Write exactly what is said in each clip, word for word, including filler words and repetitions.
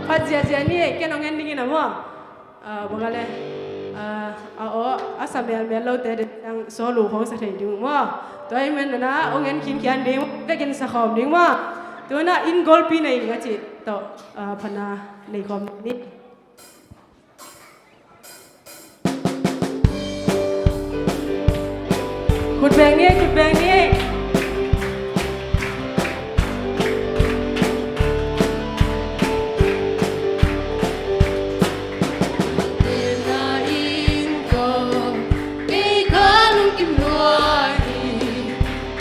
Phat ziazia ni ei, ken hong en ding hi na maw. Ah, bang a le, ah, a aw a sa melmel lote den sang solo khawng sa thei ding maw. Tua ahih manin na hong en khinkhian ding, vekin sa khawm ding maw. Tua na in golpi nei ding a cih tawh, ah, phatna nei khawm ni. Khut beng ni, khut beng ni.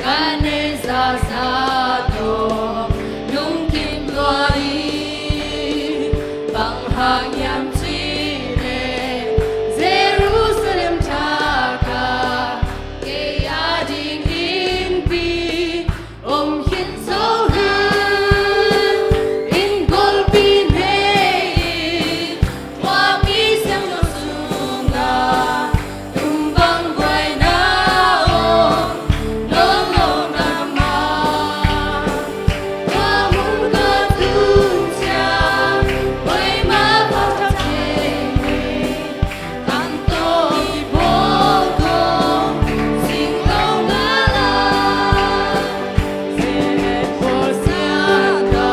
Ka neih zahzah tawh lungkim lua hi. Bang hang hiam cih leh Jerusalem thak ah kei a ding innpi om khin zo hi. Inn golpi nei in, khuapi siangtho sungah tum bang buaina om nawn lo na maw. Tua hun ka tun ciang, Hoih Mah pahtawi kei ni. Khang tawh kipawl kong sing lo ngal a, Zeh Paul siangtho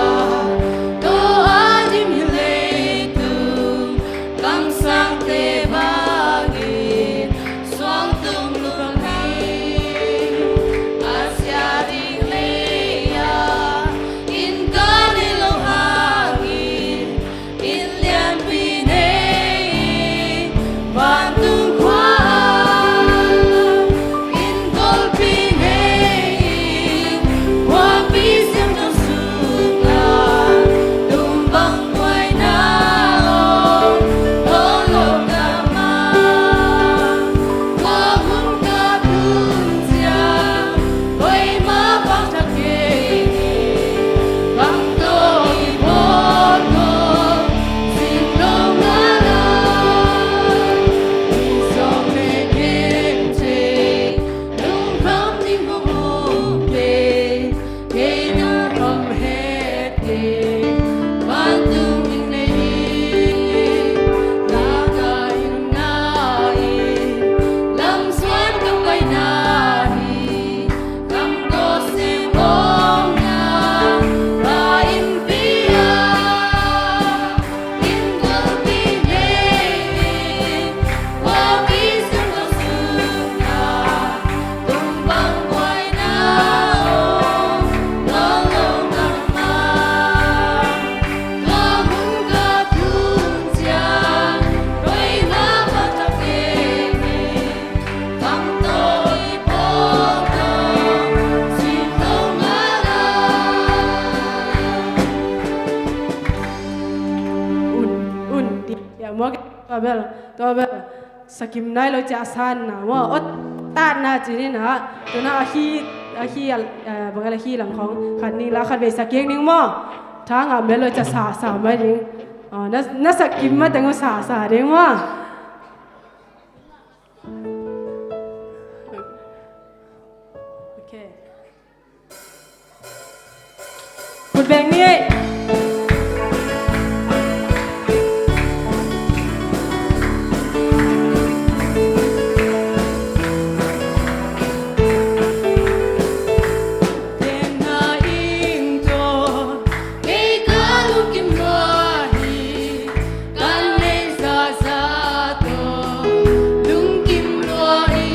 tawh a dim hi. Leitung kamsangte bangin suang tung lua hi. A sia ding lei-ah inn ka neih loh hangin, inn lianpi nei in, vantung khua ah inn golpi nei in, khuapi siangtho sungah tum bang buaina om nawn lo na maw. Tua hun ka tun ciang, Hoih Mah pahtawi kei ni. Khang tawh kipawl kong sing lo ngal a, mi sawm le kei thei, lungkham ding kong um teh, kei lungkham het kei, vantung inn nei hi. Na ka inn na in, lamsuan ka paina hi. Khang tawh sem om na, ka innpi ah inn golpi nei in, khuapi siangtho sungah tum bang buaina om nawn lo na maw. Tua hun ka tun ciang, Hoih Mah pahtawi kei ni. Khang tawh kipawl kong sing lo ngal a. Un, un, ti, ya, maw, tua bel, tua bel. Sa kim nai lo cia san na maw, awt tat na ci ni na. Tua na a khi, a khi, eh, bang a le khi lam khawng khat ning la, khat vei sa kik ning maw. Tha ngam bel lo cia sa, sa mai ding. Oh, na, na sa kim ma teng sa, sa ding maw. Okay. Khut beng ni ei. Tena inn tawh kei ka lungkim lua hi. Ka neih zahzah tawh lungkim lua hi.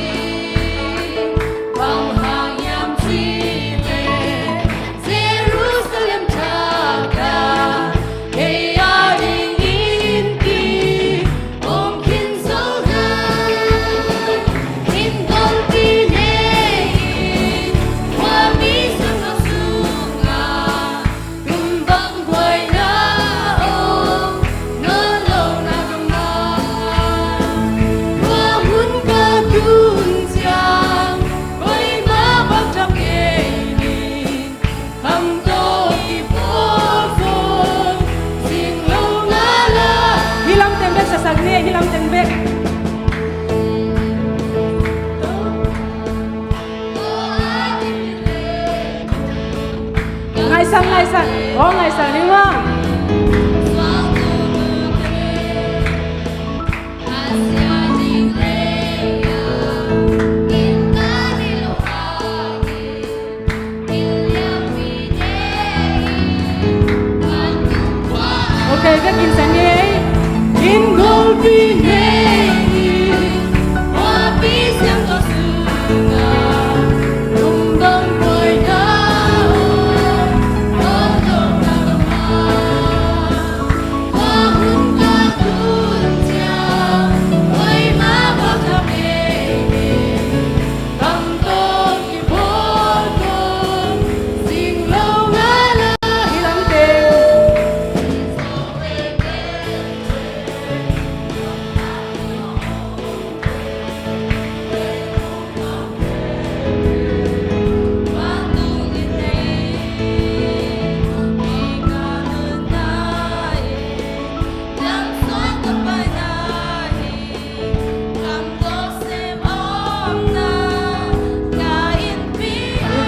Bang hang hiam cih leh Jerusalem thak ah kei a ding innpi om khin zo hi. Inn golpi nei in, khuapi siangtho sungah tum bang buaina om nawn lo na ka maw. Tua hun ka tun ciang, Hoih Mah pahtawi kei ni. Khang tawh kipawl kong sing lo ngal a. Hih lam teng bek sa sak ni, hih lam teng bek. Ngaihsak, ngaihsak. Oh, ngaihsak ni maw. Ok, vekin sa ngei. In golpi nei, huapi siangtho sungah lungdam buaina, lungdam buaina.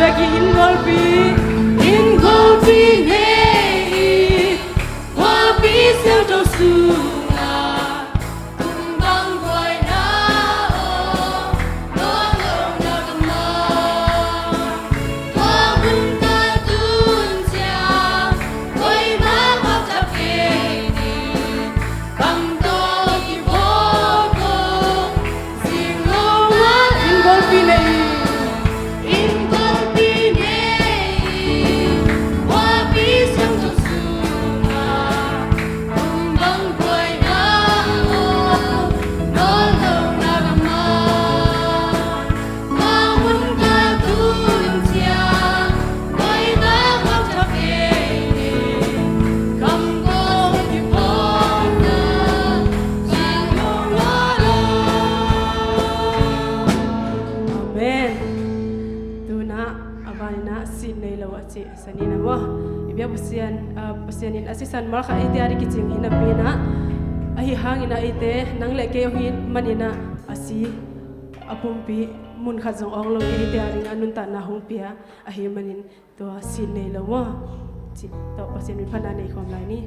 Vekin in golpi, in golpi nei, huapi siangtho sungah. Amen. Tuna a vanina sin nei lo a ci. Sanin a maw, i biak Pasian, ah, Pasian in a sisan malkhat eite a ding kicing hi napi-in ah, ahi hangin ah eite nang le kei hong hi manin ah a si a pumpi mun khat zong awng lo eite a ding a nuntakna hong pia ahi manin tua sin nei lo maw? Cih tawh Pasian min phatna nei khawm lai ni.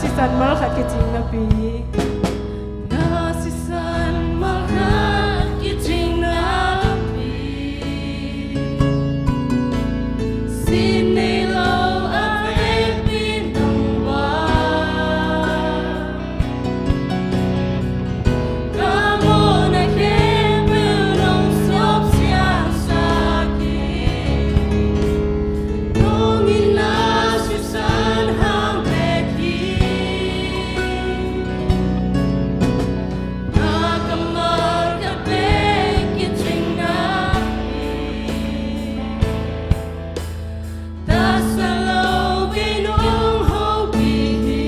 Sisan malkhat kicing napi. Na sisan malkhat kicing napi. Sin nei lo a vekpi nong buak. Ka mawhna khempeuh nong suak siangsak hi. Nong itna sisan hang bek hi. Na kammal ka bek kicing napi. Taksa lo kei nong hopih hi.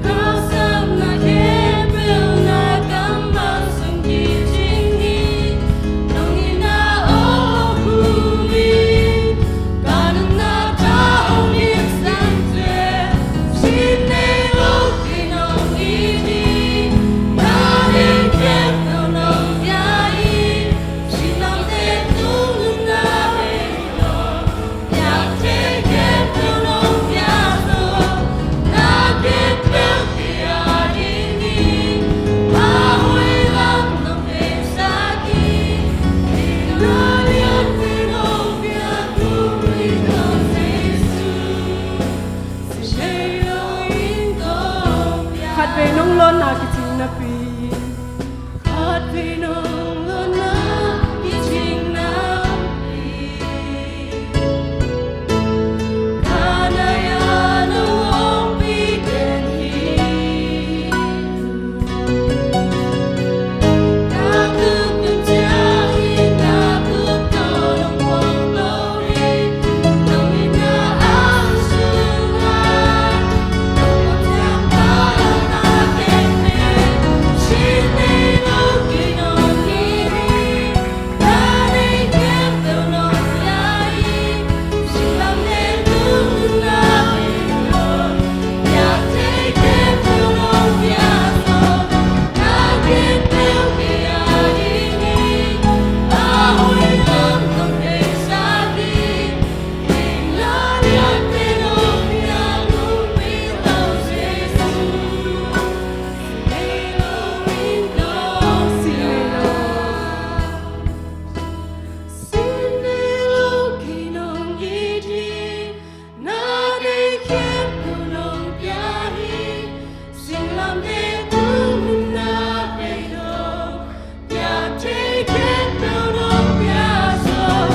Ka sapna khempeuh na kammal sung kicing hi. Nong itna aw hong hum in. Ka nuntakna hong himsang seh. Sin nei lo kei nong it hi. Na deih khempeuh nong pia hi. Khatvei nong lawnna kicing napi. Khatvei nong lawnna kicing napi. Ka nai-a nong hopih den hi. Ka kut tung ciangin na kut tawh nong puang lo hi. Nong itna a sungah nong puang ciang ka lamna khempeuh. Sin nei lo kei nong it hi. Sin nei lo kei nong it hi. Na deih khempeuh nong pia hi. Singlamteh tung hun na pia hi lo. Pia thei khempeuh nong pia zaw.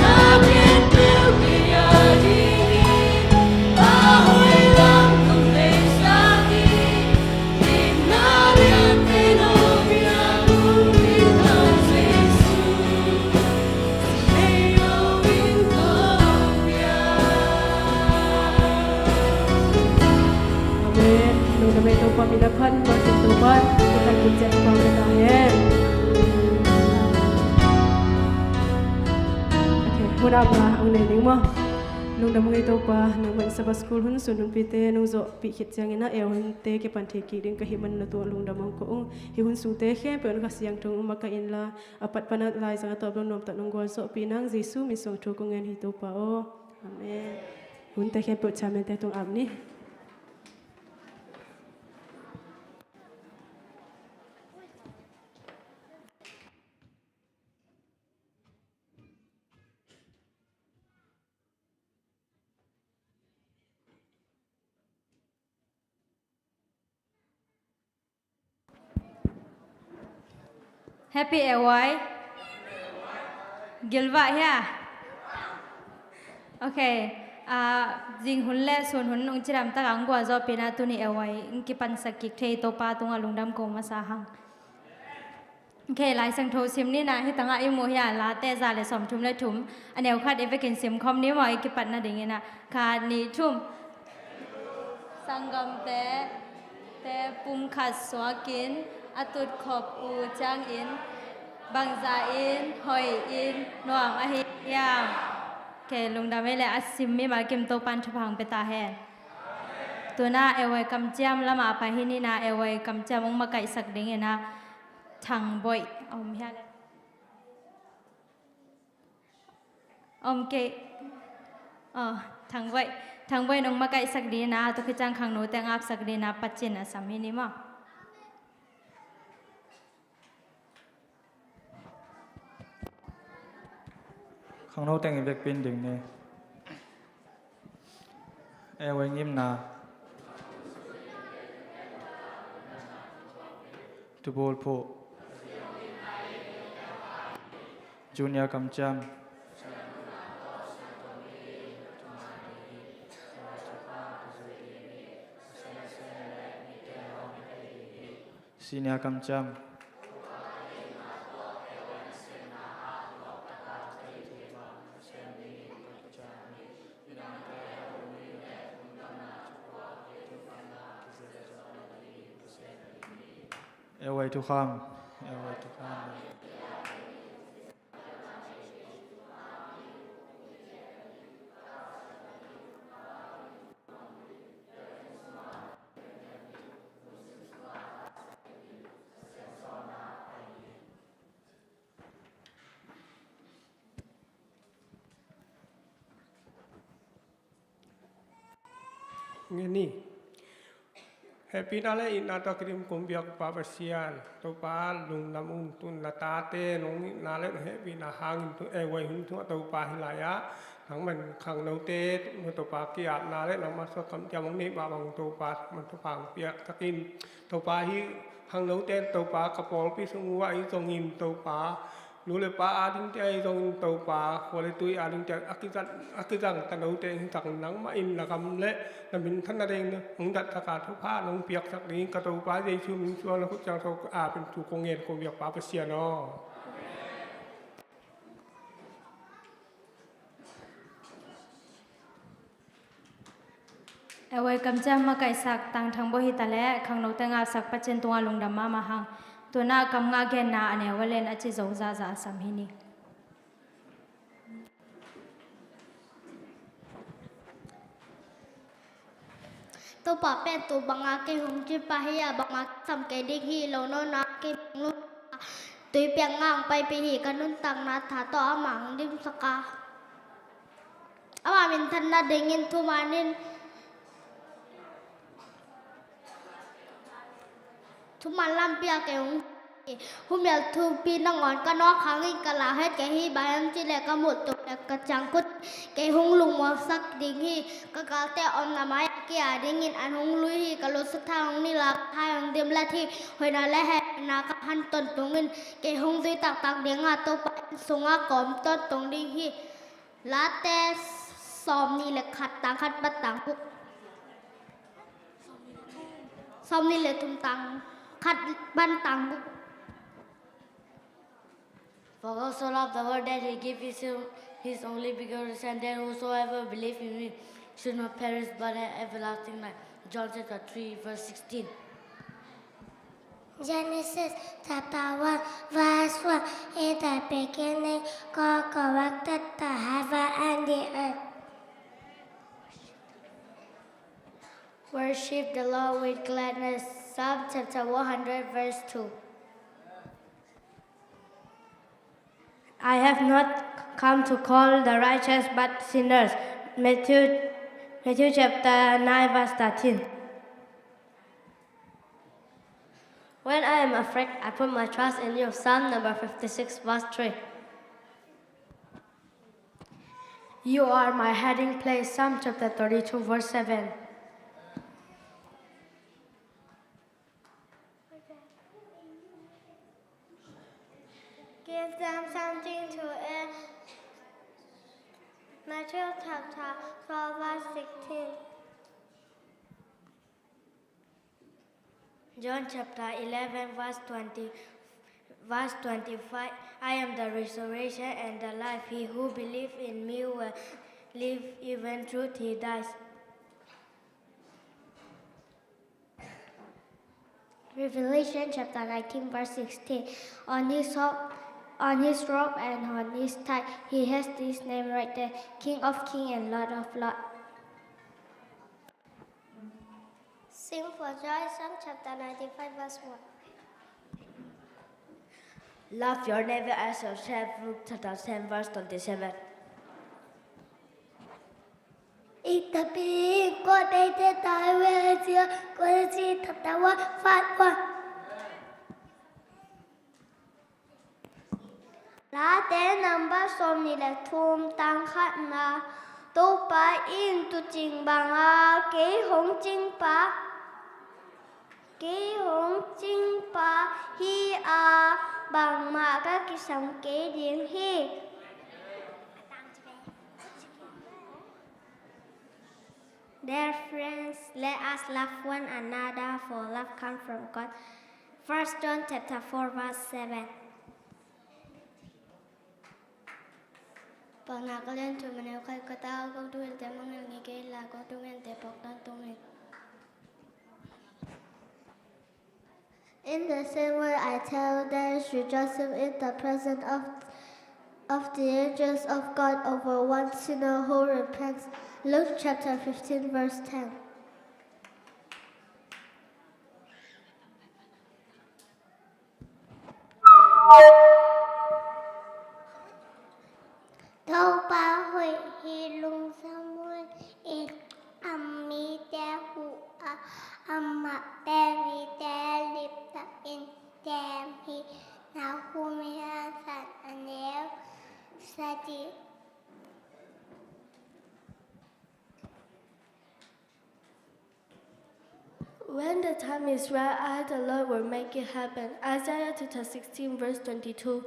Na khempeuh kei a ding hi. A hoih lam nong deihsak hi. Itna lianpen hong piak hong it lo Jesuh. Amen. Lungdam ei Topa, min a phat mahmah Topa, i kan kician pa ka ta hen. Okay, hun apna hong nei ding maw. Lungdam ei Topa, nangman Sabbath School hun sun hunpite nong zawhpih khit ciangin a eu hunte kipan thei kik ding ka hih man na tungah lungdam hong ko ung. Hih hun sungte khempeuh in Kha Siangtho hong makaih inla, a pat pan a laizang a tawp lo nuam tak nong gualzawhpih nang Jesuh min suang thu kong ngen hi Topa aw. Amen. Hunte khempeuh chairman te tung ap ni. Happy A Y. Gilvah hia. Okay. Ah, zing hun le sun hun nong cidam tak ang gualzawhpihna tuni A Y in kipansak kik thei Topa tungah lungdam ko masa hang. Okay, Lai Siangtho sim ni na, hih tangah i muh hia, Late za le sawmthum le thum, a neu khat i vekin sim khawm ni maw, i kipatna dingin ah, khat, nih, thum. Sanggamte, te pumkhat suakin, a tutkhop uh ciangin, bangzah in, hoih in, nuam ahi hiam. Okay, lungdam ei le a sim mimal kim Topan thupha hong pia ta hen. Tuna A Y kamciam lamah a pai hi ni na, A Y kamciam hong makaihsak dingin ah, Thang Boih a om hia le. Om kei. Aw, Thangboi, Thangboi nong makaihsak ding a, tua khit ciang khangnote ngapsak ding a Paci'n a sam hi ni maw. Khangno teng i vekpi-in ding ni. Airway ngimna. Tubual phuh. Junior kamciam. Senior kamciam. Airway thukham. Airway thukham. Ngen ni. Hehpihna le itna tawh kidim kong biak Pa Pasian, Topa lungdam ung, tu-in na tate nong itna le nong hehpihna hangin tu-in airway hun sungah Topa hih lai-ah nangman khangnote Topa ki-apna le nangma suah kamciam hong neih mah bang Topa, nangman Topa hong piaksak in. Topa hih khangnote Topa ka pawlpi sung uh ah i zongin Topa nu le pa adingte ahi zongin Topa, khua le tui adingte a kizang, a kizang tanote hi zong nangmah in na gam le na minthanna ding hong datsak a, thupha nong piaksak ding ka Topa Jesu min suang na khut ciang so a pen thu kong ngen kong biak Pa Pasian aw. Airway kamciam makaihsak Tang Thangboi hi ta leh khangnote ngapsak Pacian tungah lungdam mahmah hang. Tu-in ah kam nga genna a neu a len a ci zo zahzah a sam hi ni. Topa pen tu banga kei hong cih pah hi a, banga kisam kei ding hi lo nawn a kei hong lungdam a, tui piak nga hong paipih hi, ka nuntakna tha tawh amah hong dimsak a, ama minthanna dingin thuman in, thuman lampi ah kei hong hi. Humial thupi nangawn ka nawk hangin ka lau het kei hi, bang hiam cih leh ka muh tung leh ka ciangkhut kei hong lungmuangsak ding hi. Ka galte omna mai-ah kei a dingin an hong lui hi. Ka lungsim tha hong nilh a, ka hai hong dimlet hi. Hoihna le hehpihna ka han tawntung in kei hong zui taktak ding a, Topa inn sungah ka om tawntung ding hi. Late sawmnih le khat, tang khat pan tang guk. Sawmnih le thum, tang khat pan tang guk. For God so loved the world that he gave his, his only begotten Son, that whosoever believe in him should not perish but have everlasting life. John chapter three, verse sixteen. Genesis chapter one, verse one. In the beginning, God created the heaven and the earth. Worship the Lord with gladness. Psalm chapter one hundred, verse two. I have not come to call the righteous but sinners. Matthew, Matthew chapter nine, verse thirteen. When I am afraid, I put my trust in you. Psalm number fifty-six, verse three. You are my hiding place. Psalm chapter thirty-two, verse seven. Give them something to eat. Matthew chapter twelve, verse sixteen. John chapter eleven, verse twenty, verse twenty-five. I am the resurrection and the life. He who believes in me will live even though he dies. Revelation chapter nineteen, verse sixteen. On his robe, on his robe and on his thigh, he has this name written, King of Kings and Lord of Lords. Sing for joy, Psalm chapter ninety-five, verse one. Love your neighbor as yourself, Luke chapter ten, verse twenty-seven. Tabing ko te te tai we cia ko te ci ta ta wa fat wa. Late number sawmnih le thum tang khatna. Topa in tuucing banga kei hong cingpa, kei hong cingpa hi a, bangmah ka kisam kei ding hi. Dear friends, let us love one another, for love comes from God. First John chapter four, verse seven. Pakna ka lian thu maneu khai ka ta, kong tu in te mangel ngi kei la, kong tu ngen te pok tan tu ngen. In the same way, I tell you, there is rejoicing in the presence of, of the angels of God over one sinner who repents. Luke chapter fifteen, verse ten. Topa hoih hi, lungsim hoih in, a mite huh a, amah pen mite liptakin tem hi. Nahum hi, a san, a neu sagih. When the time is right, I, the Lord, will make it happen. Isaiah chapter sixteen, verse twenty-two.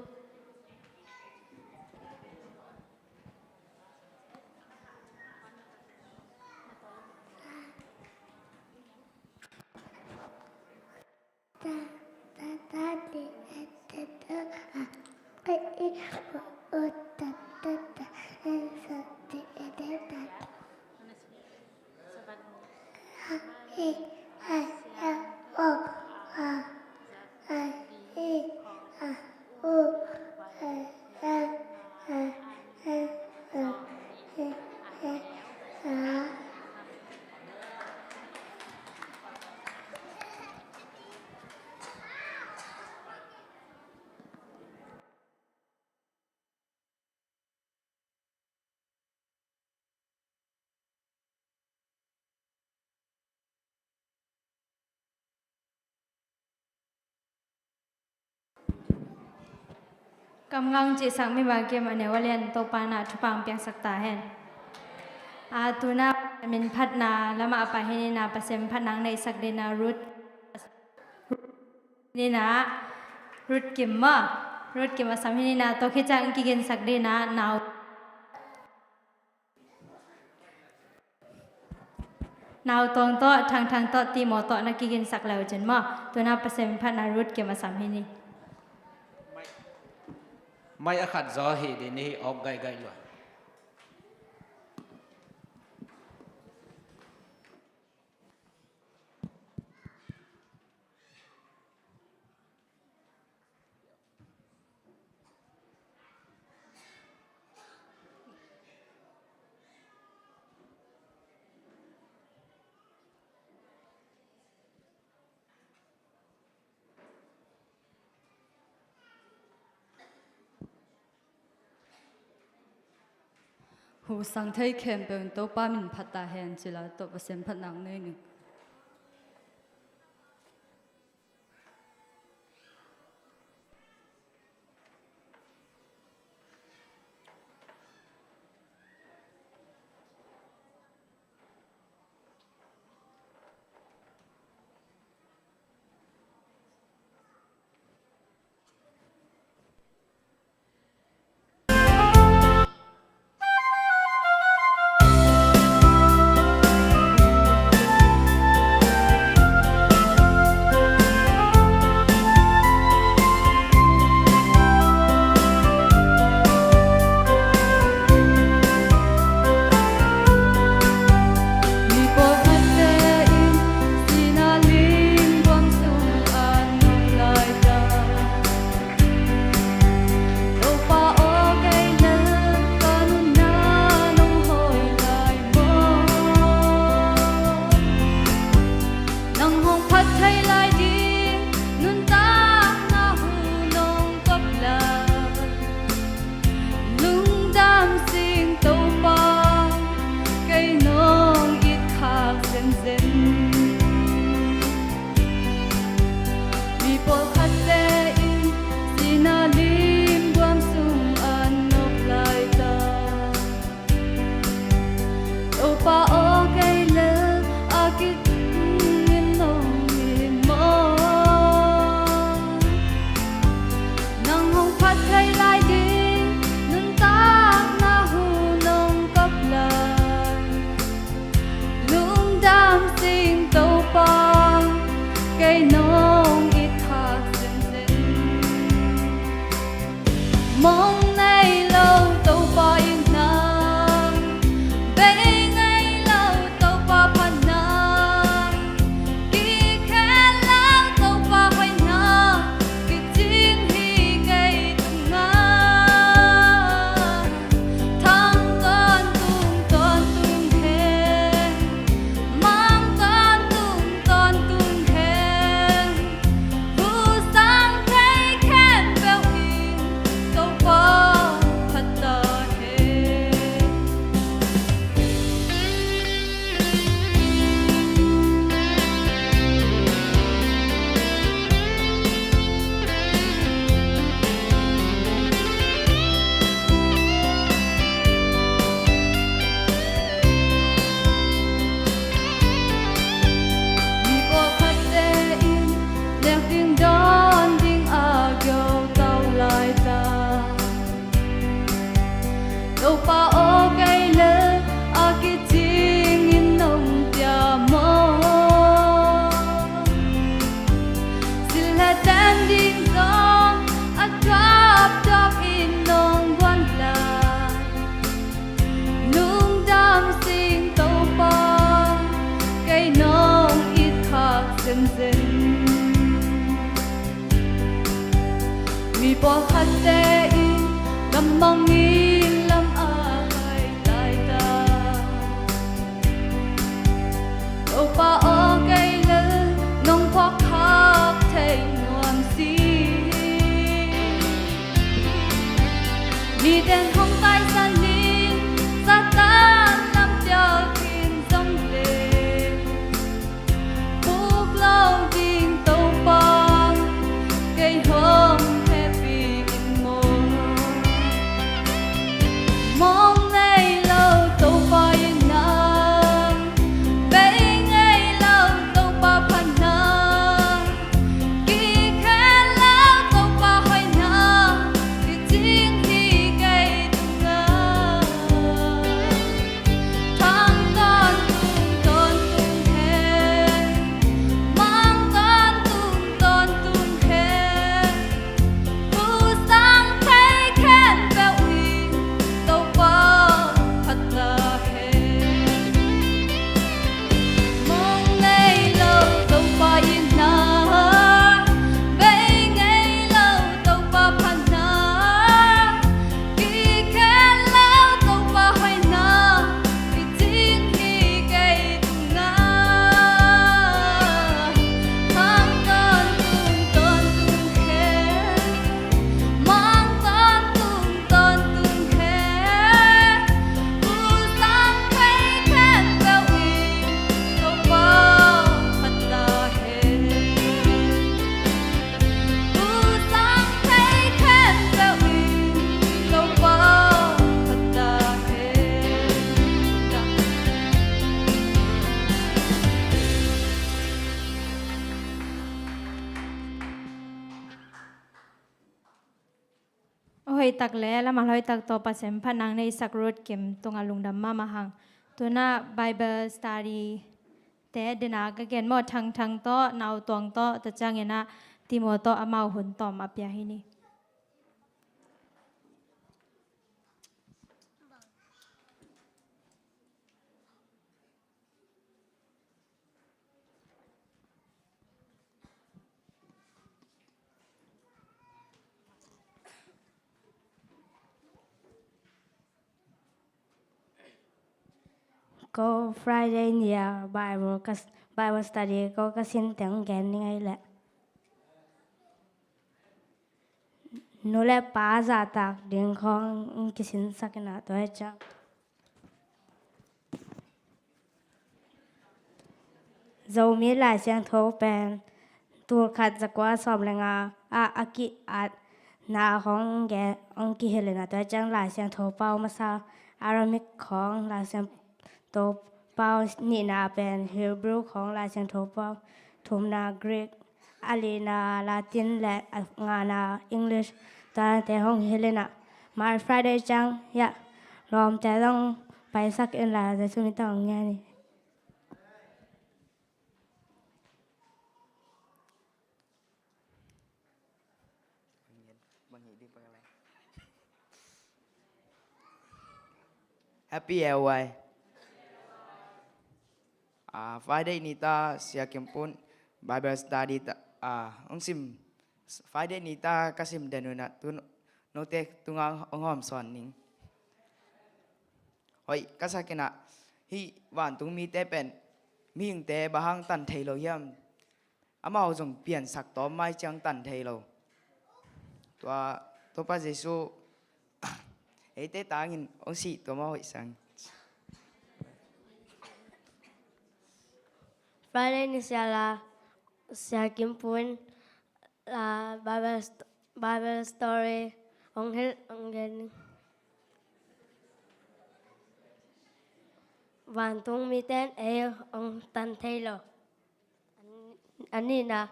Kamngang cihsak mi bangkim a neu a lian Topa na thupha piangsak ta hen. A tuna min phatna lamah a pai hi ni na, Pasian phatna neihsak ding na Ruth ni na, Ruth Kim maw, Ruth Kim a sam hi ni na, tua khit ciang kiginsak ding na nau Nautawng tawh, Thangthang tawh, Timo tawh na kiginsak le uh cin maw. Tuna Pasian phatna Ruth Kim a sam hi ni. Mai a khat zaw hi ding ni hi, awk gaigai lua. Husang thei khempeuh in Topa min phat ta hen, ci la tawh Pasian phatna nei ning. Pawlkhatte in gammang in lam a hai laitak, Topa aw, kei le nong phawk khak thei nuam si. Miten hong taisan in, Satan lampial khin zong le, puk lo ding Topa kei hong hehpih in maw. Mawng nei lo Topa in ah, bei ngei lo Topa phatna, kikhen lo Topa hoihna, kicing hi kei tungah. Thang tawntung tawntung hen, mang tawntung tawntung hen, thu sang thei khempeuh in Topa phat ta hen. Mawng nei lo Topa itna, bei ngei lo Topa phatna, kikhen lo Topa hoihna, kicing hi kei tungah. Mang tawntung tawntung hen, mang tawntung tawntung hen, thu sang thei khempeuh in Topa phat ta hen. Thu sang thei khempeuh in Topa phat ta hen. A hoih tak le lam a hoih tak tawh Pasian phat nang nei sak Ruth Kim tungah lungdam mahmah hang. Tu-in ah Bible study te dena ka gen maw, Thangthang tawh, Nautuang tawh, tua ciangin ah Timo tawh amau hun tawm a pia hi ni. Ko Friday ni-a Bible ka, Bible study ko ka sin teng gen ning ei leh. Nu le pa zahtak ding khawng kisinsak in ah tua hi ciang. Zomi Lai Siangtho pen tulkhat zakua sawm le nga ah a ki-atna hong gen, hong kihilh in ah tua ciang Lai Siangtho pau masa Aramaic khawng, Lai Siangtho pau nihna pen Hebrew khawng, Lai Siangtho pau thumna Greek, a lina Latin le a ngana English, tuate hong hilh in ah, Mar Friday ciang hiah lawmte zong paisak inla, Jesu min tawh hong ngen hi. Happy L Y. Ah, Friday ni ta Sia Kim Pun Bible study ta, ah, hong sim, Friday ni ta ka sim den un ah tu note tungah hong hawmsawn ning. Hoih ka sak in ah, hih vantung mite pen mihingte bang hang tan thei lo hiam? Amau zong piansak tawm mai ciang tan thei lo. Tua, Topa Jesu eite tangin hong sih tua mah hoih sang. Friday ni sia la, Sia Kim Pun la Bible st-, Bible story hong hilh, hong gen. Vantung mite in ei hong tan thei lo. A nihna,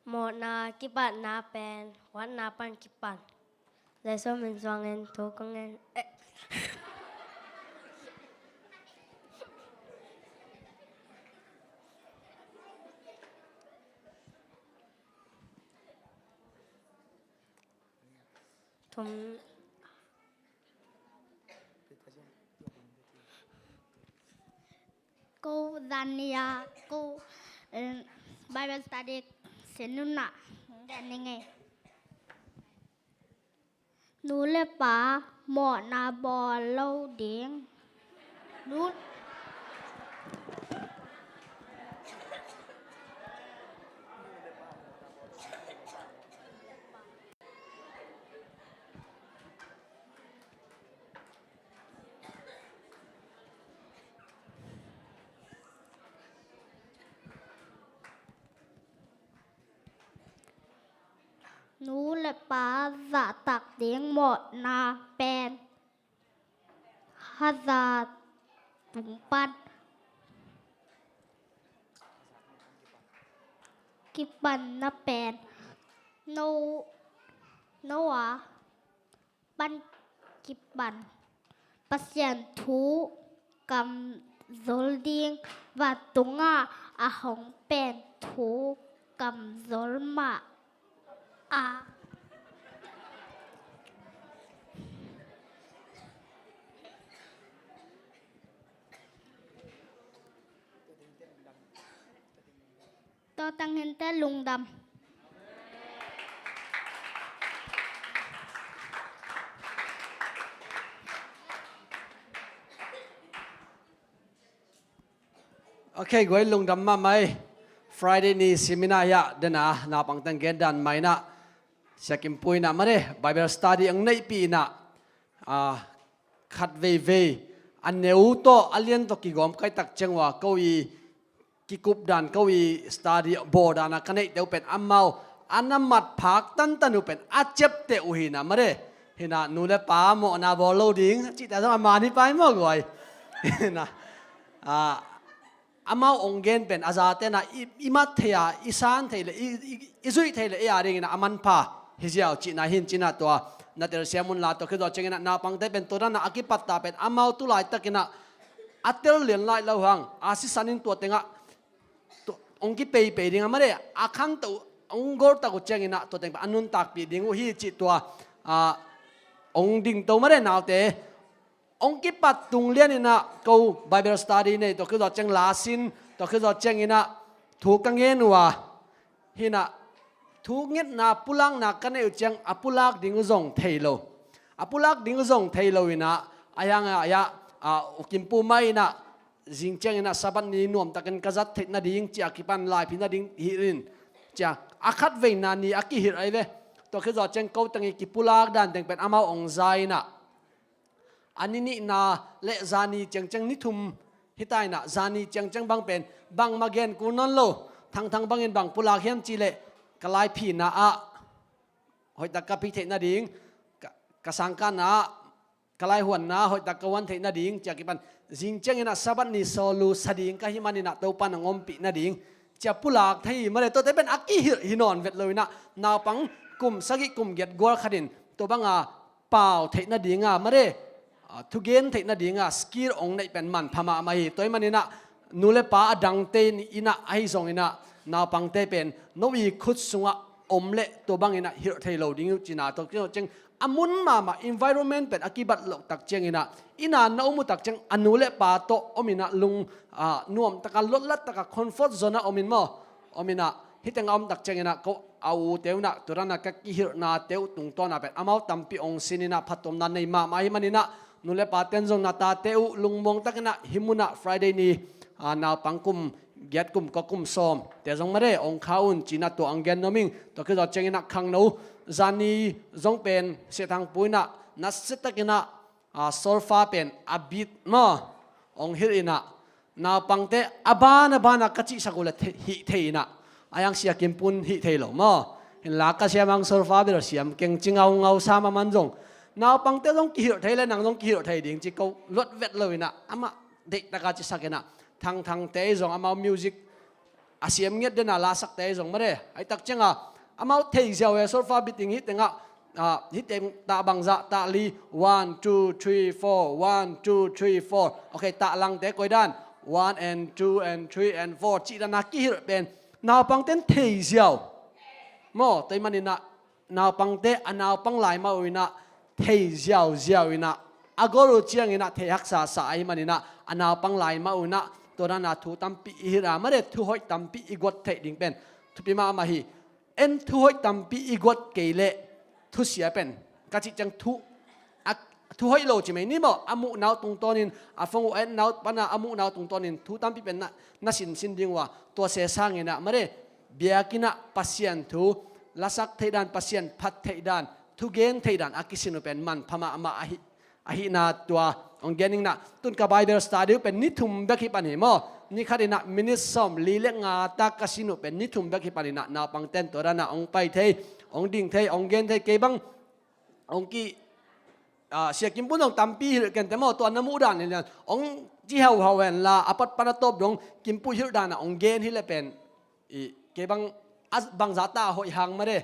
mawhna kipatna pen huatna pan kipan. Jesu min suangin thu kong ngen. Eh. Thum. Ko zan ni a ko, eh, Bible study sin nunah hong gen ning ei. Nu le pa mawhna bawl lo ding. Nu Nu le pa zahtak ding mawhna pen haza tung pan kipanna pen no, Noah pan kipan Pasian thu kamzol ding, vantungah a hong pen thu kamzol mah a. Tua tang hinte lungdam. Ok, guai lungdam mahmah ei. Friday ni seminar hiah dena naupang teng gen dan mah inah Sia Kim Pu inah mare Bible study ang neihpih inah, ah, khat veivei a neu tawh a lian tawh kigawm kaitak ciang uh a ko i kikup dan ko i study bawl dan a ka neihte uh pen amau a na mat phak tantan uh pen a ciapteh uh hi inah mare. Hi inah nu le pa mawhna bawl lo ding cihte zong a man hi pai maw guai. Hi inah, ah, amau ong gen pen a zate inah i, i mat thei a, i san thei le, i, i, i zuih thei le ei a ding inah a manpha hi ziau cihna hin ci inah tua na telsiam un la. Tua khit zawh ciang inah naupangte pen tua dan a a kipatta pen amau tu laitak inah a tel lian lai lo hang a sisan in tua tengah tua ong kipeipei ding a mare a khangto ong gawltak uh ciang inah tua teng pen a nuntakpih ding uh hi cih tua, ah, ong dingto mare naute. Ong kipat tung lian inah ko Bible study nei, tua khit zawh ciang la sin, tua khit zawh ciang inah thu ka ngen uh a. Hi inah thu ngetna pulakna ka neih uh ciang a pulak ding uh zong thei lo. A pulak ding uh zong thei lo inah a hiang a, a hiang a, ah, U Kim Pu mah inah zing ciang inah Sabbath ni nuamtakin ka zat theih nading ci a kipan laiphi nading hi in ci a a khat veina ni a kihilh ahi ve. Tua khit zawh ciang ko teng i kipulak dan teng pen amau ong za inah a ni nihna le zani ciangciang ni thum hi ta inah zani ciangciang bang pen bangmah gen kul nawn lo. Thangthang bangin bang pulak hiam cih leh ka laiphina ah hoihtak ka phi theih nading, ka, ka sangkahna ah ka laihuanna hoihtak ka huan theih nading ci a kipan zing ciang inah Sabbath ni sawl uh sa ding ka hih man inah Topa nang ompih nading ci a pulak thei hi mare. Tuate pen a kihilh hi nawn vet lo inah naupang kum sagih kum giat gual khat in tua banga pau theih nadinga mare, ah, thugen theih nadinga skill ong neih pen manpha mahmah hi. Tua ahih man inah nu le pa a dangte inah ahi zong inah naupangte pen no i khut sungah om le tua bang inah hilh thei lo ding uh cihna tua khit zawh ciang a mun mahmah environment pen a kibat loh tak ciang inah inn ah na om uh tak ciang a nu le pa tawh om inah lung, ah, nuamtaka lotlattaka comfort zone ah om in maw, om inah hih tengah om tak ciang inah ko a ute uh inah tua dan a ka kihilhnate uh tungtawn ah pen amau tampi ong sin inah phattuamna nei mahmah ahih man inah nu le paten zong na tate uh lungmuang tak inah hih munah Friday ni, ah, naupang kum giat kum kua kum sawm te zong mare ong kha un ci inah tua ang gen nuam ing. Tua khit zawh ciang inah khangno zani zong pen Sia Thang Pu inah nasia tak inah, ah, solfa pen a beat maw ong hilh inah naupangte a ban a ban a ka cihsak uh le hih thei inah a hiang Sia Kim Pu in hih thei lo maw. Hi inla ka siam ang solfa bel siam keng ci ngaungau sa mahmah in zong naupangte zong kihilh thei le nang zong kihilh thei ding ci ko luat vet lo inah amah deihtaka cisak inah Thangthangte zong amau music a siam ngiat dena lasakte zong mare. Ahih tak cianga amau thei ziau e solfa beating hih tengah, ah, hih teng tah bangzah tah li, one, two, three, four, one, two, three, four. Ok, tah langte koi dan, one and two and three and four cih dana kihilh pen naupangten thei ziau maw. Tua ahih man inah naupangte a naupang lai mah uh inah thei ziauziau inah a gol uh ciang inah thei haksa sa ahih man inah a naupang lai mah uh inah Tua dana thu tampi i hilh a, mare, thu hoih tampi i guat theih ding pen thupi mahmah hi. En thu hoih tampi i guat kei leh thusia pen ka cih ciang thu a, thu hoih lo ci mai ni maw? A muhnau tungtawnin, a phone uh a etnau pana a muhnau tungtawnin thu tampi pen na, na sinsin ding uh a, tua se sanginah mare, biakinnah Pasian thu lasak theihdan, Pasian phat theihdan, thugen theihdan a kisin uh pen manpha mahmah ahi, ahihna tua hong gen ning nah. Tun ka Bible study uh pen ni thum bek hi pan hi maw? Ni khatinah minute sawm li le nga tak ka sin uh pen ni thum bek hi paninah naupangten tua dana hong pai thei, hong ding thei, hong gen thei, kei bang hong ki, ah, Sia Kimpu zong tampi hilh kente maw, tua na muh dan hi lian hong ci hauhau henla a pat pan a tawp dong Kimpu hilh dana hong gen hi le pen i, kei bang a bangza ta hoih hang mare,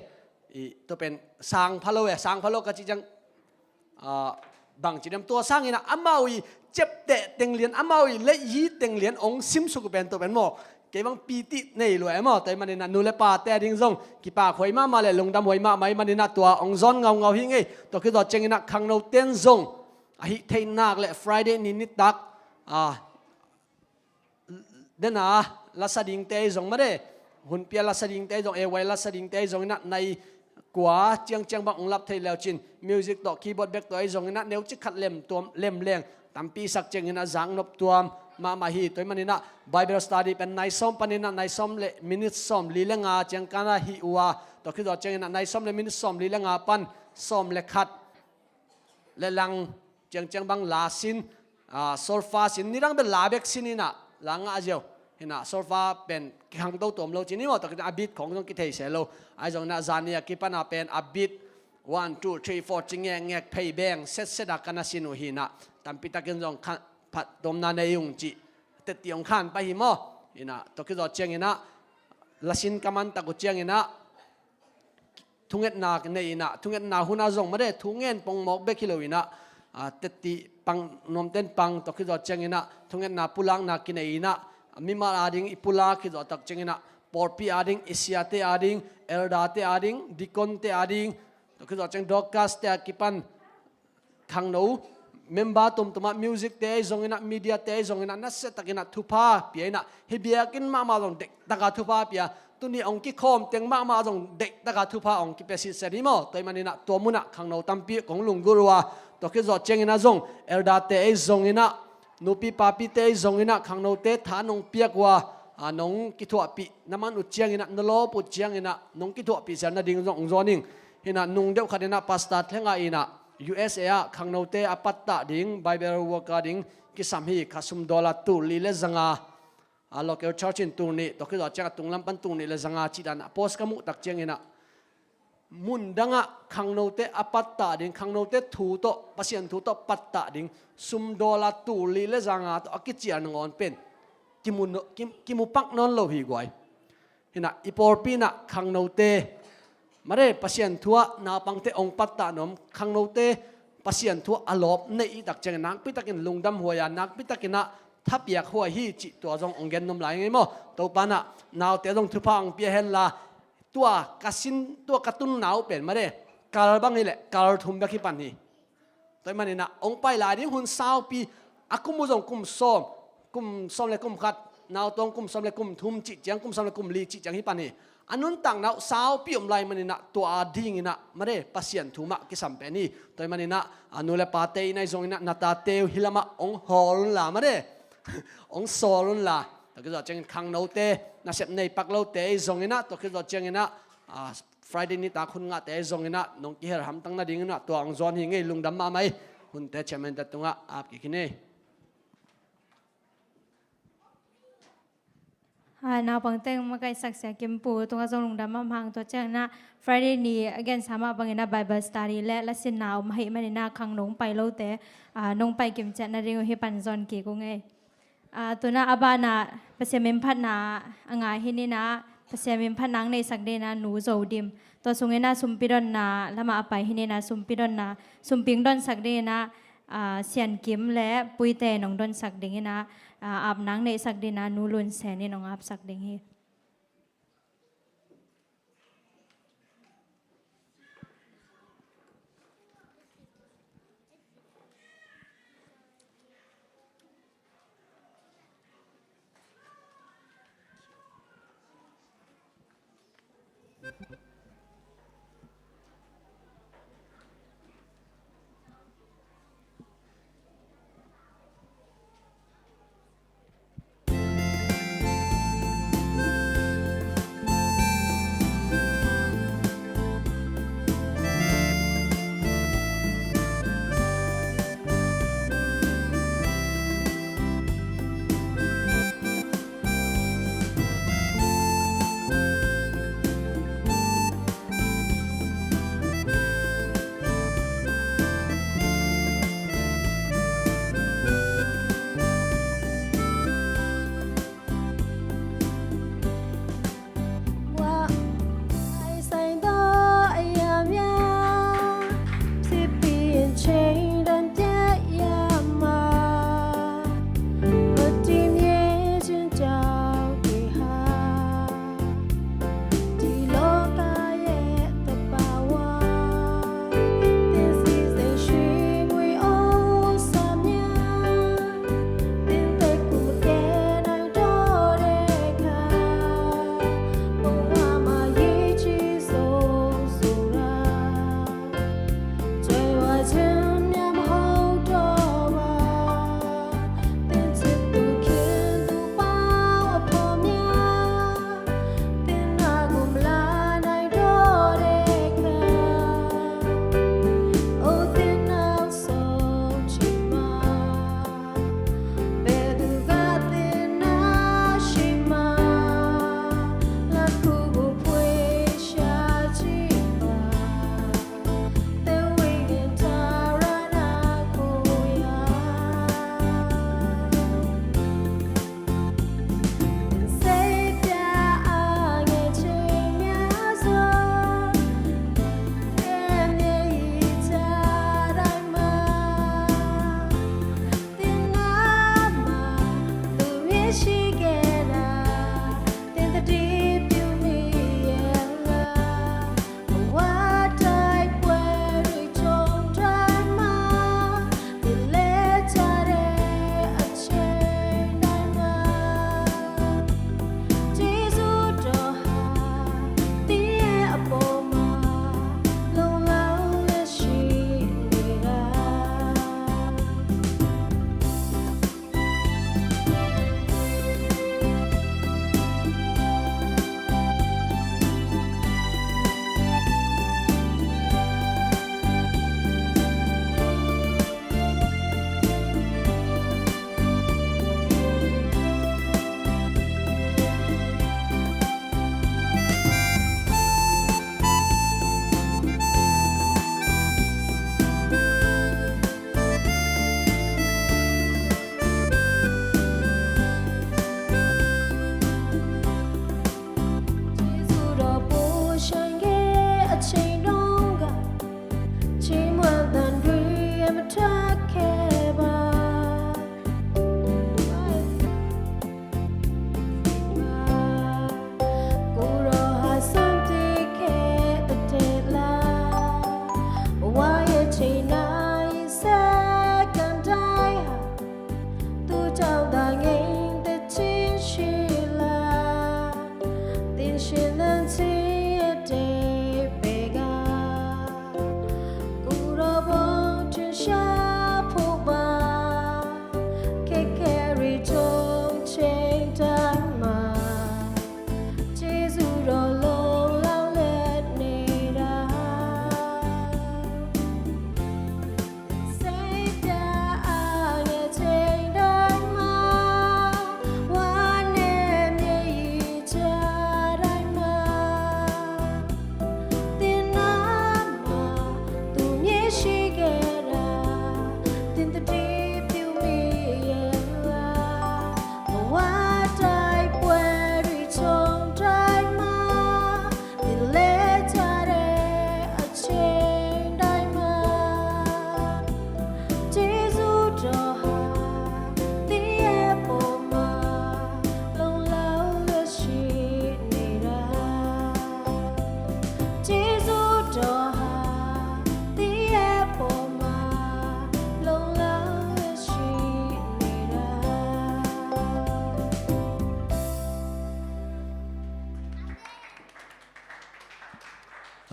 i, tua pen sang pha lo e, sang pha lo ka cih ciang, ah, bang ci dem, tua sanginah amau i ciapteh teng lian, amau i leih hi teng lian hong simsuk pen tua pen maw? Kei bang piti nei lua e maw? Tua hi maninah nu le pate a ding zong kipak huai mahmah le lungdam huai mahmah hi maninah tua hong zawn ngaungau hi ngei. Tua khit zawh cianginah khangnoten zong ahi theinak le Friday ni nitak, ah, dena lasa dingte ahi zong mare, hunpia lasa dingte ahi zong, A Y lasa dingte ahi zonginah nai kua ciangciang bang hong lap thei leucin, music tawh keyboard bek tawh ahi zonginah neucik khat lem tuam, lem leng tampi sak cianginah zaknop tuam mahmah hi. Tua hi maninah Bible study pen nai sawm paninah nai sawm le minute sawm li le nga ciang kana hi uh a, tua khit zawh cianginah nai sawm le minute sawm li le nga pan sawm le khat le lang ciangciang bang la sin, ah, solfa sin, nidang bel la bek sin inah la ngah ziau. Hinah solfa pen kikhangto tuam lo ci ni maw, tua khit a beat khong zong kithei se lo. Ahi zonginah zani a kipana pen a beat one, two, three, four ci ngekngek phei beng setset a kana sin uh hinah, tampitakin zong kha, phat tuamna nei ung ci teti hong khan pah hi maw? Hinah tua khit zawh cianginah la sin ka mantak uh cianginah thungetna nei inah, thungetna hunah zong mare, thungen pongmawk bek hi lo inah, ah, teti pang, nuamten pang, tua khit zawh cianginah thungetna pulakna kinei inah, mimal a ding i pulak khit zawh tak cianginah pawlpi a ding, i siate a ding, elderte a ding, deaconte a ding, tua khit zawh ciang Dorcaste a kipan khangno member tumtumah, music te ahi zonginah, media te ahi zonginah, nasiatakinah thupha pia inah, hih biakinn mahmah zong deihtaka thupha pia, tuni hong kikhawm teng mahmah zong deihtaka thupha hong kipia sitset hi maw? Tua hi maninah tua munah khangno tampi kong lunggulh uh a, tua khit zawh cianginah zong elderte ahi zonginah, nupi papite ahi zonginah khangnote tha nong piak uh a, a, nong kithuahpih na man uh cianginah, na lawp uh cianginah nong kithuahpih sian nading zong hong zawn ing. Hinah nung deuh khatinah pastor thlengah inah U S A ah khangnote a pattah ding, Bible worker ding kisam hi. Kha sum dollar tul li le zanga, a, local church in tul nih, tua khit zawh ciang a tunglam pan tul nih le zanga cih danah post ka muh tak cianginah mun dangah khangnote a pattah ding, khangnote thu tawh, Pasian thu tawh pattah ding sum dollar tul li le zanga tawh a kicial nangawn pen kimu no, ki, kimu pak nawn lo hi guai. Hinah i pawlpi inah khangnote mare, Pasian thu ah naupangte hong pattah nuam, khangnote Pasian thu ah a lawp neih i tak ciangin nakpitakin lungdam huai a, nakpitakinah thapiak huai hi cih tua zong hong gen nuam lai ngei maw? Topanah naute zong thupha hong pia henla, tua ka sin, tua ka tunna uh pen mare, kal bang hileh kal thum bek hi pan hi. Tua hi maninah hong pai lai ding hun saupi, a kum uh zong kum sawm, kum sawm le kum khat, nautawng kum sawm le kum thum cih ciang, kum sawm le kum li cih ciang hi pan hi. A nuntakna uh saupi om lai maninah tua a dinginah mare, Pasian thu mah kisam pen hi. Tua hi maninah a nu le pate inah ahi zonginah na tate uh hih lamah hong hawl unla mare, hong sawl unla. Tua khit zawh ciangin khangnote, nasep nei pak lote ahi zonginah, tua khit zawh cianginah, a, Friday nitak hun ngahte ahi zonginah nong kihel hamtang nadinginah tua hong zawn hi ngei. Lungdam mahmah hi. Hunte chairman te tungah ap kik hi ni. A, naupangte hong makaihsak Sia Kimpu tungah zong lungdam mahmah. Tua cianginah Friday ni a gensa mah banginah Bible study le lasinna om ahih maninah khangno hong pai lote, a, nong pai kimciat nading uh hih pan zawn kik uh ngei. A, tunah a banah Pasian min phatna a ngai hi ninah, Pasian min phatna hong neihsak dinginah Nu Zo Dim, tua sunginah sumpidonna lamah a pai hi ninah, sumpidonna, sumping donsak dinginah, a, Sian Kim le Puite nong donsak dinginah, a, apna hong neihsak dinginah Nu Lun Sen in nong apsak ding hi.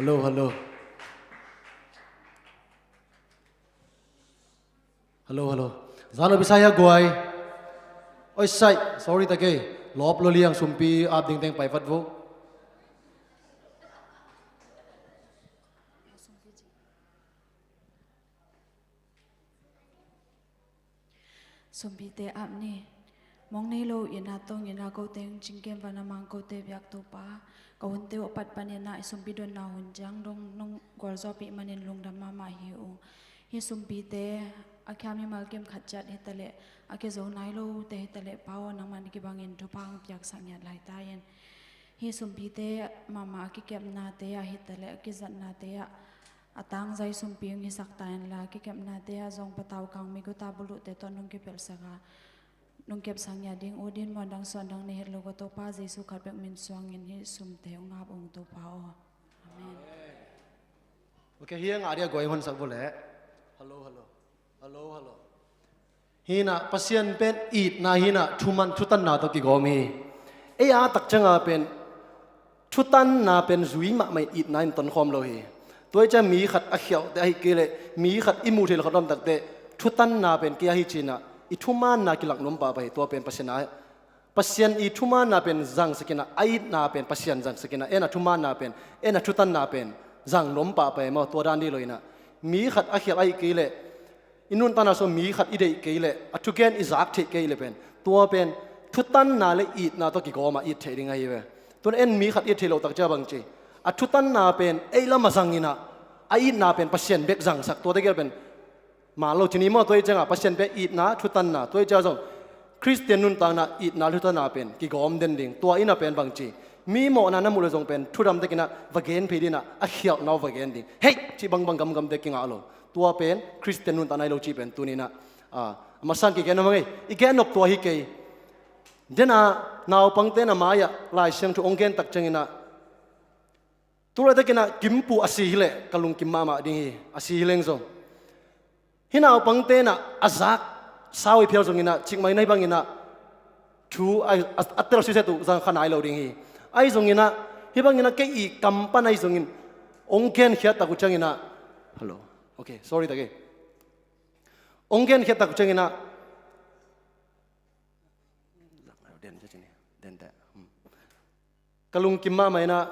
Hello, hello. Hello, hello. Zan a bisa hia guai. Oi sai, sorry ta kei. Lop lo liang sumpi ap ding teng pai vat vo. Sumpite ap ni. Mong nei lo ina tong ina ko teng cingkem vana mang ko te biak Topa. Ka hunte uh a pat pan ina i sumpi donna hun ciang dong nong gualzawpih manin lungdam mahmah hi uh. Hi sumpite a khiam hi malkem khat ciat hitaleh a kizo nai lo te hitaleh Pa aw nangman kibangin thupha hong piaksak ngiat lai ta in. Hi sumpite mahmah a kikepnate ah hitaleh a kizatnate ah a tangzai sumpi hong hisak ta inla kikepnate ah zong patau kang miguta buluhte tawh nong kipelhsak a nong kepsak ngiat ding uh din muandang suandang nei het lo ka Topa Jesu khat bek min suangin hi sumte hong ap ung Topa aw. Amen. Ok, hi a ngah dia guai honsak vo leh. Hello, hello. Hello, hello. Hina Pasian pen itna hina thuman thutanna tawh kigawm hi. Ei a tak cianga pen thutanna pen zui mahmah in itna in tonkhawm lo hi. Tua i cia mi khat a khiauhte ahi kei leh mi khat i muh thei lo khat om takte thutanna pen kei ahi cina i thumanna kilak nuam pahpah hi. Tua pen Pasian a Pasian i thumanna pen zangsak ina a itna pen Pasian zangsak ina en a thumanna pen en a thutanna pen zang nuam pahpah hi maw tua dan dih lo ina mi khat a khiauh ahi kei leh i nuntakna sung mi khat i deih kei leh a thugen i zak theih kei leh pen tua pen thutanna le itna tawh kigawm a it theih ding ahi ve. Tuan en mi khat it theih loh tak cia bang ci a thutanna pen ei lam a zang ina a itna pen Pasian bek zangsak tua tegel pen man lo ci ni maw tua i cianga Pasian pen itna thutanna tua i cia zong Khristian nuntakna itna thutanna pen kigawm den ding tua ina pen bang ci mi mawhna na muh le zong pen thudam tekina va gen phei dina a khiauhna uh va gen ding hei ci bangbang gamgam te kingah lo. Tua pen Khristian nuntakna hi lo cih pen tunina a masan kigen nop hang ei i gen nop tua hi kei. Dena naupangte na mai-ah Lai Siangtho hong gen tak ciangina tulaitakinah kimpuh a si hileh ka lungkim mahmah ding hi. A si hileng zong hi naupangte inah a zak sau i phial zonginah cikmah inah hi banginah thu a, a, a tel siset uh zang kha nai lo ding hi. Ahi zonginah hi banginah kei i kam pan ahi zongin ong genkhiat tak uh cianginah hello. Ok, sorry tak e. Ong genkhiat tak uh cianginah ka lungkim mahmah inah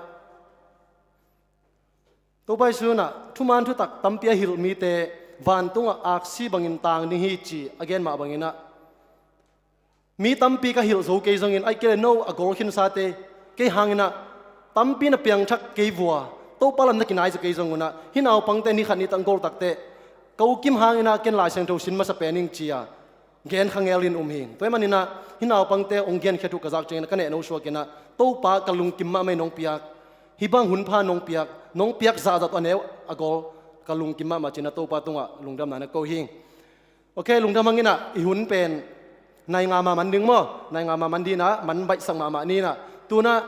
Topa Jesu inah thuman thutak tampi a hilh mite vantungah aksi bangin tang ding hi ci a gen mah banginah mi tampi ka hilh zo kei zongin ahi kei le no a gol khinsate kei hanginah tampi na piangthak kei vua Topa lam na kinai zo kei zongunah hi naupangte ni khat ni tang gol takte ka ukim hanginah ken Lai Siangtho sin masa pen ing ci-a gen kha ngelin um hi. Tua hi maninah hi naupangte ong genkhiat uh ka zak cianginah ka nehno suakinah Topa ka lungkim mahmah in nong piak hi bang hunpha nong piak nong piak zahzah tua neu a gol ka lungkim mahmah cinah Topa tungah lungdamna na ko hi. Ok, lungdam hanginah i hun pen nai nga mahmah ding maw? Nai nga mahmah dinah man baihsak mahmah ninah tunah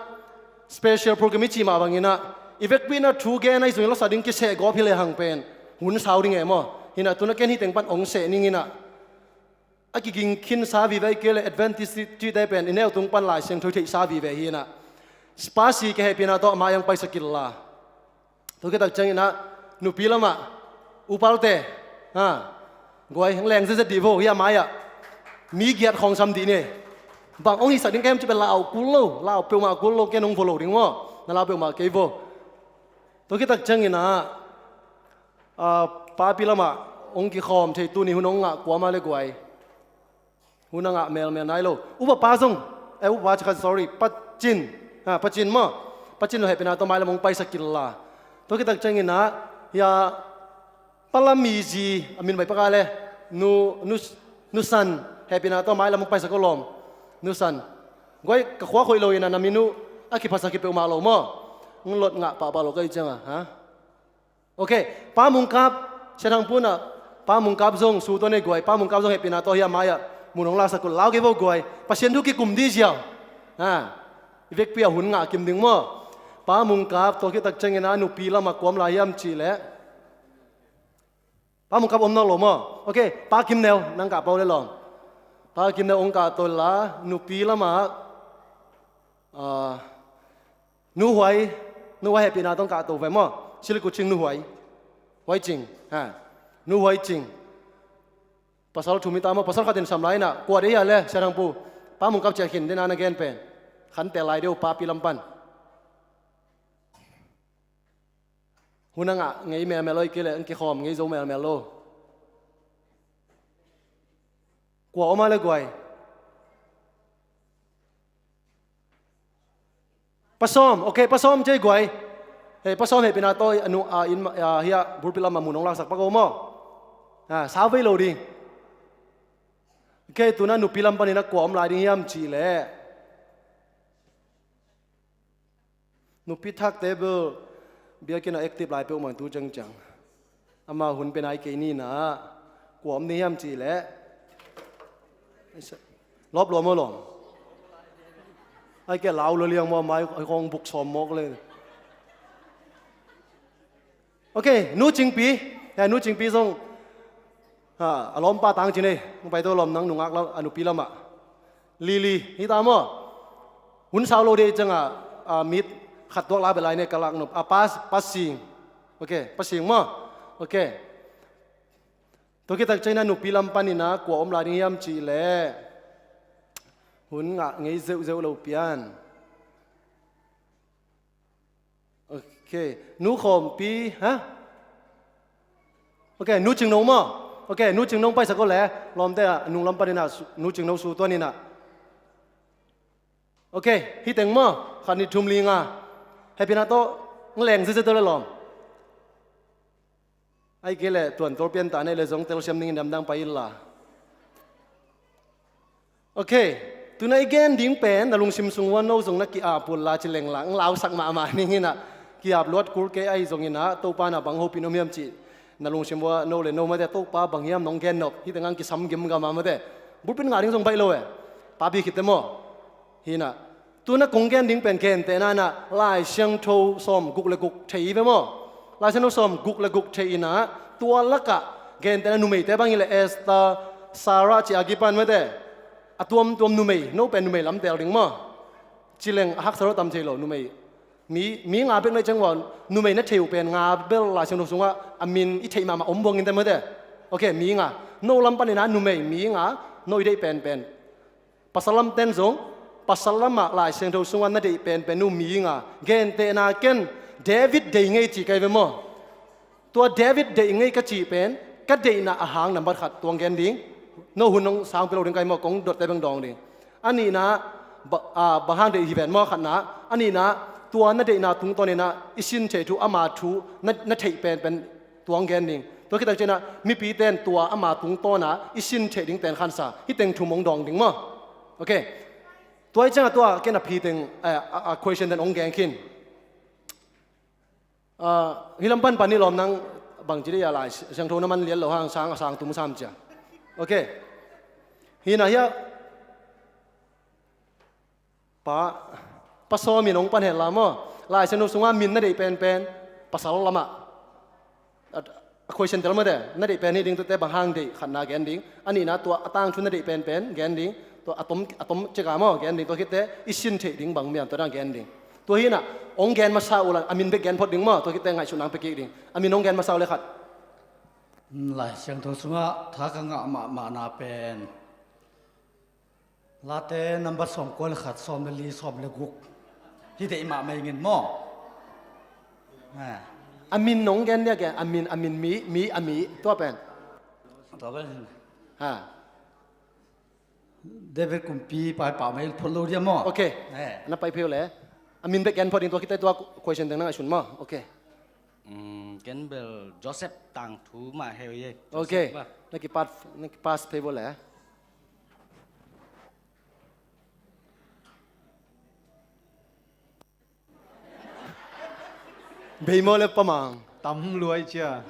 special program i cih mah banginah i vekpinah thu gen ahi zongin lasa ding kiseh gawp hi lehang pen hun sau ding e maw? Hinah tunah ken hi teng pan ong seh ninginah a kiging khinsa vive ahi kei le Adventist cihte pen i neu tung pan Lai Siangtho i theihsa vive hinah spasi ka hehpihna tawh mai ang paisa killa. Tua khit tak cianginah nupi lamah upalte ha guai heng leng zezet dih vo hi a mai-ah mi giat khawng sam dih ni. Bang ong hisak ding ka hem ci pen lau kul lo lau peuhmah kul lo ken ong vo lo ding maw? Na lau peuhmah kei vo. Tua khit tak cianginah a, papi lamah ong kikhawm thei tuni hun ong ngah kuamah le guai. Hun a ngah melmel nai lo. Upa pa zong eh upa pa cakhan sorry pacin ha pacin maw? Pacin lo hehpihna tawh mai lam ong paisa killa. Tua khit tak cianginah hia pala mizi a min bai paka le nu, nu, nusan hehpihna tawh mai lam ong paisa ko lawm. Nusan guai ka khua khoih lo inah na min uh a kiphasa khit peuhmah lo maw? Ong lot ngah pahpah lo ka i cianga ha. Ok, Pa Mungkap, Siathang punah Pa Mungkap zong su tawh nei guai, Pa Mungkap zong hehpihna tawh hi a mai-ah mun hong laksak uh lau kei vo guai. Pasian thu kikum dih ziau. Ha, i vekpi a hun ngah kim ding maw? Pa Mungkap tua khit tak cianginah nupi lamah kuam lai hiam cih leh Pa Mungkap om nawk lo maw? Ok, Pa Kim Neu nang kah pau le lawm. Pa Kim Neu ong kah tawh la nupi lamah ah, Nu Huai, Nu Huai hehpihna tawh ong kahto ve maw? Chili kuching nu huai. Huai cing. Ha. Nu huai cing. Pasal thum hi ta maw, pasal khat in sam lai inah, kua dei hia le, Sia Thang Pu. Pa Mung Kap Ciah Khin dena na gen pen. Khan tel lai deuh, papi lam pan. Hun a ngah ngei melmel lo, i kei le, ang kikhawm ngei zo melmel lo. Kua om a le guai. Pasawm, ok, pasawm cei guai. Hei, pasawm hei pina tawi, anu, a, in, a, hia, bulpi lam a mun hong laksak pak o maw. A, sau vei lo ding. Ok, tuna nupi lam panin a kua om lai ding hiam cih leh. Nupi thakte bel biakinn a active lai peuhmah tu ciangciang. Ama hun pen ai kei ni na, kua om ni hiam cih leh. Lawp lua maw lawm. Ai kei lau lo liang maw, mai hong buk sawm mawk le. Ok, Nu Cingpi. Ya, Nu Cingpi zong, ha, a lawmpa tang cin ei. Hong pai to lawm nang nungak lam, a nupi lamah. Lili, hi ta maw? Hun sau lo dei ciangah, a, mit khat tuak la bel lai ne ka lak nop. A, pas, pasing. Ok, pasing maw? Ok. Tua khit tak ciangin a nupi lam panin a kua om lai ding hiam cih leh. Hun ngah ngei zeuhzeuh lo pian. Ok. Nu Khawmpi, ha? Ok, Nu Cingno maw? Ok, Nu Cingno paisak o le. Lawmte ah, nunglam panin ah, Nu Cingno su tuanin ah. Ok, hi teng maw? Khat, nih, thum, li, nga. Hei pina tawh, ng leng zizia tawh le lawm. Ai kei le tuan tol pian ta nei le zong telsiam ning in damdang pai illa. Ok, tuna i gen ding pen na lungsim sung ua no zong na ki-ap ula ci leng la, ng lausak mahmah ning inah, ki-ap luat kul kei ahi zong inah, Topa na bang hopih nuam hiam cih na lungsim ua no le no mate, Topa bang hiam nong gen nop, hi tengah kisam gimgam a mate. Bulpin ngah ding zong baih lo e. Papi khitte maw? Hi inah. Tuna kong gen ding pen gentehna inah Lai Siangtho sawm guk le guk thei hi ve maw? Lai Siangtho sawm guk le guk thei inah tua lakah gentehna numeite bang hi le Esther, Sarah ci a kipan mate. A tuamtuam numei, no pen numei lam tel ding maw? Ci leng a haksa lo tam thei lo numei. Mi, mi nga bek na i ciang ua numei na thei uh pen nga bel Lai Siangtho sungah a min i theih mahmah om buang in te mate. Ok, mi nga. No lam panin ah numei, mi nga, no i deih penpen. Pasal lam ten zong, pasal lamah Lai Siangtho sungah na deih penpen uh mi nga, gentehna ken David deih ngei ci kei ve maw? Tua David deih ngei ka cih pen, ka deihna a hang nambat khat tuang gen ding. No hun nong sang pia lo ding kai maw, kong dotte beng dawng ding. A nihna, ba, a, bang hang deih hi ven maw khatna, a nihna, tua na deihna tungtawn inah, i sin theih thu, ama thu, na, na theih penpen, tuang gen ding. Tua khit tak ciangin ah, mipi ten tua ama tungtawn ah i sin theih ding ten khansa. Hi teng thum hong dawng ding maw? Ok. Tua hi ciangah tua ken a phi teng, eh, a, a question ten hong gen khin. Ah, hi lam pan pan ni lawm nang bang ci dei a Lai Siangtho na man lian lo hang sang, a sang tum sam cia. Ok. Hi na hia. Pa, pasawm in hong pan hen la maw? Lai Siangtho sungah min na deih penpen pasal lamah. A, a question tel mate, na deih pen hi ding, tuate bang hang deih khatna gen ding. A nihna tua a tangthu na deih penpen gen ding. Tua a tom, a tom cika maw gen ding, tua khitte i sin theih ding bang miam tua dang gen ding. Tua hi inah, hong gen masa uh la, a min bek gen phot ding maw, tua khitte ngaihsutna hong pia kik ding. A min hong gen masa uh le khat. Hmm, Lai Siangtho sungah tha ka ngah mahmahna pen Late number sawm kua le khat, sawm le li, sawm le guk. Hi deih mahmah ing in maw? Ah. A min nong gen dia ke, a min, a min mi, mi, a mi, tua pen. Tua pen. Ha. David Kumpi pai pah mai phot lo dia maw? Ok. Eh. Na pai pheu le. A min bek gen phot ding, tua khitte tua question ding na ngaihsun maw? Ok. Mm, ken bel Joseph tangthu mah hei. Ok. Joseph mah. Na kipas, na kipas phei bo le. Bei maw le Pa Mang? Tam luai cia.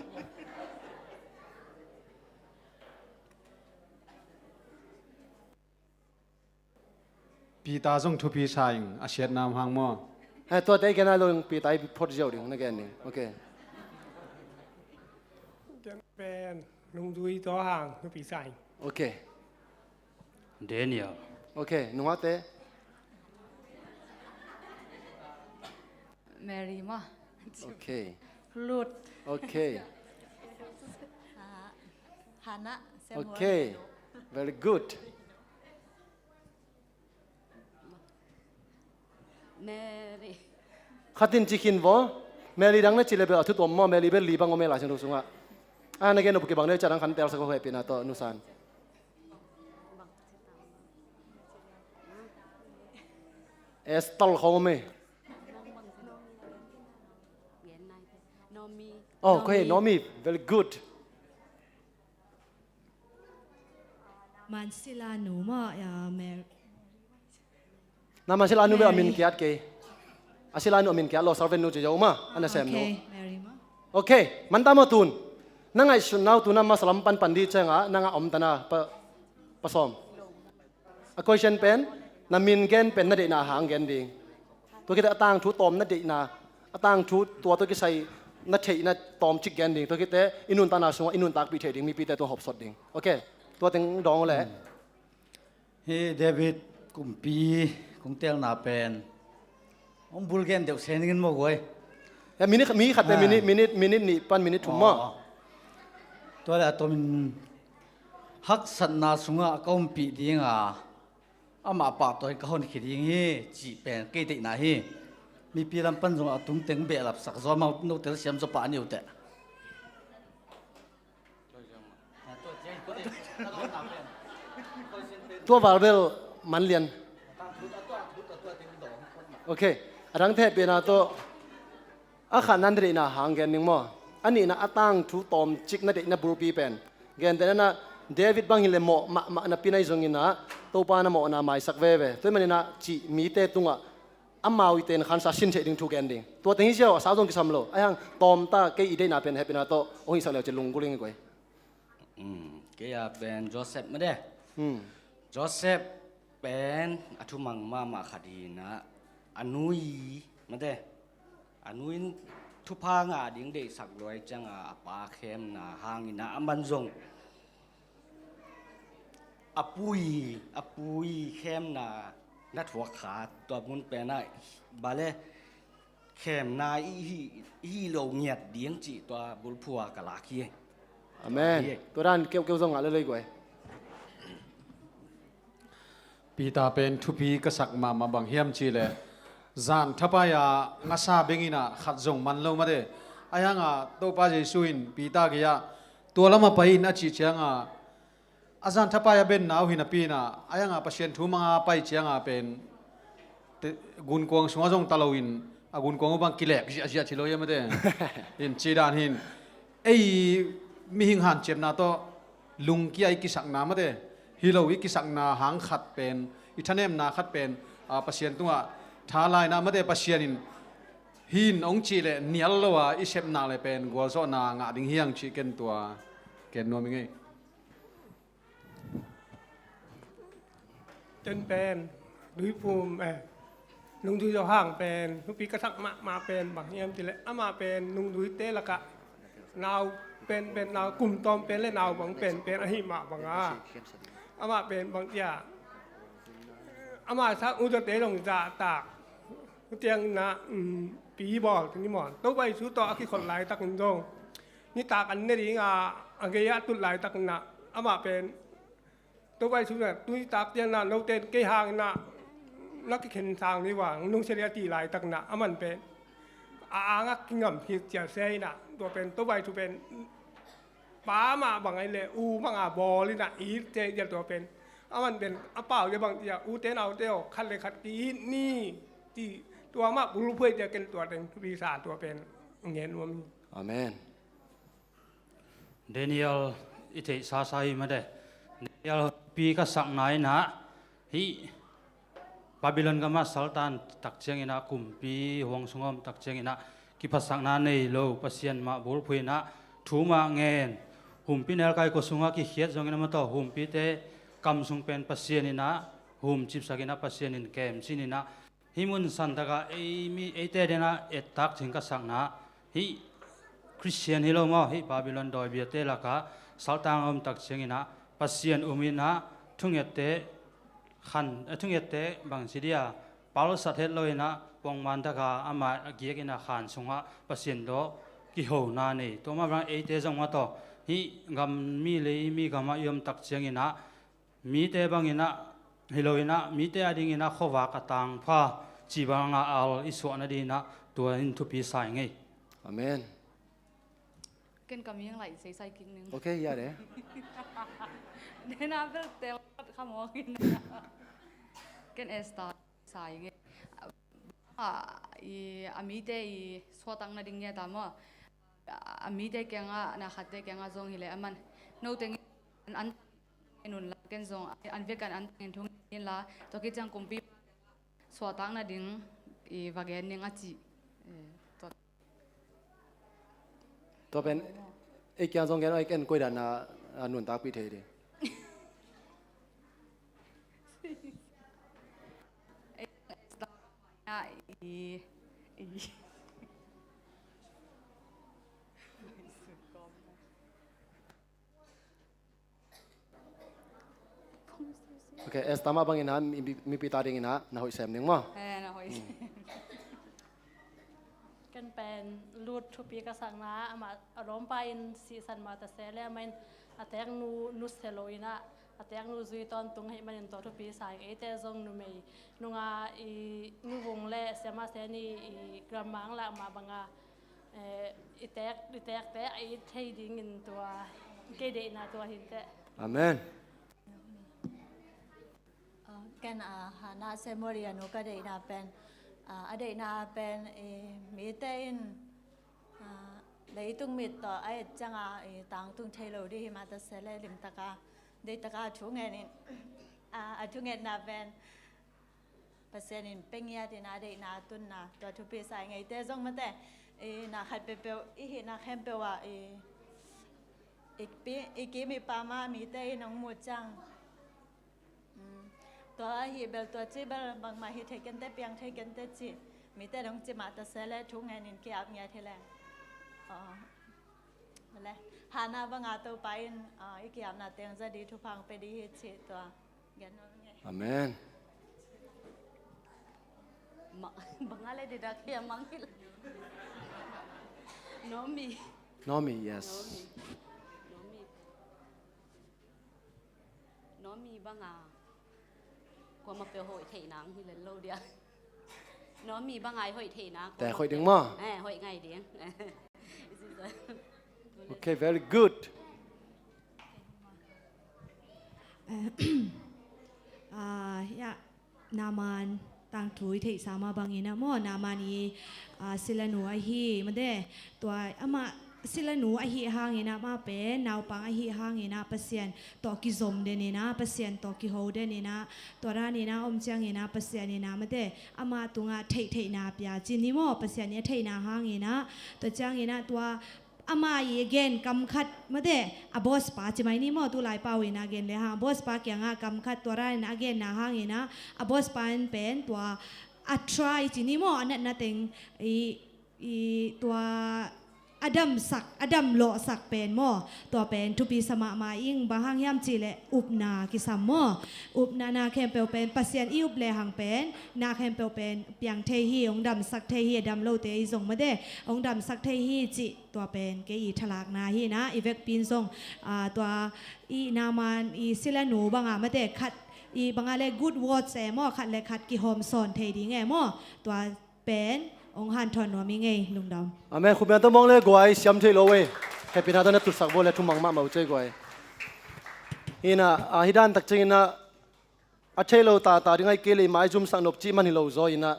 Peter zong thupi sa ing, a siatna om hang maw? Eh, tuate i gen a lo ing, Peter i phot ziau ding, na gen ding. Ok. Ken pen, nungzui Johan, thupi sa ing. Ok. Daniel. Ok, nungate. Mary maw? Ok. Lut. Okay. Ah, Hannah, Samuel. Okay. Very good. Mary. Khat in ci khin vo. Mary dang na ci le bel a thu tuam maw, Mary bel li bang om e Lai Siangtho sungah. A na gen uh kibang ne, ca dang khan telsak vo, hehpihna tawh Nu San. Esther khawng om e. Naomi. Oh, okay, Naomi. Naomi. Very good. Mansila nu maw, ya, Mary. Na Mansila nu bel a min kiat kei. A sila nu a min kiat lo, servant nu ci zo maw, a nasem nu. Okay, Mary maw. Okay, man ta maw tun. Na ngaihsutna uh tun a masa lam pan pan ding ciangah, nang a om ta na pa, pa sawm. A question pen, na min gen pen na deihna hang gen ding. Tua khit teh a tangthu tawm na deihna, a tangthu tua tawh kisai na theihna tawmcik gen ding. Tua khit teh i nuntakna sungah i nuntakpih theih ding, mipite tua hopsot ding. Okay, tua teng dawng uh leh. Hi David kumpi kong telna pen hong bul gen deuh se ning in maw guai. Ya, minute, mi khat pen, ah, minute, minute, minute nih pan minute thum maw. Oh. Tua leh a tomin haksatna sungah ka ompih ding a, amah pahtawi ka honkhia ding hi cih pen kei deihna hi. Mipi lam pan zong a tungteng behlapsak zaw, amau note siam zaw pah ni uh teh. Tua val bel man lian. Okay. A dang thehpihna tawh a khatna na deihna hang gen ding maw. A nihna a tangthu tawmcik na deihna bulpi pen. Gentehna David bang hi leh mawh mahmah napi na hih zongin ah Topa na mawhna maisak veve. Tua ahih manin ah cih mite tungah amau i ten khansa sin theih ding thu gen ding. Tua teng hi ziau a sau zong kisam lo. Ahi hang tawmta kei i deihna pen hehpihna tawh hong hihsak leu ci lunggulh ing i guai. Um, kei a pen Joseph mah de. Um. Joseph pen a thumang mahmah khat hi in ah, a nu i mah de. A nu in thupha ngah ding deihsak lua ahih ciangin a pa khemna hangin ah aman zong a pu i, a pu i khemna na thuak kha, tua mun pen ah bale khemna i hi, i hi lo ngiat ding cih tua bulphuh a ka lak hi. Amen. Hi. Tua dan keuhkeuh zong ngah lel ei guai. Peter pen thupi ka sak mahmah, bang hiam cih leh zan thapai-a ngasa bengin ah khat zong man lo mah de. Ahi hangin Topa Jesu in Peter kiangah tua lamah pai in a cih ciangin, a zan thapai-a benna uh hi napi in ah, ahi hangin Pasian thu manga pai ciangin pen gunkuang sungah zong ta loin a gunkuang uh bang kilek ziahziah ci lo hi a mate. In ci dan hi in, ei mihing hanciamna tawh lungkia i kisakna mate, hi lo i kisakna hang khat pen, i thanemna khat pen, a, Pasian tungah tha laina mate, Pasian in hi in hong cih leh nial lo a i sepna leh pen gualzawhna ngah ding hi hang cih ken tua ken nuam ing ei. Ken pen Duiphum, eh, Nungzui Zo Hang pen thupi ka sak mahmah pen bang hiam cih leh amah pen Nungzuite lakah nau penpen, nau kum tawm pen leh nau bang penpen ahi mah bangin amah pen bang ci a, amah sang U Zate zong zahtak, tua ciangin ah, um, pi bawl tuni maw, Topa Jesu tawh a kikhol laitakin zong nitak an ne ding a, a gei-ah a tut laitakin ah amah pen Topa Jesu in ah, tuni tak ciangin ah note in kei hangin ah na kikhen sang ni vang nungsia ding a cih laitakin ah aman pen a angah kingam khit ciang se in ah, tua pen Topa Jesu pen pa mah bang ahih leh u banga bawl in ah it ciang, tua pen aman pen a pau leh bang ci a, ute naute aw, khat leh khat ki-it ni, cih tua mah bulphuh hi ci a, ken tua teng thupi sa, tua pen ngen nuam hi. Amen. Daniel i theihsa sa hi mate. Daniel pi ka sakna in ah, hih Babylon gam ah saltan tak ciangin ah, kumpi huang sungah om tak ciangin ah, kiphasakna nei lo, Pasian mah bulphuh in ah, thu mah ngen, humpi nelkai kua sungah kikhiat zongin ah, amah tawh humpite kam sung pen Pasian in ah humcipsak in ah, Pasian in kem cin in ah, hih mun santak ah ei mi, eite adingin ah ettak ding ka sakna, hih Khristian hi lo maw, hih Babylon dawi biate lakah saltan a om tak ciangin ah, Pasian um in ah, thungette khan, eh, thungette bang ci dia, palsat het lo in ah, pongman tak a amah a giak in ah khan sungah Pasian tawh kihona nei. Tua mah bang eite zong mah tawh hih gam mi lei mi gamah i om tak cianginah mite banginah hi loinah mite a dinginah khuavak a tangpha cih bangah al i suah nadinginah tua in thupi sa ing ei. Amen. Ken ka ming lai seisai kik ning. Ok, ya de. Dena bel tel khat kha mawk in. Ken Esther sai nge. A, i, a mite i suahtak nading nge ta maw. A mite kiangah, na khatte kiangah zong hileh aman. No teng an, an nun la ken zong an vekin an teng thung in la. Tua kiciang kumpi suahtak nading i va gen ning a ci. Eh, tua Tua pen ei kiang zong gen ei ken koi dan a, a nuntakpih thei ding. Ok, Esther mah bangin ah mi, mi, mipi ta dingin ah na hoih sem ding maw? Eh, na hoih sem. Ken pen Ruth thupi ka sakna, amah a lawmpa in sihsan mah ta se le, amah in a teeknu nusia lo in ah, a teeknu zui tawntung ahih manin tua thupi sa ing. Eite zong numei nunga i nuvung le siamah seni i grammar lak mah banga Eh, i teek, i teekte a it thei dingin tua, kei deihna tua hi inteh. Amen. Ah, ken, ah, Hannah Samuel i a nu ka deihna pen, ah, a deihna pen, eh, mite in, ah, leitung mit tawh a et cianga, eh, tangtung thei lo ding hi mah ta se le limtaka, deihtaka a thu ngenin, ah, a thungetna pen, Pasian in pia ngiat in a deihna a tunna tua thupi sa ing. Eite zong mate, i na khat peuhpeuh i hihna khempeuh ah i, i pi-, i kim i pam ah mite in hong muh ciang, mm, tua ahi bel tua ci bel bangmah hi thei kente, piang thei kente ci mite in hong ci mah ta se le thu ngenin ki-ap ngiat hi leng. Aw. Hannah banga Topa in, ah, i ki-apna teng za ding, thupha hong pia ding hi cih tua gen nuam ing. Amen. Ma-, banga le didak hi a mang hi le. Naomi. Naomi, yes. Naomi. Naomi. Naomi banga kuamah peuh hoih theih nang hi len lo dia. Naomi banga i hoih theih nang. Te hoih ding maw? Eh, hoih ngai ding. Okay, very good. Ah, ya. Naaman tangthu i theihsa mah bangin ah maw, Naaman i, ah, silanu ahi mate, tua amah silanu ahi hangin ah, amah pen naupang ahi hangin ah Pasian tawh kizom den in ah, Pasian tawh kiho den in ah, tua dan in ah om ciangin ah Pasian in ah mate, amah tungah theihtheihna pia ci ni maw, Pasian i a theihna hangin ah, tua ciangin ah tua amah i a gen kam khat mate, a boss pa ci mai ni maw, tu lai pau in a gen le hang, a boss pa kiangah kam khat tua dan in a genna hangin ah, a boss pa in pen tua a try ci ni maw, a natna teng i, i tua a damsak, a damlawhsak pen maw, tua pen thupi sa mahmah ing, bang hang hiam cih leh upna kisam maw, upna na khempeuh pen Pasian i up le hang pen na khempeuh pen piang thei hi, hong damsak thei hi, a dam lote i zong mate, hong damsak thei hi cih tua pen kei i thalakna hi in ah, i vekpi in zong, ah, tua i Naaman i silanu banga mate khat i banga le good words e maw, khat le khat kihawm sawn thei ding e maw, tua pen hong hanthawn nuam ing ei, lungdam. Amen. Khut beng tawh mawng le guai, siam thei lo ei. Hehpihna tawh na tutsak bawl le thumang mahmah uh cei guai. Hi in ah, ah, hi dan tak ciangin ah, a thei lo tata ding ahih kei leh i maizumsak nop cih man hi lo zaw in ah,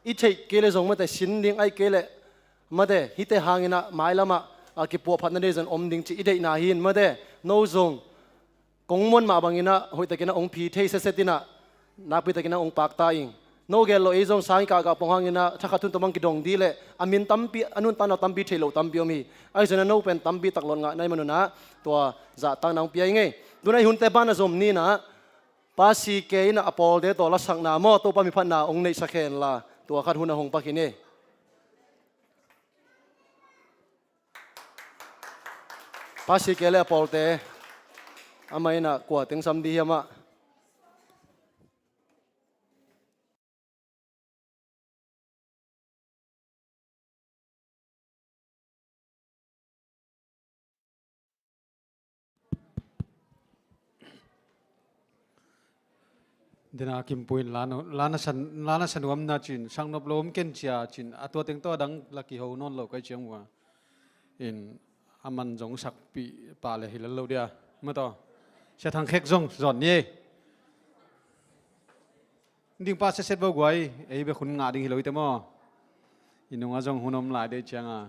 i theih kei leh zong mate sin ding ahih kei leh mate, hihte hangin ah mailam ah, a kipuahphatna dei zong om ding cih i deihna hi in mate, no zong kong muan mah bangin ah hoihtakin ah hong phi thei setset in ah, nakpitakin ah hong pakta ing. No gel lo ei zong sang i kahkah pong hangin ah thakhat hun tawh bang kidong dih leh a min tampi, a nuntakna tampi theih loh tampi om hi. Ahi zongin ah no pen tampi tak lot ngah na hih man un ah tua zahtakna hong pia ing ei. Tu-in ah i hunte ban a zom ni in ah, Pa C K in ah a pawlte tawh lasakna maw, Topa miphatna hong neihsak hen la, tua khat hun ah hong pak hi ni. Pa C K le a pawlte, amah in ah kua teng sam ding hiam ah? Dena Kimpu in la na, la na san, la na sa nuam na cin, sang nop lo om ken cia cin, a tua teng tawh a dang la kiho nawn lo kai ciang ua. In a man zong sakpih pah le hi lel lo dia. Ma tawh. Sia Thang Khek zong zon ni ei. Ding pah setset bo guai, ei bek hun ngah ding hi lo i te maw. I nungah zong hun om lai dei cianga.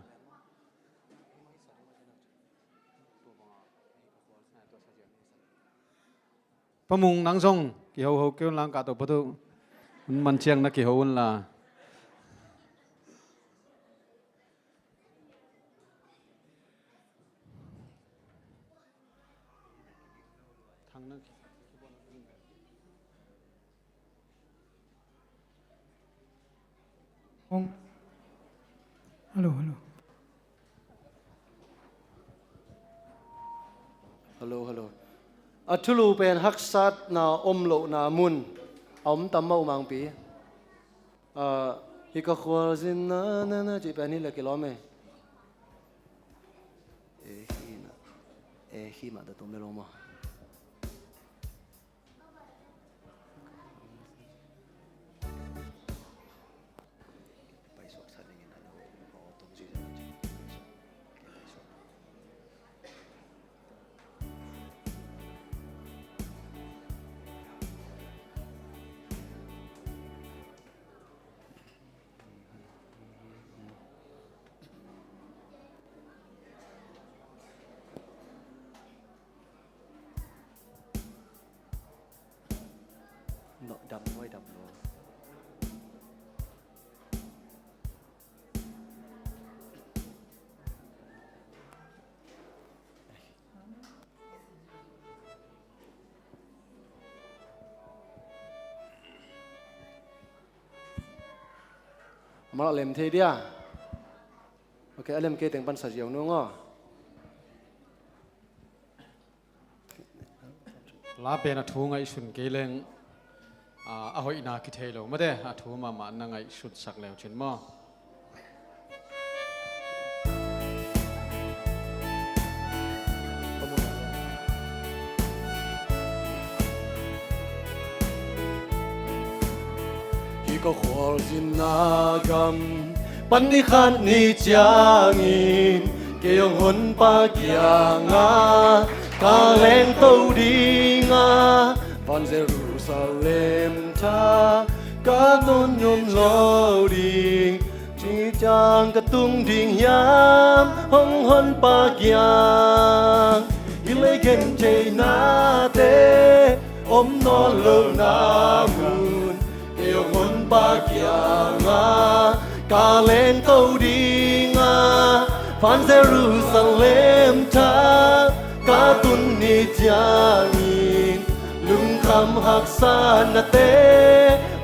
Pa Mung nang zong kihoho kei un la, kah to pa tu. Hun man ciang na kiho un la. Thang na. Hong. Hello, hello. Hello, hello. A thulu pen haksatna om lohna mun a om tam mah uh mangpi. Ah, hi ka khualzinna, na, na, cih pen hi le kilawm e. E, hi na. E, hi mah ta tum le lo maw. Dam nuai dam lo. Mah lem thei dia. Ok, a lem kei teng pan sa ziau nung aw. La pen a thu ngaihsun kei leng, a, a hoihna kithei lo mate, a thu mahmah na ngaihsutsak leu cin maw? Hi ka khualzinna gam pan ni khat ni ciangin kei hong honpa kiangah ka lengto dinga, van Jerusalem tha ka tun nuam lo ding. Ci ciang ka tung ding hiam hong honpa kiang? Hi lei gentheihnate om nawn lohna mun, kei hong honpa kiangah ka lengto dinga, van Jerusalem tha ka tun ni ciangin lungkham haksatnate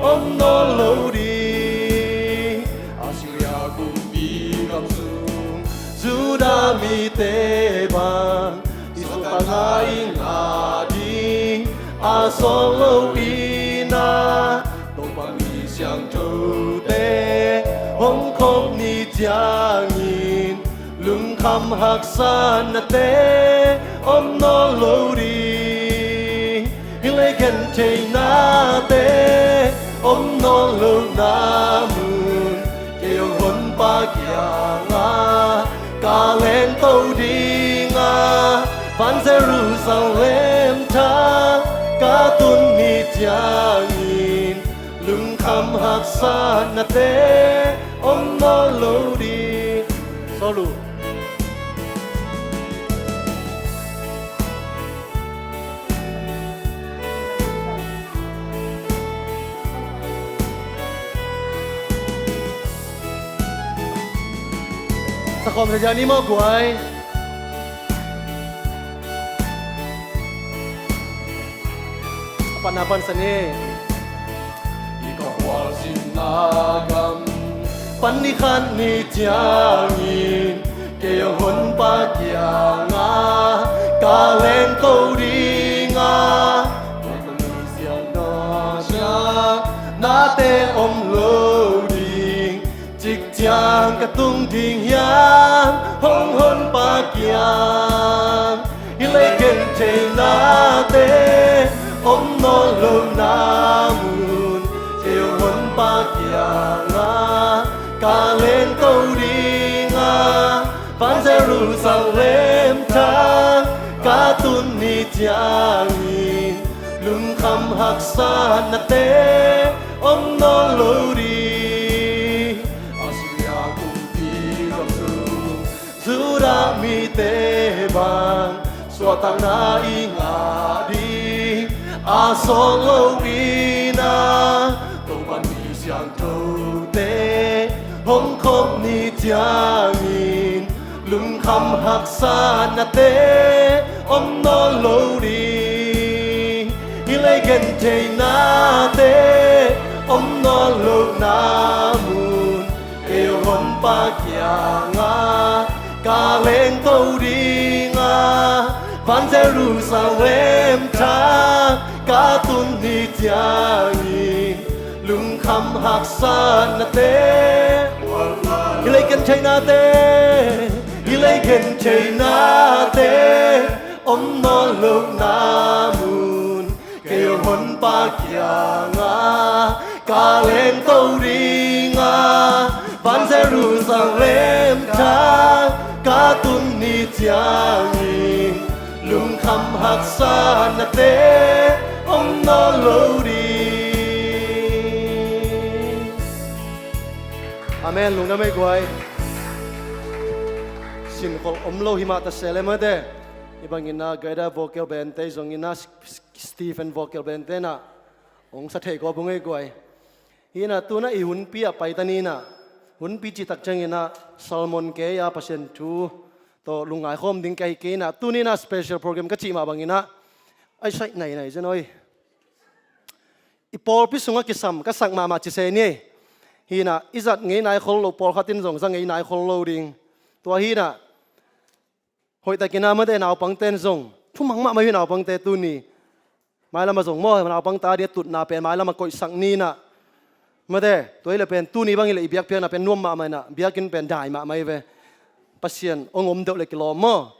om nawn lo ding. Assyria kumpi gam sung Judah mite bang i suahtakna i ngah ding a sawt lo in ah, Topa mi siangthote hong khop ni ciangin lungkham haksatnate om nawn lo ding. Hi lei gentheihnate om nawn lohna mun, kei hong honpa kiangah ka lengto dinga, van Jerusalem tha ka tun ni ciangin lungkham haksatnate om nawn lo ding. Solo. Sakhawm sa jani maw guai. A pan a pan sa ni. Hi ka khualzinna gam pan ni khat ni ciangin kei hong honpa kiangah ka lengto dinga, Topa mi siangthote nate om lo ding. Cik ciang ka tung ding hiam hong honpa kiang? Hi lei gentheihnate om nawn lohna Van Jerusalem thak ka tun ni ciangin lungkham haksatnate om nawn lo ding. Assyria kumpi gam sung Judah mite bang suahtakna i ngah ding a sawt lo in a, Topa mi siangthote hong khop ni ciangin lungkham haksatnate om nawn lo ding. Hih lei gentheinate om nawn lohna mun, kei honpa kiangah ka lengto ding a, van Jerusalem thak ka tun ni ciangin lungkham haksatnate, hih lei gentheinate, hih lei gentheinate om nawn lohna mun, kei honpa kiangah ka lengto ding a, van Jerusalem thak ka tun ni ciangin lungkham haksatnate om nawn lo ding. Amen. Lungdam ei guai. Sinkhol om lo hi mah ta se le mate. Hih bangin a guide a vocal band te zongin a, Stephen vocal band te na hong sa thei kua bung ei guai. Hi na tuna i hunpi ah pai ta ni na, hunpi cih tak ciangin a sermon kei a Pasian thu tawh lungngai khawm ding ka hi kei na, tuni na special program ka cih mah bangin a, ai sai nai nai zen oi. I pawlpi sungah kisam ka sak mahmah ci se ni. Hi na i zat ngei nai khol lo, pawlkhat in zong za ngei nai khol lo ding. Tua hi na hoihtakin a mate naupangte in zong thumang mahmah hi naupangte tuni. Mailam a zong maw naupangte a ding a tutna pen mailam a koihsak ni na. Mate tua hi le pen tuni bang hi le i biakpiakna pen nuam mahmah hi na, biakinn pen dai mahmah hi ve. Pasian hong om deuh le kilawm maw.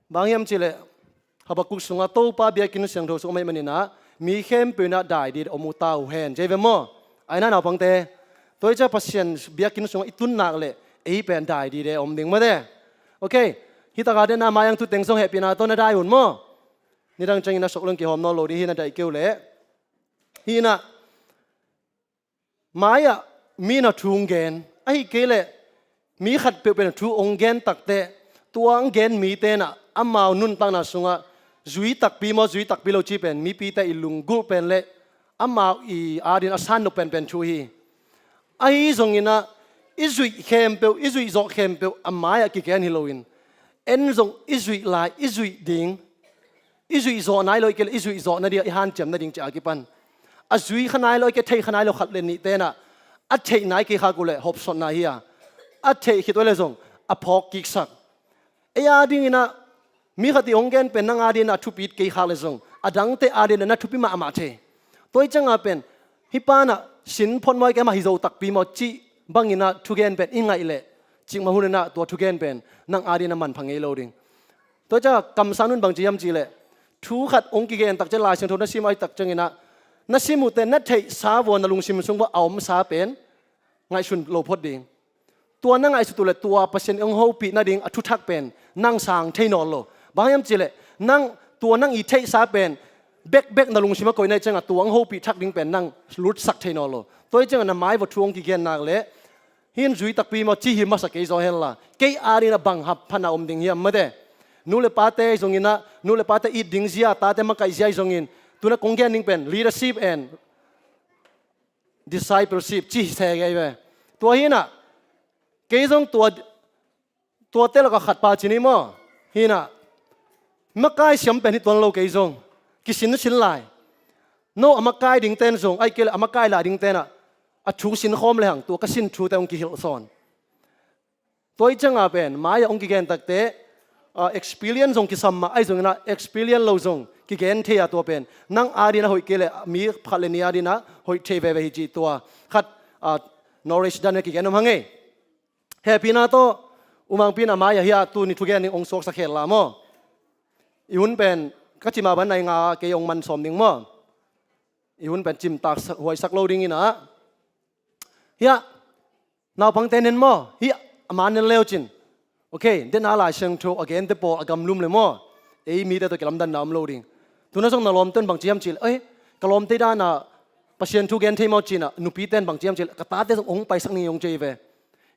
Bang hiam cih leh Habakuk sungah Topa biakinn siangtho sung om ahih manin a, mi khempeuh in a dai dide om uh ta uh hen ci hi ve maw. Ai na naupangte, tua hi ciah Pasian biakinn sungah i tun nak leh ei pen dai dide om ding mate. Ok. Hi tak a den a mai-ang thuteng zong hehpihna tawh na dai un maw. Nidang ciangin a sok leng kihawm nawn lo ding hi na, daih kei uh leh. Hi na mai-ah mi in a thu hong gen, ahih kei leh mi khat peuhpeuh in a thu hong gen takteh, tua hong gen mite in a amau nuntakna sungah zui takpi maw, zui takpi lo cih pen mipite i lunggulh pen le amau i adingin a san nop penpen thu hi. Ahi zongin a i zuih khempeuh, i zuih zawh khempeuh a mai-ah kigen hi loin, en zong i zuih lai, i zuih ding, i zuih zawh nai lo, i kei le i zuih zawh nading, i hanciam nading ci a kipan a zui kha nai lo, i kei theih kha nai lo khat le nihte in a, a theih nai kei khak uh leh hopsawnna hi a, a theih khit uh le zong a phawk kiksak. Ei adingin a mi khat i hong gen pen nang adingin a thupi kei khak le zong a dangte adingin a na thupi mahmah thei. Tua hi ciangin a pen hih pa in a sin phot maw, i kei amah hi zo takpi maw cih bangin a thugen pen i ngaih leh, cikmah hunin a tua thugen pen nang adingin a manpha ngei lo ding. Tua ciah kamsang nun bang ci hiam cih leh, thu khat hong kigen tak ciah Lai Siangtho na sim ahih tak ciangin a, na sim uh teh na theihsa vua na lungsim sung vua a omsa pen ngaihsun lo phot ding. Tua na ngaihsut uh leh tua Pasian hong hopih nading a thuthak pen nang sang thei nawn lo. Bang hiam cih leh nang, tua nang i theihsa pen bekbek na lungsim a koih na hih ciangin a tua hong hopih thak ding pen nang lutsak thei nawn lo. Tua hi ciangin a na mai vua thu hong kigen nak leh, hih in zui takpi maw cih hi masa kei zaw hen la, kei adingin a bang hamphatna om ding hiam mate. Nu le pate zongin a, nu le pate it ding zia, tate makaih zia zongin, tu-in a kong gen ding pen leadership and discipleship cih hi se kei ve. Tua hi na, kei zong tua, tuate lakah khat pa ci ni maw. Hi na, makai siam pen hi tuan lo kei zong, kisinsin lai. No a makai dingte in zong, ahih kei leh a makai lai dingte in a, a thu sin khawm le hang, tua ka sin thute hong kihilh sawn. Tua hi ciangin a pen mai-ah hong kigen takteh, ah, experience zong kisam mah ahi zongin a, experience lo zong kigen thei a, tua pen nang adingin a hoih kei leh mi khat le nih adingin a hoih thei veve hi cih tua khat, ah, knowledge dan a kigen om hang ei. Hehpihna tawh U Mangpi in a mai-ah hi a, tuni thugen ding hong suaksak hen la maw. I hun pen ka cih mah bang nai nga kei hong man sawm ding maw. I hun pen cimtak sak, huaisak lo dingin a, hi a, naupangte nen maw, hi a, a man nen leu cin. Ok, dena Lai Siangtho a gente pawl a gamlum le maw, ei mite tawh kilamdanna om lo ding. Tuna zong na lawmte un bang ci hiam cih leh, ei, ka lawmte dana Pasian thu gen thei maw ci-in ah, nupite in bang ci hiam cih leh, ka tate zong hong paisak ning hi hong ci hi ve.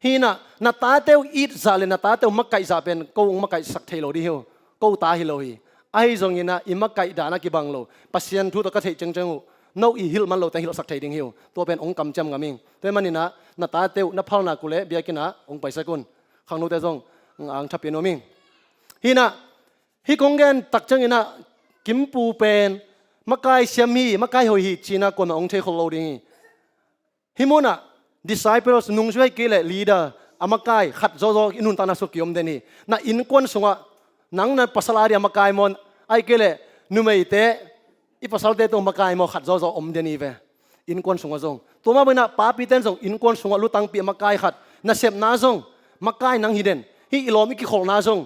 Hi-in ah, na tate uh it zah le na tate uh makaih zah pen ko hong makaihsak thei lo ding hi uh, ko ta hi lo hi. Ahi zongin ah i makaih dan a kibang lo, Pasian thu tawh ka theih ciangciang uh, no i hilh man lote hilhsak thei ding hi uh. Tua pen hong kamciam ngam ing. Tua ahih manin ah na tate uh na phalna uh leh biakinn ah hong paisak un. Khangnote zong ang thapiak nuam ing. Hi-in ah, hih kong gen tak ciangin ah, Kimpu pen makai siam hi, makai hoih hi ci-in ah kuamah hong thei khol lo ding hi. Hih munah disciples, nungzui ahih kei leh leader, a makai khat zawzaw i nuntakna sungah ki-om den hi. Na innkuan sungah nang na pasal a ding a makai maw, ahih kei leh numeite, i pasalte tung makai maw, khat zawzaw om den hi ve. Innkuan sungah zong, tua mah bangin ah papite in zong innkuan sungah lutangpi a makai khat, nasepna zong makai nang hi den. Hih i lawm i kikholhna zong,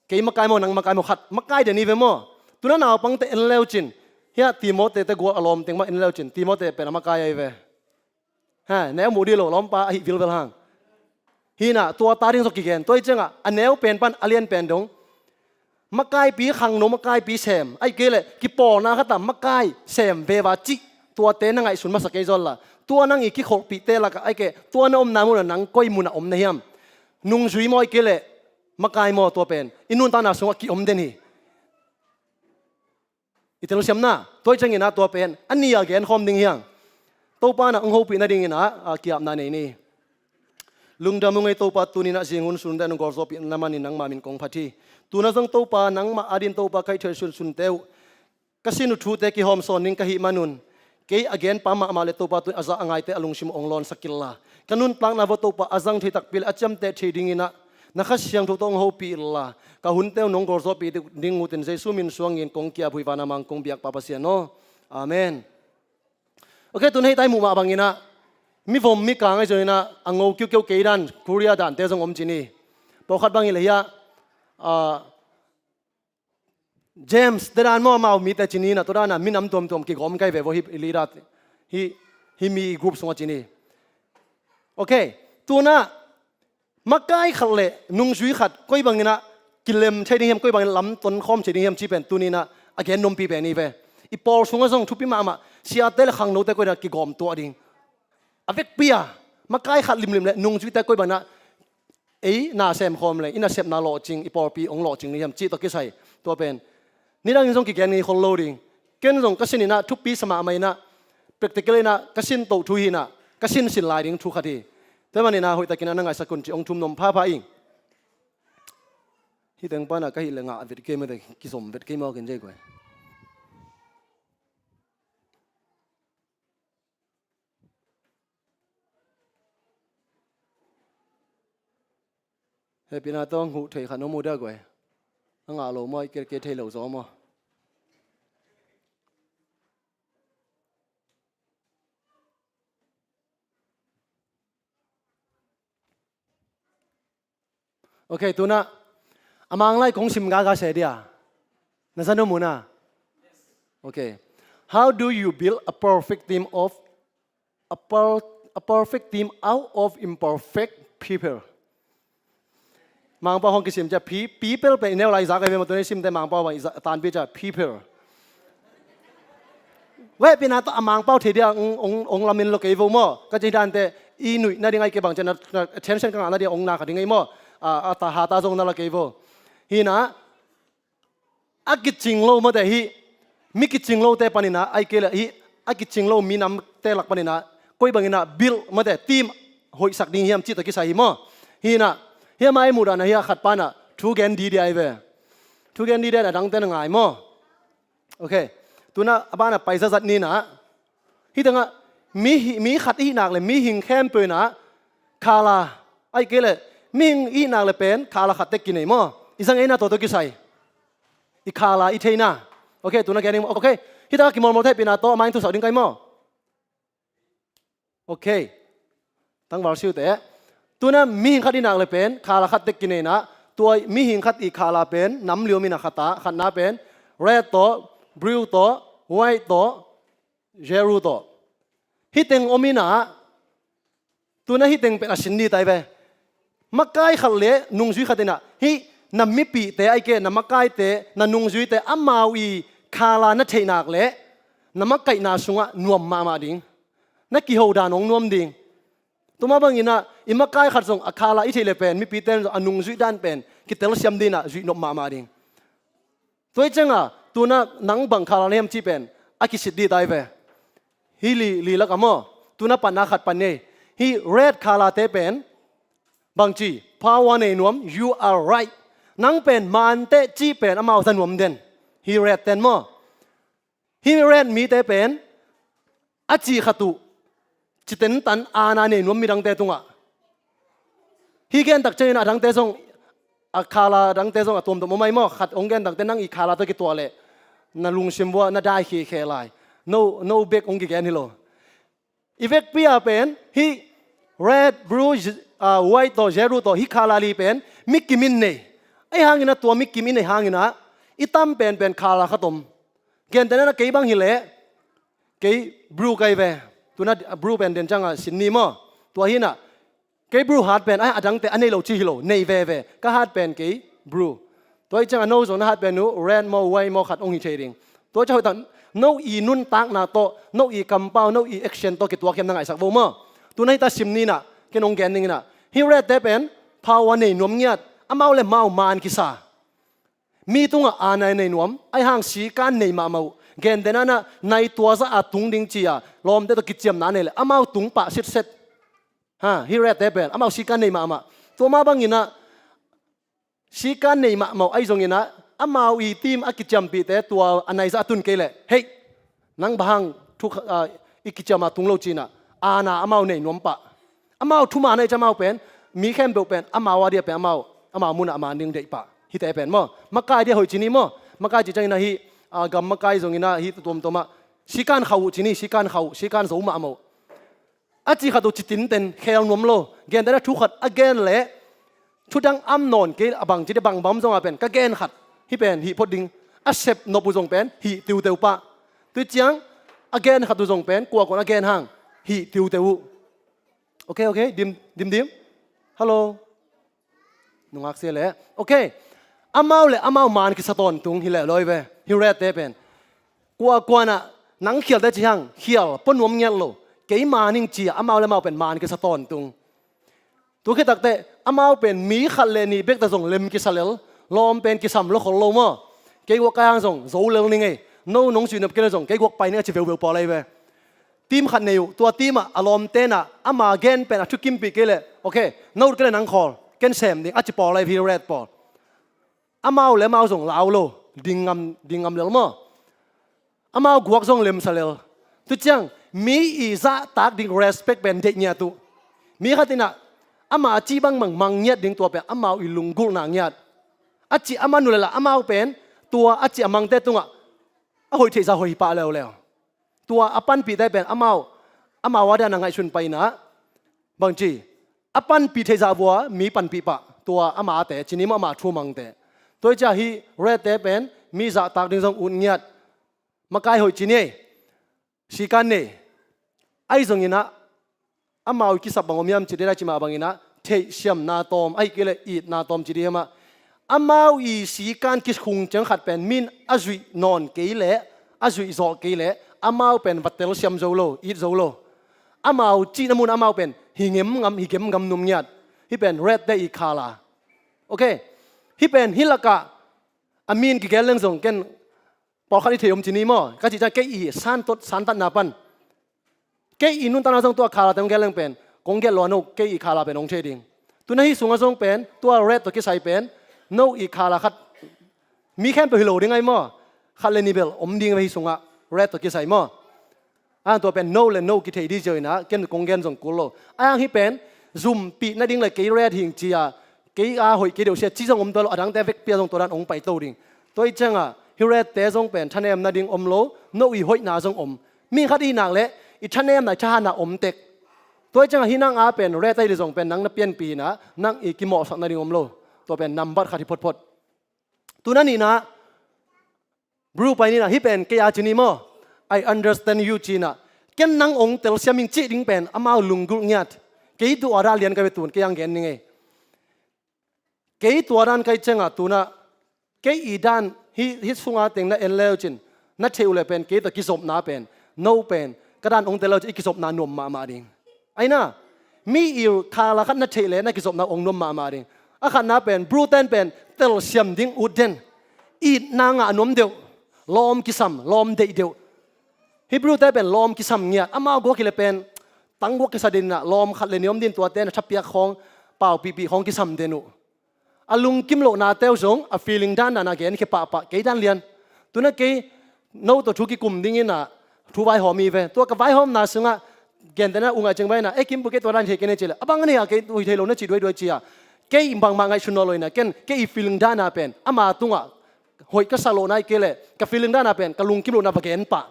kei makai maw, nang makai maw, khat makai den hi ve maw. Tuna naupangte en le uh cin, hiah Timothy-te gual a lawm teng mah en le uh cin, Timothy pen a makai ahi ve. Ha, neu muh dih lo, lawmpa ahih vilvel hang. Hi-in ah, tua ta ding zong kigen, tua hi ciangah a neu pen pan a lian pen dong, makaipi khangno, makaipi sem, ahih kei leh kipawlna khat ah makai sem veve cih, tuate na ngaihsun masa kei zaw inla. Tua nang i kikholhpihte lakah ahih kei leh tua na omna munah nang koi munah om na hiam? Nungzui maw, ahih kei leh makai maw, tua pen i nuntakna sungah ki-om den hi. I telsiamna, tua hi ciangin ah tua pen a nih a genkhawm ding hi hang. Topa in ah hong hopih nadingin ah, a, ki-apna nei ni. Lungdam ung ei Topa, tuni-in ah zing hun sunte nong gualzawhpih na manin nangma min kong phat hi. Tuna zong Topa, nangmah adingin Topa ka hih theih sunsunte uh, ka sin uh thute kihawmsawn ding ka hih manun, kei a genpa mahmah le Topa, tuni a za a ngaite a lungsim uh hong lawnsak inla, ka nuntakna uah Topa a zang thei takpi le a ciamteh thei dingin ah na Kha Siangtho tawh hong hopih inla, ka hunte uh nong gualzawhpih ding uh in Jesu min suangin kong ki-ap uh hi, van a mang kong biakpa Pasian aw. Amen. Ok, tun hei tai muh mah bangin ah, mivom mikang ahi zongin ah a ngo kiukiu kei dan, Korea dante zong om ci ni. Pawlkhat bangin le hiah, ah, James te dan maw, amau mite ci ni-in ah, tua dan ah minam tuamtuam kigawm kai ve vaw, hih leader, hih, hih mi group sungah ci ni. Ok, tuna makai khat le nungzui khat koi bangin ah kilem thei ding hiam, koi bangin lam tonkhawm thei ding hiam cih pen tuni-in ah a gen nuampi pen hi ve. I pawl sungah zong thupi mahmah, siate le khangnote koi dan kigawm tuah ding. A vekpi-a makai khat limlim le nungzuite koi bangin ah ei na semkhawm le i nasepna lawhcing, i pawlpi hong lawhcing ding hiam cih tawh kisai, tua pen nidangin zong kigen ngei khol lo ding. Ken zong ka sinin ah thupi sa mahmah in ah, practical in ah ka sin toh thu hi-in ah, ka sinsin lai ding thu khat hi. Tua ahih manin ah hoihtakin ah na ngaihsak un cih hong thum nuam phapha ing. Hih teng pan ah ka hih leh ngah vet kei mawk, kizom vet kei mawk in zai guai. Hehpihna tawh hong huh thei khat na mu dia guai. A ngah lo maw, i kei thei lo zaw maw? Ok, tuna a Mang lai kong sim gaga se dia. Na za nuam uh na? Ok. How do you build a perfect team of, a per-, a perfect team out of imperfect people? Mangpau hong kisim cia, pe-, people pen i neu lai zak ai ve maw, tuni simte Mangpau bang i za-, tanpi cia, people. Weh, pina tawh a Mangpau thei dia hong, hong, hong lamen lo kei vo maw. Ka cih dante i nuih nading ai kei bang cian na, na attention ka ngah nading hong na kha ding ai maw. A, a ta ha ta zong na la kei vo. Hi na, a kicing lo mawte hi, mi kicing lote panin ah, ai kei le hi, a kicing lo minamte lak panin ah, koi bangin ah build mawte, team hoihsak ding hiam cih tawh kisai hi maw. Hi na, hi a mai muh dan ah hi a khat pan ah, thu gen di dia ai ve. Thu gen di dia na dangte na ngai maw. Ok. Tuna a bana pai zatzat ni na. Hi tengah mi hi, mi khat i hih nak le mihing khempeuh in ah khala, ai kei le mihing i hih nak le pen khala khat tek kinei maw. I zang ei na tawh tawh kisai. I khala i thei na. Ok, tuna gen ding maw. Ok. Hi tengah kimawlmawl thei pina tawh a mai thu sak ding kai maw. Ok. Tangval siute. Tuna mihing khat i hih nak le pen khala khat tek kinei na. Tua mihing khat i khala pen nam liau mi na khat a, khatna pen red tawh, blue tawh, white tawh, yellow tawh. Hi teng om in ah. Tuna hi teng pen a sin ni tai ve. Makai khat le nungzui khat in ah, hih na mipihte ahih kei leh na makaite, na nungzuite amau i khala na theih nak leh na makaihna sungah nuam mahmah ding. Na kiho dan hong nuam ding. Tua mah bangin ah i makai khat zong a khala i theih leh pen mipite in zong a nungzuih dan pen kitelsiam dingin ah zuih nop mahmah ding. Tua hi ciangin ah tu-in ah nang bang khala na hiam cih pen a kisit ding ta hi ve. Hih li, li lakah maw, tu-in ah panna khat pan ni. Hih red khalate pen bangci, power nei nuam, you are right, nang pen man teh cih pen amau za nuam den. Hih red ten maw, hih red mite pen a cih khat uh ci tentan aana nei nuam midangte tungah. Hih gen tak ciangin a dangte zong, a khala dangte zong a tuamtuam om ahi maw. Khat hong gen dangte, nang i khala tawh kituah leh na lungsim vuah na dai khekhe lai. No, no bek hong kigen hi lo. I vekpi ah pen hih red, blue, z-, ah, white tawh, zero tawh, hih khala li pen mi kim in nei. Ahi hangin ah tua mi kim in nei hangin ah i tam penpen khala khat om. Gentehna-in ah kei bang hi leh kei blue ka hi ve. Tu-in ah blue pen den ciangin ah sin ni maw. Tua hi-in ah kei blue hat pen, a, a dangte a nei lo ci hi lo, nei veve. Ka hat pen kei blue. Tua hi ciangin ah no zong na hat pen uh red maw, white maw khat hong hi thei ding. Tua ciang hoih tak, no i nuntakna tawh, no i kampau, no i action tawh kituak hiam na ngaihsak vo maw. Tu-in ah hih ta sim ni-in ah, ken hong gen ning in ah. Hih redte pen power nei nuam ngiat, amau le amau man kisa. Mi tungah aana nei nuam, ahi hang sikan nei mahmah uh. Gentehna-in ah nai tua zah a tung ding ci-a lawmte tawh kiciamna nei leh amau tung pah sitset. Ha, hih redte pen amau sikan nei mahmah. Tua mah bangin ah sikan nei mahmah uh ahi zongin ah amau i team a kiciampihte tua a nai zah a tun kei leh, hei, nang bang hang thu, ah, i kiciam a tung lo ci-in ah aana amau nei nuam pah. Amau thuman ahih ciang amau pen, mi khempeuh pen amau a dia pen amau, amau munah a man ding deih pah. Hihte pen maw, makai dia hoih ci ni maw. Makai cih ciangin ah hih, ah, gam makai zongin ah hih tuamtuam ah sikan khauh uh ci ni, sikan khauh uh, sikan zo mahmah uh. A cih khat uh ci tinten khel nuam lo. Gentehna-in ah thu khat a gen leh thu dang am nawn kei, a bangci dia, bangbang zong a pen ka gen khat, hih pen hih phot ding. A sep nop uh zong pen hih tiuteu pah. Tua hi ciang a gen khat uh zong pen kua kuan a gen hang hih tiuteu uh. Ok, ok, dim, dim, dim. Hello. Nungak sia leh. Ok. Amau le amau man kisa tawntung hi leh lo hi ve. Hih redte pen kua kuan ah nang khialte ci hang khial pua nuam ngiat lo. Kei man ing ci-a amau le amau pen man kisa tawntung. Tua khit takteh amau pen mi khat le nih bek ta zong lem kisa lel. Lawm pen kisam lo khol lo maw. Kei guak kai hang zong zo lel ning ei. No nong zuih nop kei leh zong kei guak pai ning a ci veuveu pawl ahi ve. Team khat nei uh, tua team ah a lawmte in ah ama gen pen a thukimpih kei leh, ok, no ut kei leh nang khawl, ken sem ding a ci pawl ahi ve, hih red pawl. Amau le amau zong lau lo, ding ngam, ding ngam lel maw. Amau guak zong lemsa lel. Tua ciang mi i zahtak ding respect pen deih ngiat uh. Mi khat in ah ama cih bangbang mang ngiat ding, tua pen amau i lunggulhna ngiat. A cih a man uh leh lah amau pen tua a cih a mangte tungah a hoih theihsa hoih hi pah leuleu. Tua a panpihte pen amau, amau a dia na ngaihsun pai in ah, bangci, a panpih theihsa vua mi panpih pah, tua amate ci ni maw, ama thu mangte. Tua hi ciang hih redte pen mi zahtak ding zong ut ngiat. Makai hoih ci ni ei. Sikan nei. Ahi zongin ah amau i kisap bang om hiam ci ding, a ci mah bangin ah theihsiamna tawm, ahih kei leh itna tawm ci ding hiam ah. Amau i sikan kikhung ciang khat pen min a zuih nawn kei leh, a zuih zawh kei leh amau pen va telsiam zo lo, it zo lo. Amau cihna mun amau pen hi ngemngam, hi gemgam num ngiat. Hih pen redte i khala. Ok. Hih pen hih lakah a min kigen leng zong ken pawlkhat i thei om ci ni maw. Ka cih ciang kei i santot, santatna pan, kei i nuntakna zong tua khalate hong gen leng pen kong gelh lo a, no kei i khala pen hong thei ding. Tu-in ah hih sungah zong pen tua red tawh kisai pen no i khala khat, mi khempeuh hi lo ding ahi maw. Khat le nih bel om ding ve hih sungah, red tawh kisai maw. A, tua pen no le no kithei ding ziau in ah ken kong gen zong kul lo. A, hih pen zumpih nading le kei red hi ing ci-a, kei a hoih kei deuh sia ci zong om tuan lo, a dangte vekpi ah zong tua dan hong paito ding. Tua hi ciangah hih redte zong pen thanem nading om lo, no i hoihna zong om. Mi khat i hih nak leh i thanemna, i thahatna om tek. Tua hi ciangah hih nang a pen red ahi leh zong pen nang na pianpih in ah nang i kimawhsak nading om lo. Tua pen nambat khat hi photphot. Tu-in ah nihna, blue pai ni in ah, hih pen kei a ci ni maw. I understand you ci in ah, ken nang hong telsiam ing cih ding pen amau lunggulh ngiat. Kei tua dah lian ka ve, tu-in kei hong gen ning ei. Kei tua dan kai ciangah tunah kei i dan hih, hih sunga teng na en leu cin, na theih uh le pen kei tawh kizopna pen, no pen ka dan ong tel leu cin i kizopna nuam mahmah ding. Aina, mi i khala khat na theih le na kizopna ong nuam mahmah ding. A khatna pen, Bru ten pen telsiam ding ut den. Itna ngah nuam deuh, lawm kisam, lawm deih deuh. Hih Bru te pen lawm kisam ngiat, amau guak hi le pen tang guak kisa dinah lawm khat le ni om din, tuate na thapiak khawng, paupihpih khawng kisam den uh. A lungkim lohnate uh zong a feeling dandan a genkhia pahpah, kei dan lian. Tunah kei no tawh thu kikum dinginah thu vaihawm hi ve. Tua ka vaihawmna sungah gentehna ung ai cing vaina, ei Kimpu, kei tua dan hi thei kei ne ci le, a bang a nei a kei ui thei lo na ci duaiduai ci a, kei bangmah ngaihsun nawn lo inah ken kei i feeling dana pen ama tungah hoih ka sa loh nai kei leh ka feeling dana pen ka lungkim lohna va gen pah.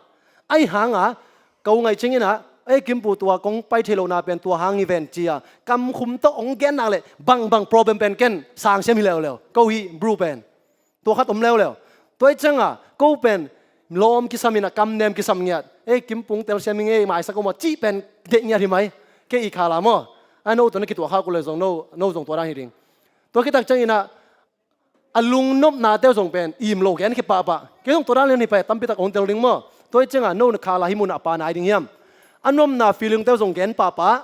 Ahi hanga ka ung ai cinginah, ei Kimpu, tua kong pai thei lohna pen tua hang hi ven ci a, kamkhum tawh ong gen nak leh bangbang problem pen ken sangsiam hi leuleu. Ko hih Bru pen tua khat om leuleu. Tua i cianga ko pen lawm kisam inah kamnem kisam ngiat, ei Kimpu, telsiam ing ei, maisak om aw cih pen deih ngiat hi mai. Kei i khala maw, a no tawh na kituah khak uh le zong no, no zong tua dan hi ding. Tua khit tak cianginah a lungnopnate uh zong pen im lo genkhia pahpah. Kei zong tua dan lian hi pai, tampi tak ong tel ding maw. Tua i cianga no na khala hih munah a pa nai ding hiam? A nuamna feelingte uh zong gen pahpah.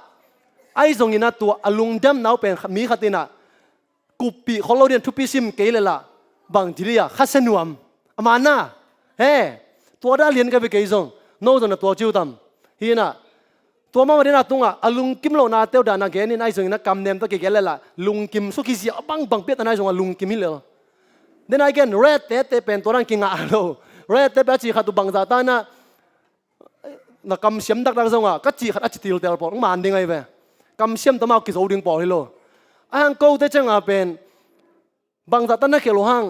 Ahi zonginah tua a lungdamna uh pen mi khat inah kuppih khol lo din, thupi sim kei le lah bang ci dia, khasia nuam. A manna he, tua dan lian ka ve kei zong. No zong na tua ci uh tam? Hinah tua mahmah dena tungah a lungkim lohnate uh dana genin, ahi zongin a kamnem tawh kigel le lah lungkim suk hi zia, a bangbang piat a nai zong a lungkim hi lel. Dena i gen, red tete pen tua dan kingah lo. Red tete a ci khat uh bangzah ta na, na kamsiam dakdak zonga ka ci khat a ci tiltel pawl ong man ding ahi ve. Kamsiam tawh mau kizo ding pawl hi lo. A hang kote cianga pen bangzah ta na khel uh hang,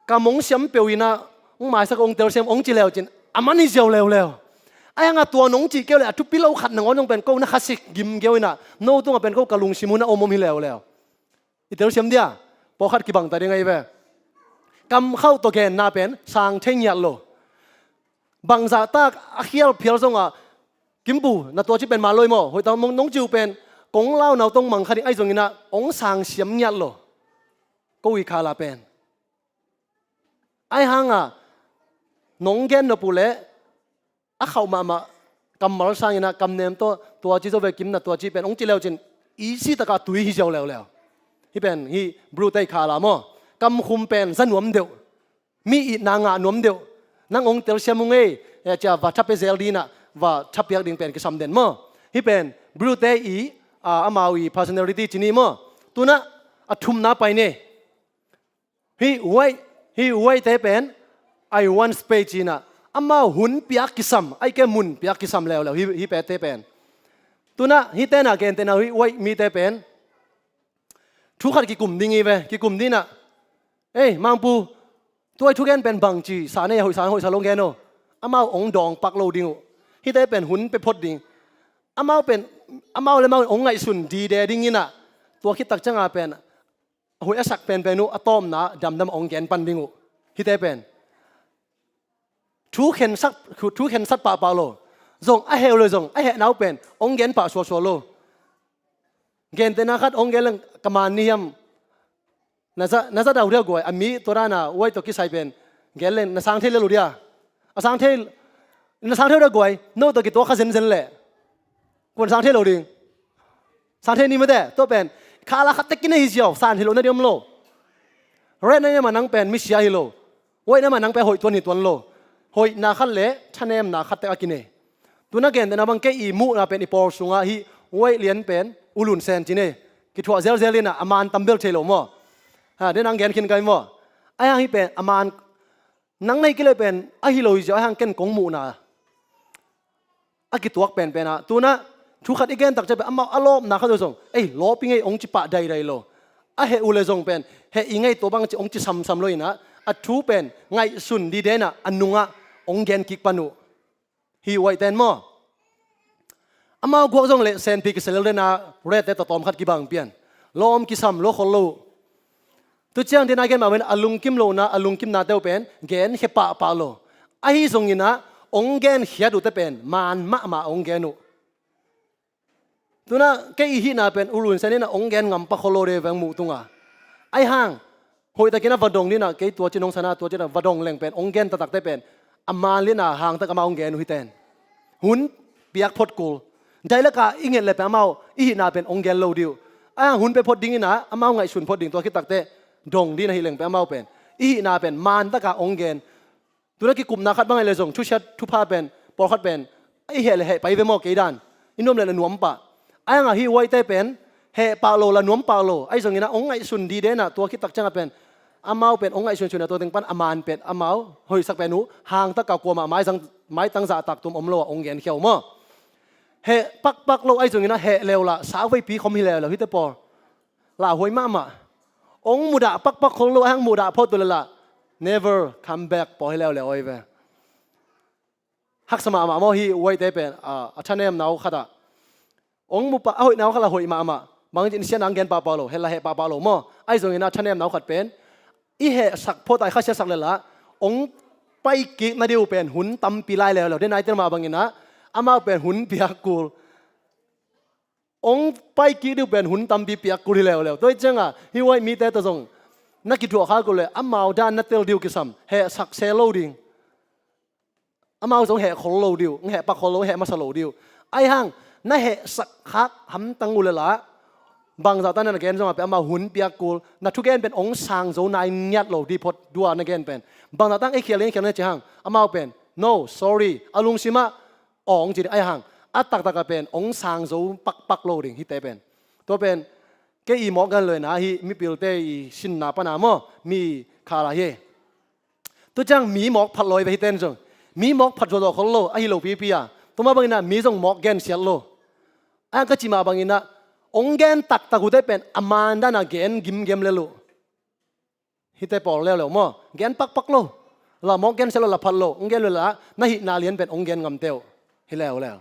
ka mong siam peuh inah ong maisak, ong telsiam ong ci leu cin a man hi ziau leuleu. Ahi hanga tua nong cih keu le a thupi lo khat nangawn zong pen ko na khasik gimgeu inah no tungah pen ko ka lungsim hun a om om hi leuleu. I telsiam dia, pawlkhat kibangta ding ahi ve. Kamkhauh tawh genna pen sang thei ngiat lo. Bangzah tak a khial phial zongah, Kimpu, na tua ci pen man lo hi maw, hoih tak nong ci uh pen kong launau tong mang kha ding, ahi zonginah ong sangsiam ngiat lo. Ko i khala pen ahi hanga nong gen nop uh leh a khauh mahmah kammal sanginah kamnem tawh tua ci zo ve Kim, na tua ci pen ong ci leu cin i si takah tui hi ziau leuleu. Hih pen hih Brute i khala maw. Kamkhum pen za nuam deuh, mi itna ngah nuam deuh. Nang ong telsiam ung ei, eh, cia va thapia zel dinah va thapiak ding pen kisam den maw. Hih pen Brute i, ah, amau i personality ci ni maw. Tunah a thumna pai ni. Hih White, hih White te pen I want space cinah amau hun piak kisam, ahi kei mun piak kisam leuleu hih, hih pete pen. Tunah hih tenah gentehna hih White mite pen thu khat kikum ding hi ve, kikum dinah, ei Mangpu, tuai thugen pen bangci sa nei, hoih sa, hoih sa lo gen o. Amau ong dawng pak lo ding uh. Hihte pen hun pia phot ding. Amau pen, amau le amau ong ngaihsun dide dinginah tua khit tak cianga pen hoih a sak penpen uh a tawpna damdam ong gen pan ding uh. Hihte pen thu khensat, thu khensat pahpah lo. Zong a heh uh le zong a hehna uh pen ong gen pah sualsual lo. Gentehna khat ong gen leng ka man ni hiam? Na za, na za dau dia guai, a mi tua dana White tawh kisai pen gen leng na sang thei lel uh dia. A sang thei, na sang thei uh dia guai, no tawh kituak kha zenzen leh kuan sang thei lo ding. Sang thei ni mate, tua pen khala khat tek kinei hi ziau, sang thei lo na diam lo. Red na niam a nang pen misia hi lo. White na ma nang pen hoih tuan hi tuan lo. Hoihna khat le thanemna khat tek a kinei. Tuna gentehna bang kei i muhna pen i pawl sungah hih White lian pen U Lun Sen ci nei. Kithuah zelzel inah a man tambel thei lo maw. Ha, den ang gen khin kai maw. Ahi hang hih pen a man nang nei kile pen ahi lo hi ziau, ahi hang ken kong muhna a kituak penpen ah, tuna thu khat i gen tak ciang pen amau a lawpna khat uh zong, ei, lawp i ngei ong ci pah daidai lo. A heh uh le zong pen heh i ngei tua bang ci ong ci samsam lo inah, a thu pen ngaihsun dide inah a nungah ong gen kik pan uh. Hih White ten maw, amau guak zong le senpi kiselel dena Red te tawtawm khat kibang pian. Lawm kisam lo khol lo uh. Tu ciang dena gen mah pen a lungkim lohna, a lungkimnate uh pen genkhia pahpah lo. Ahi zonginah ong genkhiat uhte pen man mahmah ong gen uh. Tuna kei i hihna pen ulun sen inah ong gen ngam pak khol lo de veng muh tunga. Ai hang hoihtakin a va dong dinah kei tua cin ong sana tua cinah va dong leng pen ong gen taktakte pen a man linah hangtak amau ong gen uh hiten. Hun piak phot kul. Dailaka i nget le pen amau i hihna pen ong gen lo dih uh. Ai hang hun pe phot dinginah amau ngaihsun phot ding tua khit takte dong dinah hi leng pen amau pen i hihna pen man taka ong gen. Tuna kikupna khat bang ai le zong thusiat thupha pen pawlkhat pen i heh le heh pai ve maw kei dan i nuam le na nuam pah. Ai hangah hih huaite pen heh pah lo la nuam pah lo ai zongin ah ong ngaihsun dide inah tua khit tak ciangah pen amau pen ong ngaihsun sunah tua teng pan a man pen amau hoihsak pen uh hangtak kau kuamah maitang zahtak tum om lo ah ong genkhia uh maw. Heh pakpak lo ai zongin ah heh leula sauveipi khom hi leuleu hite pawl. Lauhuai mahmah. Ong mudah pakpak khol lo ai hang mudah phot uh le lah never come back pawl hi leuleu oi ve. Haksa mahmah maw hih huaite pen a thanemna uh khatah ong mupa a hoihna uh khat lah hoih mahmah bangin sian ang gen pahpah lo heh lah heh pahpah lo maw. Ai zongin a thanemna uh khat pen i hehsak phot ai khasiasak le lah ong paikik na dih uh pen hun tampi lai leuleu den ai tel mah banginah amau pen hun piak kul. Ong paikik dih uh pen hun tampi piak kul hi leuleu tua i cianga hih huai mite tawh zong na kithuah khak uh le amau dan na tel dih uh kisam hehsak se lo ding. Amau zong heh khol lo dih uh heh pak khol lo heh masa lo dih uh. Ai hang na hehsak khak hamtang uh le lah bangzah tang na gen zongah pen amau hun piak kul na thugen pen ong sang zo nai ngiat lo dih phot dua na gen pen bangzah tang ei khial ding khial na ci hang amau pen no sorry a lungsimah awng ci ding ai hang a taktakah pen ong sang zo pakpak lo ding hite pen. Tua pen kei i mawk gan loina hih mipilte i sinna pana maw mi khala hi. Tu ciang mi mawk phat lawi ve hiten zong mi mawk phat zuahzuah khol lo ahi lo pipi a tua mah banginah mi zong mawk gensiat lo. A ka cih mah banginah ong gen taktak uhte pen a man danah gen gimgem le luh. Hite pawl leuleu maw gen pakpak lo. La mawk gensiat lo la phat lo ong gen lo la na hihna lian pen ong gen ngamte uh hi leuleu.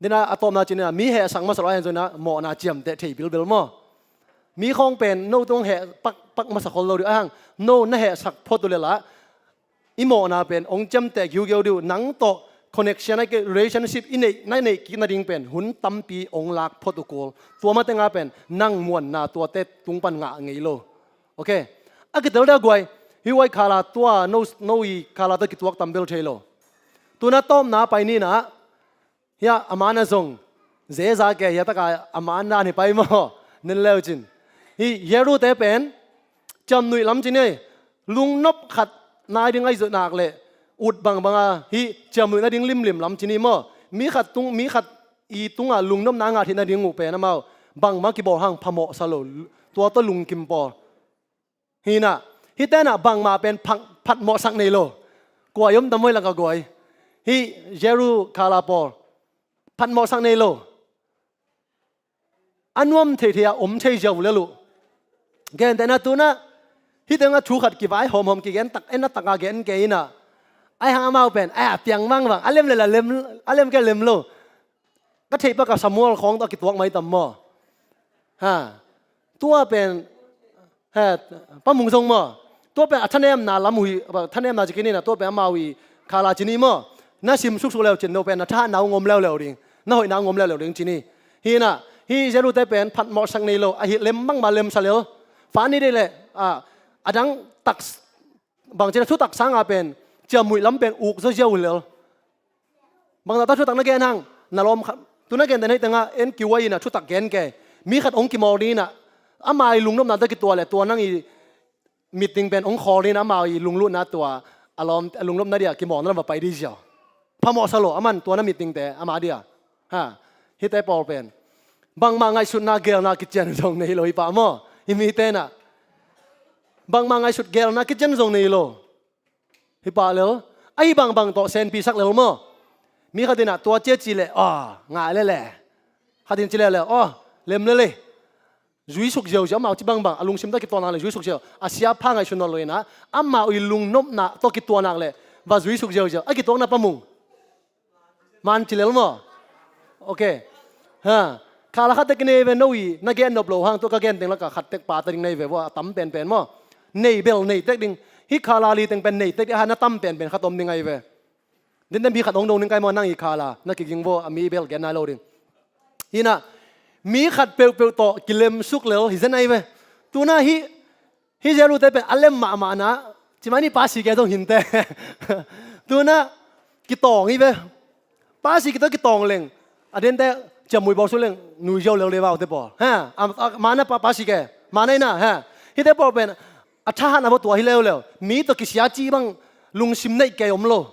Dina a tawpna cinah mi hehsak masa lo a hen zona mawhna ciamteh thei bilbil maw. Mi khawng pen no tungah heh pakpak masa khol lo dih a hang no na hehsak phot uh le lah i mawhna pen ong ciamteh giugiau dih uh nang tawh connection a relationship i neih na neih kik nading pen hun tampi ong lak phot uh kul. Tua mah tenga pen nang muanna tuate tung pan ngah ngei lo. Ok. A kitel deuh guai hih huai khala tua no i khala tawh kituak tambel thei lo. Tuna tawpna pai ninah hiah a man a zong zeza ke hiah taka a man dan hi pai maw. Nen leu cin hih Jeru te pen ciamnuih lam cin hi. Lungnop khat nai ding ahi zot nak le ut bangbanga hih ciamnuih nading limlim lam cin hi maw. Mi khat tung mi khat i tungah lungnopna ngah theih nading uh pen amau bangma kibawl hang phamawhsa lo. Tua tawh lungkim pawl hinah hitenah bangmah pen phatmawhsak nei lo. Kua i om tam hoi laka guai hih Jeru khala pawl phatmawhsak nei lo. A nuam theithei a om thei ziau lel uh. Gentehna tunah hih tengah thu khat kivai hawmhawm kigen tak en a taka gen kei inah ai hang amau pen a piang vangvang a lem le la lem a lem ke lem lo. Ka theih pak a Samuel khawng tawh a kituak mai tam maw? Ha. Tua pen ha, pamung zong maw? Tua pen a thanemna lam uh hi thanemna cikin inah tua pen amau i khala cin hi maw? Na sim suksuk leu cin no pen na thahatna uh ngom leuleu ding na hoihna uh ngom leuleu ding cin hi. Hinah hih Jeru te pen phatmawhsak nei lo ahi lem bangmah lemsa lel. Fani dei leh a dang tak bangcin a thutak sanga pen ciamnuih lam pen uk zaw ziau uh lel. Bangzah ta thutak na gen hang na lawm kha tu na gen den hei tengah en kiu a inah thutak gen ke mi khat ong kimawl dinah ama i lungnopna ta kitua le tua nang i meeting pen ong khawl dinah ama i lunglutna tua a lawm a lungnopna dia kimawlna lam va pai di ziau. Phamawhsa lo aman tua na meeting te ama dia ha hite pawl pen bangmah ngaihsutna gelna kician zong nei lo hi pah maw? Hi mi tenah bangmah ngaihsut gelna kician zong nei lo. Hi pah lel ahi bangbang tawh senpisak lel maw? Mi khatinah tua cia ci leh aw ngah lele. Khatin ci lele aw lem lele. Zuisuk ziauziau amau ci bangbang a lungsim tawh kituahnak le zuisuk ziau a siapha ngaihsun nawn loinah amau i lungnopna tawh kituahnak le va zuisuk ziauziau a kituakna pamung. Man ci lel maw? Ok. Ha. Khala khat tek i nei ve no i na gen nop lo hang tua ka gen teng laka khat tek pa ta ding nei ve vua a tam penpen maw? Nei bel nei tek ding. Hi khala li teng pen nei tek ding a ha na tam penpen khat om ding ai ve. Dinte mi khat ong dong ding kai maw nang i khala na kiging vua a mi bel gen nai lo ding. Hi na, mi khat peuhpeuh tawh kilemsuk lel hi zen ahi ve. Tuna hi, hi Zelu te pen a lem mahmah na, cimah ni pasi ke zong hinte. Tuna kitawng hi ve. Pasi kito kitawng leng, a dente ciammui bawlsuk leng nui ziau lel dei vau te pawl. Ha, a, a, mana pa, pasi ke, mana ina, ha. Hite pawl pen a thahatna pawl tua hi leuleu. Mi tawh kisia ci bang lungsim neih kei om lo.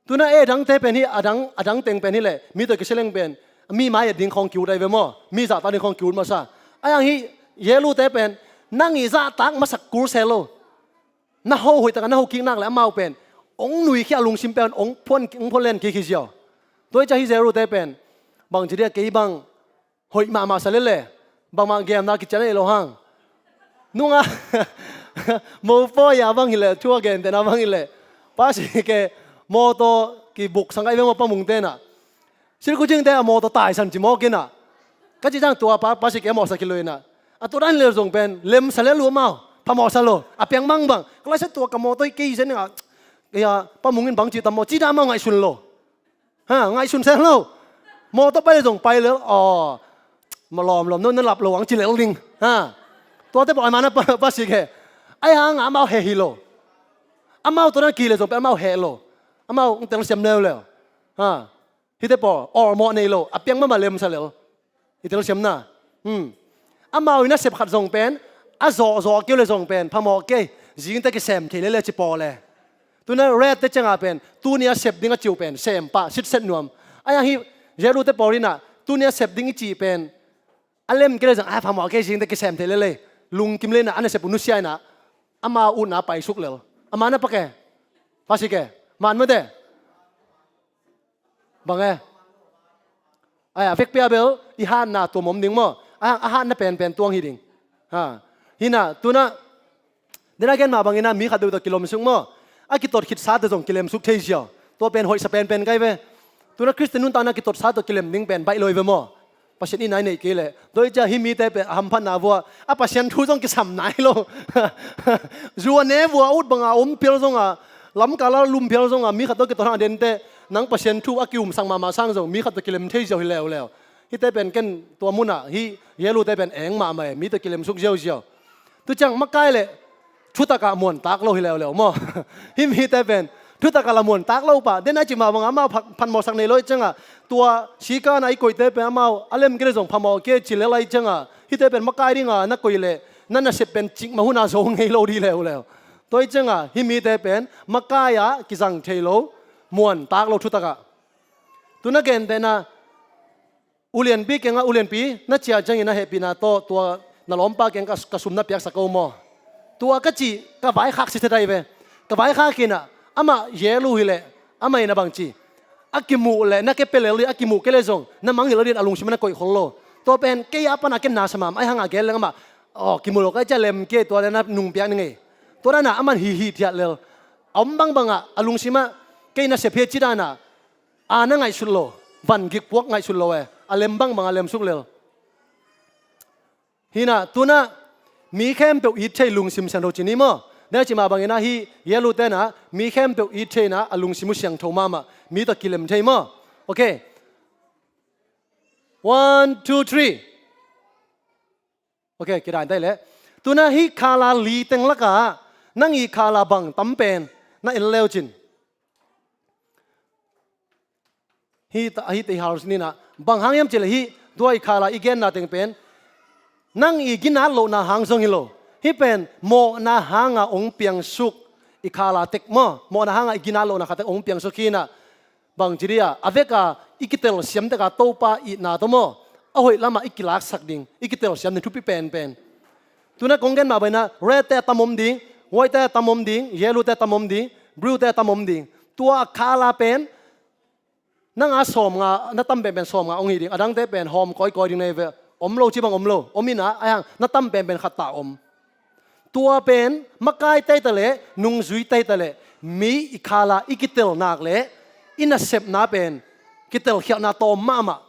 Tuna e dangte pen hi, a dang, a dang teng pen hi leh, mi tawh kisia leng pen, mi mai a ding khawng kiut ahi ve maw? Mi zahtak ding khawng kiut masa. Ahi hang hi, Zelu te pen, nang i zahtak masak kul se lo. Na ho hoih taka na ho kik nak le amau pen ong nuikhia, lungsim pen ong phuan, ong phuan len kik hi ziau. Tua hi ciang hi Zelu te pen bang ci dia, kei bang hoih mahmah sa lele, bangmah gemna kician a nei lo hang. Nunga mopawi a bang hileh, thu a gentehna bang hileh, pasi ke mawtaw kibuk sang ai veng maw, Pa Mung tenah. Silkucing te a mawtaw taisan ci mawk inah. Ka ci ciang tua pa, pasi ke a mawhsa kilui inah. A tua dan lel zong pen lemsa lel uh amau, phamawhsa lo, a piang bangbang. Ka laisa tua ka mawtaw hi kei zen inah. Kei a Pa Mung in bang ci tam maw, ci dah amau ngaihsun lo. Ha, ngaihsun sel lo. Mawtaw pai lel zong pai lel, aw, ma lawmlawm, no na lap lo ang ci lel ding. Ha. Tuate pawl a mana pa, pasi ke. Ahi hang amau heh hi lo. Amau tua dan kile zong pen amau heh lo. Amau ong telsiam leuleu. Ha. Hite pawl, awlmawh nei lo, a piang mahmah lemsa lel. I telsiamna. Hmm. Amau i nasep khat zong pen, a zawhzawh kei uh le zong pen, phamawh kei, zingte kisem thei lele ci pawl le. Tuna red te ciangah pen, tuni a sep ding a ci uh pen, sem pah, sitset nuam. Ahi hang hi, Zelu te pawl inah, tuni a sep ding i cih pen, a lem kei le zong, a phamawh kei, zingte kisem thei lele. Lungkim le inah, a nasep uh nusia inah, ama utna paisuk lel. A mana pa ke. Pasi ke. Man mate. Bang e? Ai, a vekpi a bel i hatna tuam om ding maw? A, a hatna penpen tuang hi ding. Ha. Hina, tuna, dena gen mah bangina mi khat deuh tawh kilomsuk maw? A kitot khitsa tawh zong kilemsuk thei ziau. Tua pen hoihsa penpen kai ve. Tuna Khristian nuntakna kitotsa tawh kilem ding pen baih lo hi ve maw? Pasian itna i neih kei leh. Tua hi ciah hih mite pen a hamphatna vua a Pasian thu zong kisam nai lo. Zu a ne vua ut banga om phial zonga, lamkala lum phial zonga, mi khat tawh kitot hang a dente, nang Pasian thu a kiumsak mahmah sang zong mi khat tawh kilem thei ziau hi leuleu. Hihte pen ken tua munah hih Yelute pen eng mahmah e, mi tawh kilemsuk ziauziau. Tu ciang makai le thutakah muantak lo hi leuleu maw? Hih mite pen thutakah la muantak lo pah. Den a i cih mah bangah amau phat, phatmawhsak nei lo i ciangah, tua sikana i koihte pen amau a lem kei le zong phamawh kei ci lel a i ciangah, hihte pen makai dinga na koih leh na nasep pen cikmah hunah zo ngei lo dih leuleu. Tua i ciangah hih mite pen makai-ah kizang thei lo, muantak lo thutakah. Tu na gentehna ulianpi kiangah, ulianpi, na ciah ciangin a hehpihna tawh tua na lawmpa kiang ka, ka sum na piaksak ko maw? Tua ka cih ka vaikhak sithet ahi ve. Ka vaikhak inah amah Yelu hileh amah in a bangci, a kimuh leh na kepia lel dih, a kimuh kei le zong na mangngilh lo dih a lungsim a na koih khol lo. Tua pen kei a pana ken na sa mahmah ahi hangah gen leng amah, aw, kimuh lo ka i ciah lem kei tua le na nungpiak ni ngei. Tua danah aman hihih thiat lel. A om bangbangah a lungsimah kei nasep hi ci danah a na ngaihsut lo, van gikpuak ngaihsut lo e, a lem bangbang a lemsuk lel. Hinah tunah mi khempeuh it thei lungsim siangtho ci ni maw? Dena cih mah banginah hih Yelu tenah mi khempeuh it theinah a lungsim uh siangtho mahmah, mi tawh kilem thei maw? Ok. One, two, three. Ok, kidai tai leh. Tuna hih khala li teng lakah nang i khala bang tam pen na en leu cin. Hih ta, hih te i hal ninah bang hang hiam cih leh hih tua i khala i genna teng pen nang i ginat lohna hang zong hi lo. Hih pen mawhna hanga ong piangsuk i khala tek maw? Mawhna hanga i ginat lohna khatek ong piangsuk hinah. Bang ci dih a, a veka i kitelsiam teka Topa itna tawh maw, a hoih lamah i kilaksak ding, i kitelsiam ding thupi penpen. Tuna kong gen mah banginah red te a tam om ding, white te a tam om ding, yellow te a tam om ding, blue te a tam om ding. Tua a khala pen nang a sawmnga, na tam penpen sawmnga ong hi ding, a dangte pen hawm kawikawi ding na hi ve. Om lo ci bang om lo, om inah ahi hang na tam penpen khat ta om. Tua pen makai teita leh nungzui teita leh mi i khala i kitel nak leh i nasepna pen kitel khialhna tawm mahmah.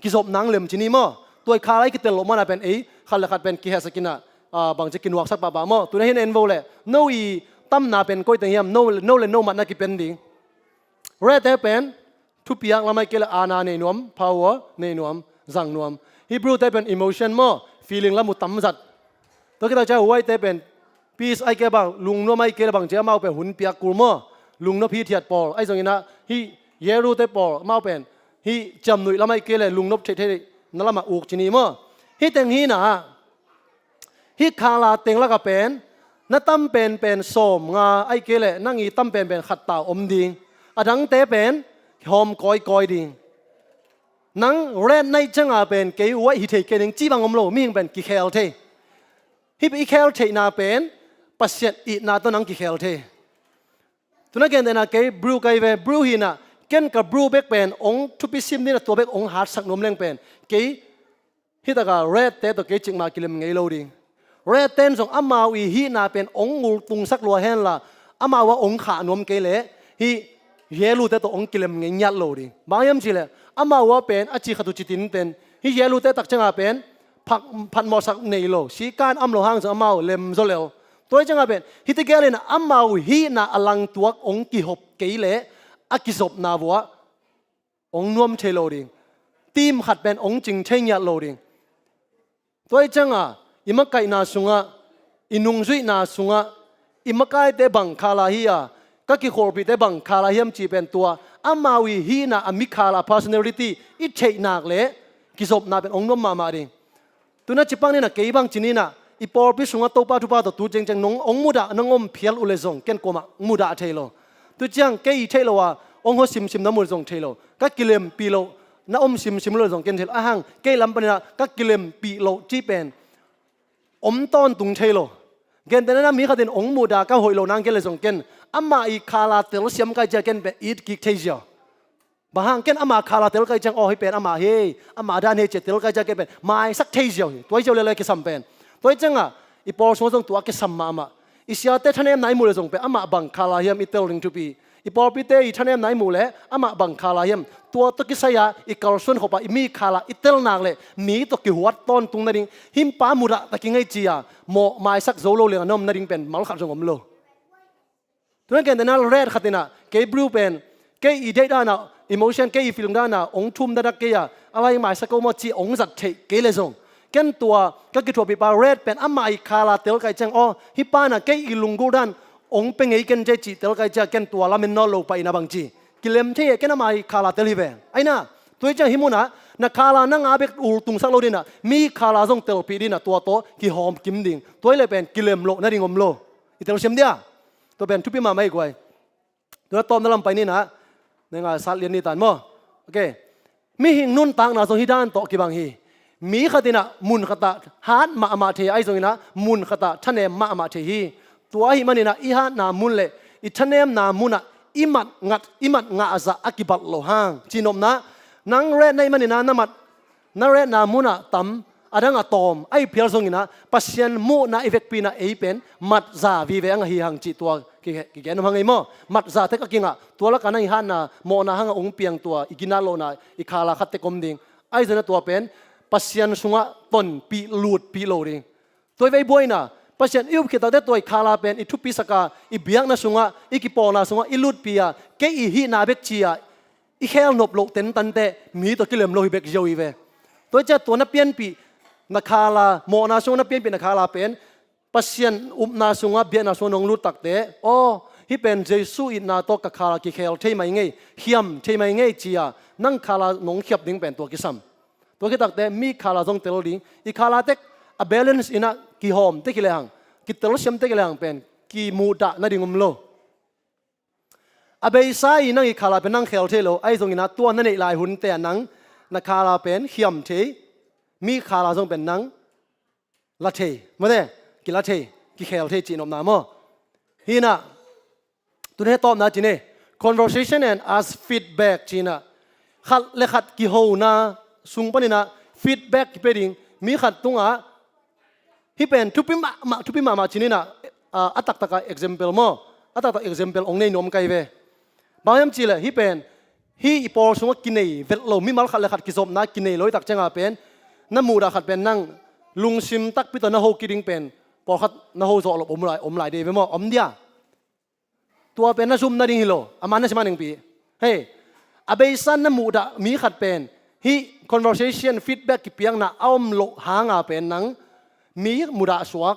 Kizop nang lem ci ni maw? Tua i khala i kitel loh mana pen ei khat le khat pen kihehsak inah, ah, bangci kinuaksak pahpah maw? Tuna hin en vo leh no i tamna pen koi teng hiam? No, no le no matna kipen ding. Red te pen Thupiak lam ahih kei leh aana nei nuam, power nei nuam, zang nuam. Hebrew te pen emotion maw, feeling lam uh tam zat. Tua khit tak ciang White te pen peace ahih kei leh bang, lungnuam ahih kei leh bang ci, amau pen hun piak kul maw, lungnop hithiat pawl. Ahi zongin ah hih Yellow te pawl amau pen hih ciamnuih lam ahih kei leh lungnop theihtheihna lamah uk ci ni maw. Hih teng hi-in ah, hih color teng lakah pen na tam penpen sawmnga ahih kei leh nang i tam penpen khat ta om ding. A dangte pen hawm kawikawi ding. Nang red na hih ciangin pen kei white hi thei kei ning cih bang om lo, mihing pen kikhel thei. Hih i khel theihna pen Pasian itna tawh nang kikhel thei. Tu-in ah gentehna kei blue ka hi ve, blue hi-in ah ken ka blue bek pen hong thupi sim ding in ah tua bek hong hatsak nuam leng pen kei hih takah red te tawh kei cikmah kilem ngei lo ding. Red ten zong amau i hihna pen hong ngultungsak lua hen la, amau ah hong khah nuam kei leh hih Yellow te tawh hong kilem ngei ngiat lo ding. Bang hiam cih leh amau ah pen a ci khat uh ci tinten, hih Yellow te tak ciangin pen phat, phatmawhsak nei lo, sikan om lo hang zong amau lem zaw lel. Tua hi ciangin pen hihte gel in ah amau hihna a langtuak hong kihop kei leh a kizopna vuah hong nuam thei lo ding. Team khat pen hong cing thei ngiat lo ding. Tua hi ciangin i makaihna sungah, i nungzuihna sungah, i makaite bang color hi a, ka kikholhpihte bang color hiam cih pen tua amau i hihna a mi color, personality i theih nak leh kizopna pen hong nuam mahmah ding. Tu-in ah ci pak ni-in ah, kei bang ci ni-in ah, i pawlpi sungah Topa thupha tawh tu cengceng nong hong mudah, nong om phial uh leh zong ken kuamah mudah thei lo. Tu ciang kei i theih loh a hong hawh simsim na mu leh zong thei lo. Ka kilempih loh na om simsim uh leh zong ken thei lo. Ahang kei lam panin ah ka kilempih loh cih pen om tawntung thei lo. Gentehna-in ah mi khat in hong mudah ka hoih loh nang gen leh zong ken amah i color telsiam ka hih ciang ken pen it kik thei ziau. Bang hang, ken ama color tel ka hih ciang, aw, hih pen ama hi, ama dan hi ci-a tel ka hih ciang ken pen maisak thei ziau hi. Tua hi ziau lel a kisam pen. Tua hi ciangin i pawl sungah zong tua a kisam mahmah. I siate thanemna i muh leh zong pen amah bang color hiam i tel ding thupi. I pawlpite i thanemna i muh leh amah bang color hiam, tua tawh kisai-a i kalsuan khop a i mi color i tel nak leh mi tawh kihuat tawntung nading, hih pa mudah ta keng ei ci-a mawh maisak zo lo leng a na om nading pen mal khat zong om lo. Tu-in ah gentehna red khat in ah, kei blue pen, kei i deih dan ah, emotion, kei i feeling dan ah hong thum dakdak kei a, a lai maisak ko maw ci-a hong zat theih kei leh zong, ken tua ka kithuahpih pa red pen amah i color tel ka hih ciang, aw, hih pa in ah kei i lunggulh dan hong pia ngei ken ci-a cih tel ka hih ciang ken tua lamen nawn lo pah in ah bang ci, kilem thei e, ken ama i color tel hi ve. Ahi-in ah, tua hi ciang hih munah na color nang a bek ultungsak lo ding in ah mi color zong telpih ding in ah tua tawh kihawm kim ding. Tua hi leh pen kilem loh nading om lo. I telsiam dia. Tua pen thupi mahmah hi guai. Tua tawpna lam pai ni-in ah, na ngai sat lian ni tan maw. Ok. Mihing nuntakna zong hih dan tawh kibang hi. Mi khat in ah mun khat ah hat mahmah thei, ahi zongin ah mun khat ah thanem mahmah thei hi. Tua ahih manin ah i hatna mun leh i thanemna munah i mat ngat, i mat ngah zah a kibat loh hang, cihnopna, nang red na hih manin ah na mat, na redna munah tam, a dang a tawm, ahi phial zongin ah Pasian muhna i vekpi-in ah ei pen matza vive a ngah hi hang cih tua ki, kigen om hang ei maw. Matza tek a kingah, tua lakah nang i hatna mawhna hangah hong piang tua i ginat lohna i color khat tek om ding. Ahi zongin ah tua pen Pasian sungah tonpih lutpih lo ding. Tua i vei buaina, Pasian i up khit takteh tua i color pen i thupisak a, i biakna sungah, i kipawlna sungah i lutpih a, kei i hihna bek ci-a i khelnop loh tentante mi tawh kilem lo hi bek ziau hi ve. Tua hi ciah tua na pianpih na color, mawhna sungah na pianpih na color pen Pasian upna sungah, biakna sungah nong lut takteh, aw, hih pen Jesu itna tawh ka color kikhel thei mai ngei, khiam thei mai ngei ci-a nang color nong khiap ding pen tua kisam. Tua khit takteh mi color zong tel ding, i color tek a balance in ah kihawm tek hi lehang, kitelsiam tek hi lehang pen kimuhdah nading om lo. A beisa i nang i color pen nang khel thei lo, ahi zongin ah tua na neih lai hunte ah nang na color pen khiam thei, mi color zong pen nang la thei, mawte, kila thei, kikhel thei cihnopna maw. Hi-in ah, tuni hih tawpna ci ni, conversation and ask feedback ci-in ah, khat le khat kihona sung panin ah feedback kipia ding, mi khat tungah, hih pen thupi mahmah, thupi mahmah ci-in ah, a, a taktak a example maw, a taktak example hong nei nuam ka hi ve. Bang hiam cih leh hih pen, hih i pawl sungah kinei vet lo, mimal khat le khat kizopna kinei lo i tak ciangah pen, na muhdah khat pen nang lungsim takpi tawh na ho kiding pen, pawlkhat na ho zawh loh om lai, om lai ding hi ve maw, om dia. Tua pen na zum nading hi lo, a man na sim a nengpi. Hei, A beisa na muhdah mi khat pen hih conversation, feedback kipiakna a om loh hanga pen nang mi mudah suak,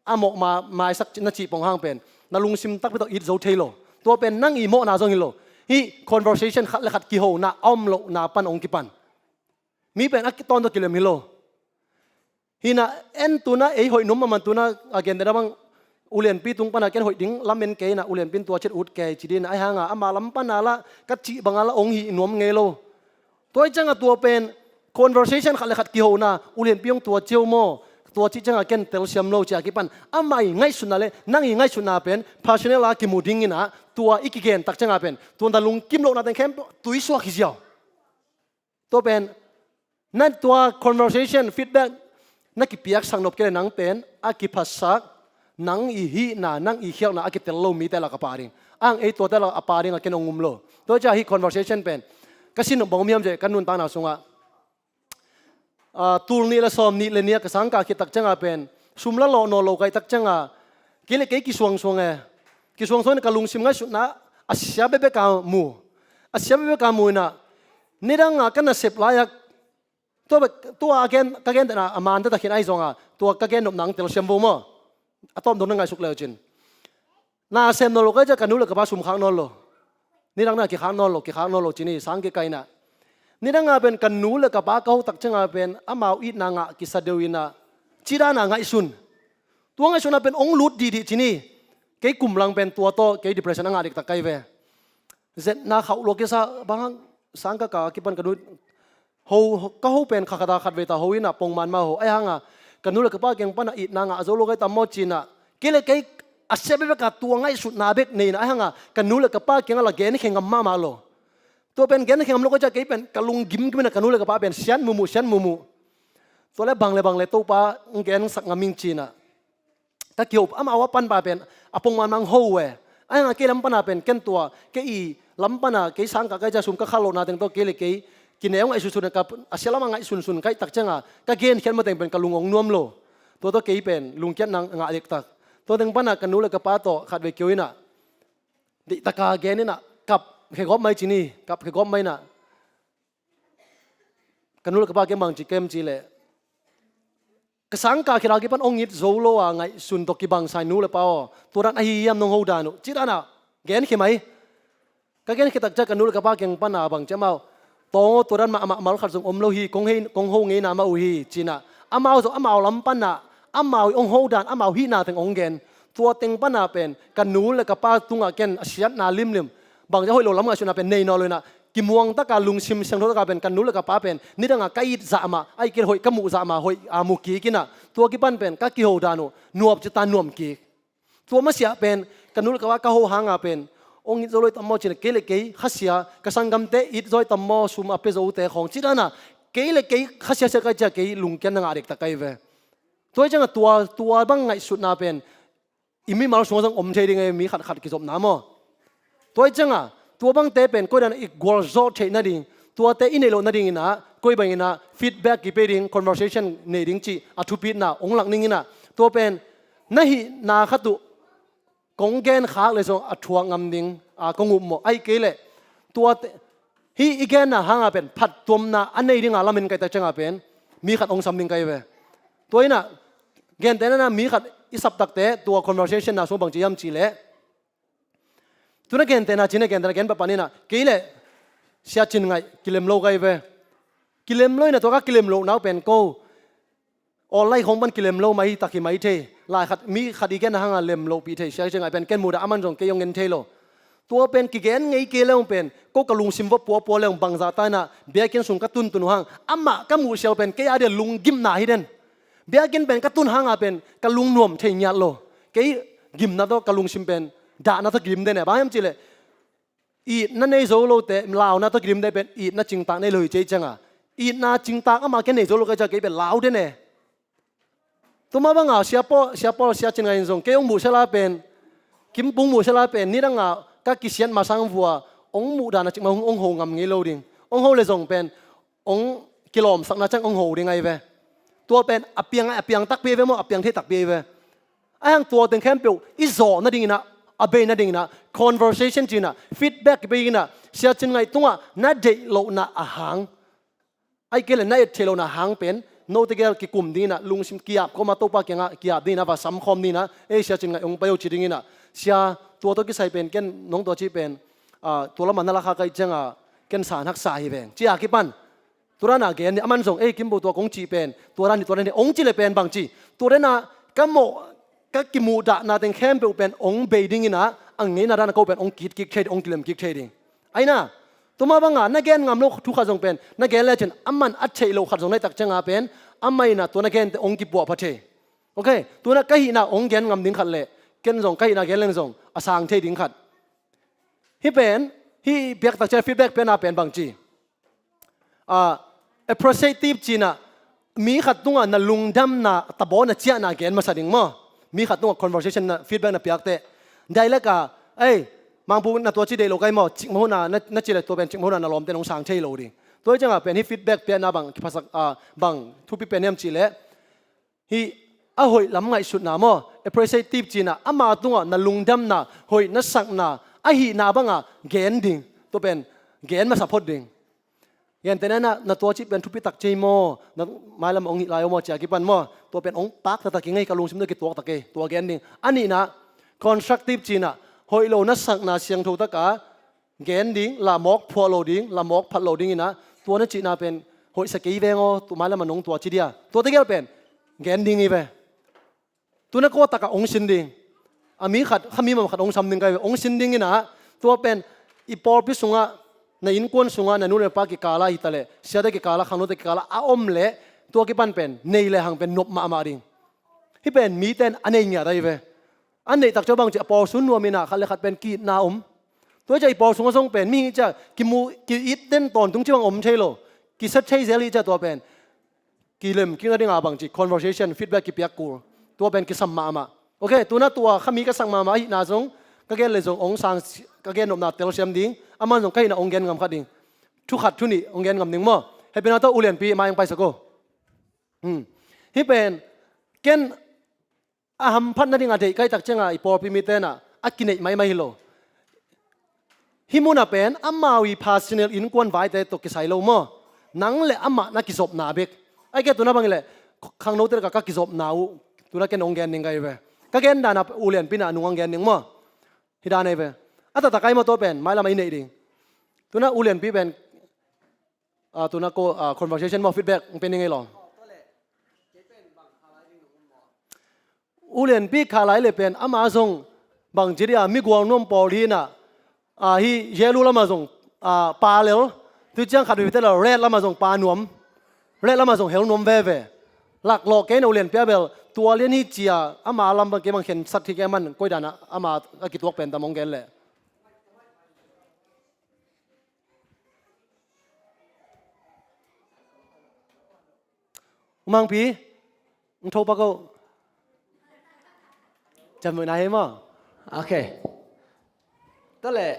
a mawh ma-, maisak na cih pong hang pen na lungsim takpi tawh it zo thei lo. Tua pen nang i mawhna zong hi lo. Hih conversation khat le khat kihona a om lohna pan hong kipan. Mi pen a kitawn tawh kilem hi lo. Hina en tuna ei hoih nuam mahmah tuna a gentehna bang ulianpi tung pana ken hoih ding lam en kei na ulianpi in tua ciat ut kei ci dina ai hanga ama lam pana la ka cih banga la hong hih nuam ngei lo. Tua hi cianga tua pen conversation khat le khat kihona ulianpi hong tua ciau maw, tua cih cianga ken telsiam lo cia kipan ama i ngaihsutna le nang i ngaihsutna pen personal a kimu dingina tua i kigen tak cianga pen tua na lungkim lohna teng khempeuh tuisuak hi ziau. Tua pen na tua conversation, feedback na kipiaksak nop kei le nang pen a kiphatsak, nang i hihna, nang i khialhna a kitel lo mite lak a pa ding. Ang ei tuate lak a pa ding a ken hong um lo. Tua cia hih conversation pen ka sin nop bang om hiam cih ka nuntakna sungah, ah, tul nih le sawm nih le nih a ka sangkah khit tak cianga pen sum la lawh nawn lo kaih tak cianga kei le kei kisuangsuang e. Kisuangsuang in ka lungsim ngaihsutna a sia bekbek a mu. A sia bekbek a mu inah nidanga ka nasep lai-ah tua, tua a gen, ka gentehna a man taktak khin ahi zonga tua ka gen nopna ang telsiam vo maw? A tawp dong na ngaihsuk leu cin. Na sem nawn lo ka hih ciah ka nu le ka pa sum khak nawn lo. Nidang na kikhak nawn lo, kikhak nawn lo cin hi, sang kikaina. Nidanga pen ka nu le ka pa ka hotak cianga pen amau itna ngah kisa deuh inah cidana ngaihsun. Tua ngaihsuna pen ong lut dihdih cin hi. Kei kum lang pen tua tawh kei depression a ngah diktak kai ve. Zetna khauh lua kisa bang hang sang ka ka kipan ka nu ho, ka ho pen khakhata khatvei ta ho inah pongman ma ho. Ai hanga ka nu le ka pa kiang pana itna ngah zo lo kai tam maw cinah kei le kei a sia bekbek a tua ngaihsutna bek nei inah ai hanga ka nu le ka pa kiangah la genkhe ngam mahmah lo. Tua pen genkhe ngam lo kai ciah kei pen ka lunggim kim inah ka nu le ka pa pen sian muhmuh, sian muhmuh. Tua le bang le bang le Topa ong gensak ngam ing cinah ka kiho amau a panpa pen a pongman mang ho e. Ai hanga kei lam pana pen ken tua kei i lam pana kei sang ka kai ciah sum ka khak lohna teng tawh kei le kei kineu ngaihsunsun a sia lama ngaihsunsun kaih tak cianga ka genkhiat mateng pen ka lung ong nuam lo. Tua tawh kei pen lungkiatna ngah diktak. Tua teng pana ka nu le ka pa tawh khatvei kio inah deihtaka gen inah kap khegawp mai cin hi, kap khegawp mai inah ka nu le ka pa kiang bang ci kem ci leh ka sangkah khit a kipan ong it zo lo a ngaihsun tawh kibang sai nu le pa aw. Tua dan ahi hiam nong ho dan uh ci danah genkhe mai. Ka genkhe tak ciah ka nu le ka pa kiang pana bang ci amau tawng aw tua dan mah amah mal khat zong om lo hi, kong hei, kong ho ngeina mah uh hi cinah amau zong amau lam pana amau i ong ho dan amau hihna teng ong gen. Tua teng pana pen ka nu le ka pa tungah ken a siatna limlim bang ciah hoih lo lam ngaihsutna pen nei nawn lo inah kimuang taka lungsim siangtho taka pen ka nu le ka pa pen nidanga ka it zah mah ahi kei le hoih ka muh zah mah hoih a mu kik inah tua kipan pen ka kiho dan uh nuam ci ta nuam kik. Tua masiah pen ka nu le ka pa ka ho hanga pen ong it zo lo i tam maw cinah kei le kei khasia ka sanggamte it zo i tam maw sum a pia zote khawng ci danah kei le kei khasia sia kai ciah kei lungkiatna ngah diktak kai ve. Tua hi cianga tua, tua bang ngaihsutna pen i mimal sungah zong om thei ding e, mi khatkhat kizopna maw? Tua hi cianga tua bangte pen koi dan i gualzawh theih nading, tuate i neih loh nading inah koi bang inah feedback kipia ding, conversation nei ding cih a thupitna ong lak ning inah tua pen na hihna khat uh kong genkhak le zong a thuak ngam ding a kong up maw? Ahi kei leh tuate hih i genna hanga pen phattuamna a nei dinga lamen kaihtak cianga pen mi khat ong sam ding kai ve. Tua inah gentehna mi khat i saptakte tua conversation na sung bangci hiam cihleh tuna gentehna cina gentehna gen papan inah kei le Sia Cin Ngaih kilem lo kai ve. Kilem lo inah tua ka kilem lohna uh pen ko online khong pan kilem lo mai hi tak hi mai thei. Lai khat mi khat i genna hanga lem lohpih thei Sia Cin Ngaih pen ken mudah aman zong kei hong ngen thei lo. Tua pen kigen ngei kei le hong pen ko ka lungsim va puapua le hong bangzah ta inah biakinn sung ka tuntun uh hang amah ka muhsiau pen kei a dia lunggimna hi den. Biakinn pen ka tun hanga pen ka lungnuam thei ngiat lo. Kei gimna tawh ka lungsim pen dahna tawh gim den e. Bang hiam cihleh itna nei zo lote launa tawh kidim dei pen itna cingtak nei lo hi cei cianga itna cingtak ama kei nei zo lo kei ciang kei pen lau den e. Tuma banga Sia Paul, Sia Paul, Sia Cin Ngaih in zong kei hong muhsia la pen Kim Pung muhsia la pen nidanga ka kisiat masang vua hong muhdana cikmah hong ho ngam ngei lo ding. Hong ho le zong pen hong kilawmsakna ciang hong ho ding ahi ve. Tua pen a piang, a piang takpi ahi ve maw, a piang thei takpi ahi ve. Ahi hang tua teng khempeuh i zawh nadingin ah a bei nadingin ah conversation ci-in ah feedback bei in ah Sia Cin Ngaih tungah na deih lohna a hang, ahih kei leh na et theih lohna hang pen note gel kikum dingin ah lungsim ki-ap kawm a Topa kiangah ki-ap dingin ah va samkhawm dingin ah, ei Sia Cin Ngaih hong pai o ci dingin ah, sia tua tawh kisai pen ken nong tua cih pen, ah, tua lamah na la kha ka hih ciangah ken san haksa hi veng ci-a kipan. Tua dan a gen ding, aman zong, ei Kimbo tua kong cih pen tua dan hi, tua dan hi hong cih leh pen bang ci, tua dan a ka mawh, ka kimuhdahna teng khempeuh pen hong bei dingin ah, a ngeina dan a ko pen hong kitkik thei ding, hong kilem kik thei ding. Ahi na, tua mah banga na gen ngam lo thu khat zong pen na gen lecin aman a theih loh khat zong na hih tak cianga pen amah in ah tua na gente hong kipuahpha thei. Ok, tu-in ah ka hihna hong gen ngam ding khat leh ken zong ka hihna gen leng zong a sang thei ding khat. Hih pen, hih piak tak ciang feedback piakna pen bang ci, ah, appreciative ci-in ah mi khat tungah na lungdamna, tabaw na ciahna gen masa ding maw. Mi khat tungah conversation na feedback na piak teh, dialect ah, ei Mangpu, na tua ci deih lo ka hi maw, cikmah un ah na, na cih leh tua pen cikmah un ah na lawmte in hong sang thei lo ding. Tua hi ciangah pen hih feedback piakna bang kiphasak, ah, bang thupi pen hiam cih leh, hih a hoih lam ngaihsutna maw, appreciative ci-in ah ama tungah na lungdamna, hoih na sakna, a hihna banga gen ding. Tua pen gen masa phot ding. Gentehna in ah, na tua cih pen thupi tak ci hi maw, na mailam hong hih lai o maw ci-a kipan maw, tua pen hong pak taktak ing ei, ka lungsim tawh kituak tak ei, tua gen ding. A nihna, constructive ci-in ah hoih lo na sakna siangtho taka gen ding, lamawk phuah lo ding, lamawk phat lo dingin ah, tua na cihna pen hoihsa kei veng aw, tu mailam a nong tua ci dia, tua tegel pen gen ding hi ve. Tu na kawtak ah hong sin ding. A mi khat, kha mi mam khat hong sam ding ka hi ve, hong sin dingin ah, tua pen i pawlpi sungah, na innkuan sungah, na nu le pa kikalah hi ta leh, siate kikalah, khangnote kikalah a om leh, tua kipan pen nei le hang pen nop mahmah ding. Hih pen mite in a nei ngiat ahi ve. A neih tak ciang bang ci, a pawlsun nuam in ah khat le khat pen ki-itna om. Tua hi ciang i pawlsung ah zong pen mihing hi ciang kimu, ki-it den tawntung ci bang om thei lo. Kisa thei zel hi ciang tua pen kilem kik nading a bang ci, conversation, feedback kipiak kul. Tua pen kisam mahmah. Ok, tu-in ah tua kha mi ka sak mahmah ahihna zong ka gen leh zong hong sang, ka gen nopna telsiam ding. Aman zong ka hihna hong gen ngam kha ding. Thu khat thu nih hong gen ngam ding maw. Hehpihna tawh U Lianpi mai hong paisak o. Hmm. Hih pen ken a hamphat nading a deih ka hih tak cianga i pawlpi mite in ah a kineih maimai hi lo. Hih munah pen amau i personal innkuan vaite tawh kisai lo maw. Nang le amah na kizopna bek. Ahih kei leh tu-in ah bang hi leh, khangnote lakah ka kizopna uh, tu-in ah ken hong gen ding ka hi ve. Ka gen dan a U Lianpi in ah a nung hong gen ding maw. Hih dan ahi ve. A taktak ahi maw, tua pen mailam ah i neih ding. Tu-in ah U Lianpi pen, ah, tu-in ah ko, ah, conversation maw, feedback hong pia ning ei law. U Lianpi kha lai le pen ama zong bang ci dia, mi gual nuam pawl hi in ah, ah, hih yellow lamah zong, ah, pa lel, tu ciang khat veve te la red lamah zong pa nuam, red lamah zong hel nuam veve. Laklawh kei in ah U Lianpi a bel tua lian hi ci-a ama lam bang kei bang khensat hi kei, aman koi dan ah ama a kituak pen tam hong gen leh. U Mangpi, hong tho pak o. Cam na hi maw? Ok. Tua leh,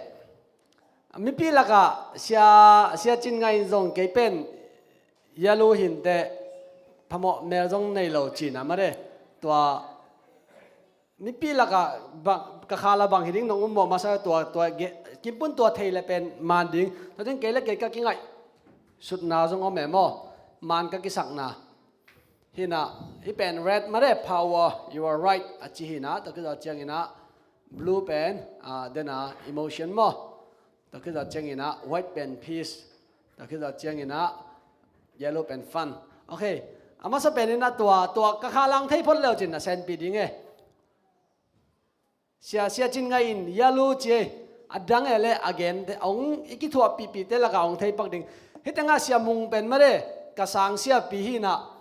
mipi lakah Sia, Sia Cin Ngaih in zong kei pen yellow hi inteh, phamawh mel zong nei lo cihna mah de. Tua mipi lakah bang, ka kha la bang hi ding nong um maw, masa tua, tua ge-, kimpun tua thei le pen man ding. Tua ciang kei le kei ka kingaihsutna zong om e maw, man ka kisakna. Hi in ah, hih pen red mah de, power, you are right, a ci hi in ah, tua khit zawh ciangin ah, blue pen, ah, den a emotion maw. Tua khit zawh ciangin ah, white pen peace. Tua khit zawh ciangin ah, yellow pen fun. Ok. A masa pen in ah tua, tua ka kha lang thei phot le uh cin na senpi ding e. Sia, Sia Cin Ngaih in yellow ci e. A dang e le a gen te, hong i kithuahpihpih te lakah hong thei pak ding. Hih tengah Sia Mung pen mah de, ka sang siapi hi in ah,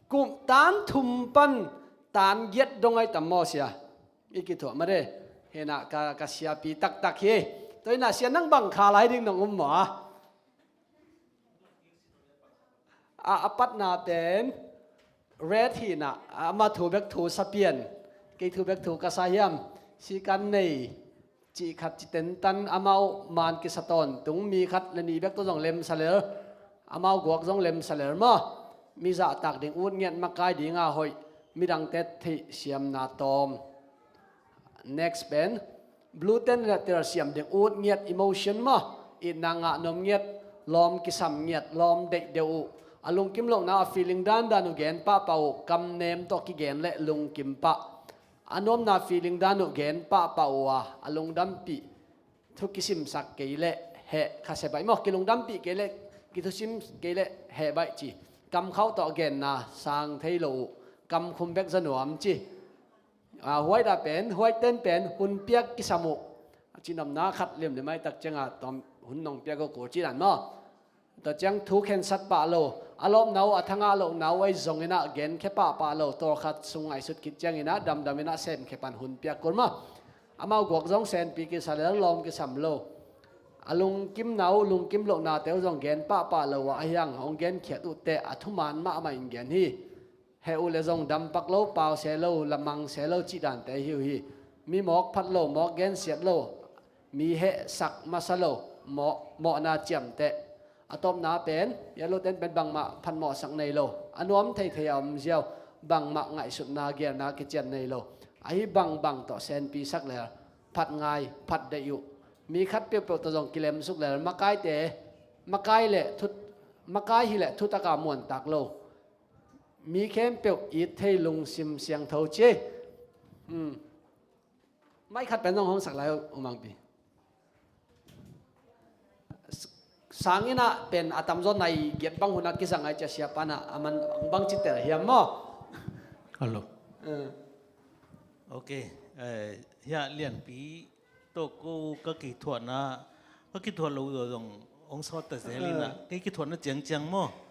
kum tan thum pan tan giat dong ahi tam maw sia. I kithuah mah de. Hi in ah ka, ka siapi taktak hi. Tua hi in ah sia nang bang kha lai ding nong um maw a? A, a patna pen red hi in ah, ama thu bek thu sa pian. Kei thu bek thu ka sa hiam? Sikan nei cih khat ci tentan, amau man kisa tawntung, mi khat le nih bek tawh zong lemsa lel, amau guak zong lemsa lel maw. Mi zahtak ding, ut ngiat makai ding a hoih, midangte theih siamna tawm. Next pen, Blue ten le tel siam ding ut ngiat, emotion maw, itna ngah nuam ngiat, lawm kisam ngiat, lawm deih deuh uh, a lungkim lohna a feeling dandan uh gen pahpah uh, kam nem tawh kigen le lungkim pah. A nuamna feeling dan uh gen pahpah uh a, a lungdampih thu kisimsak kei leh heh kha se baih maw, kilungdampih kei leh, kithusim kei leh heh baih ci. Kam khauh tawh genna sang thei lo uh, kam khum bek za nuam ci. A, huaih dah pen, huaih ten pen hun piak kisam uh. A cinopna khat liamliam aih tak ciangah tawm hun nong piak uh kul ci dan maw. Tua ciang thu khensat pah lo, a lawpna uh, a thangah lohna uh ahi zongin ah genkhia pahpah lo, tawlkhat sung ngaihsut khit ciangin ah damdamin ah semkhia pan hun piak kul maw. Amau guak zong senpi kisa lel, lawm kisam lo. A lungkimna uh, lungkim lohnate uh zong gen pahpah lo ah, ahi hang hong genkhiat uh teh a thuman mahmah in gen hi. Heh uh le zong dampak lo, pau se lo, lamang se lo cih dante hi uh hi. Mi mawk phat lo, mawk gensiat lo, mi hehsak masa lo, mawh, mawhna ciamteh. A tawpna pen, yellow ten pen bangmah phatmawhsak nei lo. A nuam theithei a om ziau, bangmah ngaihsutna, geelna kician nei lo. Ahi bangbang tawh senpisak lel, phat ngai, phat deih uh. Mi khat peuhpeuh tawh zong kilemsuk lel, makaite, makai le thut, makai hileh thutaka muantak lo. Mi khempeuh it thei lungsim siangtho ci. Hmm. Mai khat pen zong hong sak lai uh, U Mangpi. S-, sanginah pen a tamzaw nai giat bang hunah kizang ai cia siapa nah a man bang ci tel hiam maw? Hello. Eh. Ok. Eh, hiah Lianpi tawh ko ka kithuahna, ka kithuah lo zaw zong hong sawt ta zel inah, kei kithuahna ciangciang maw?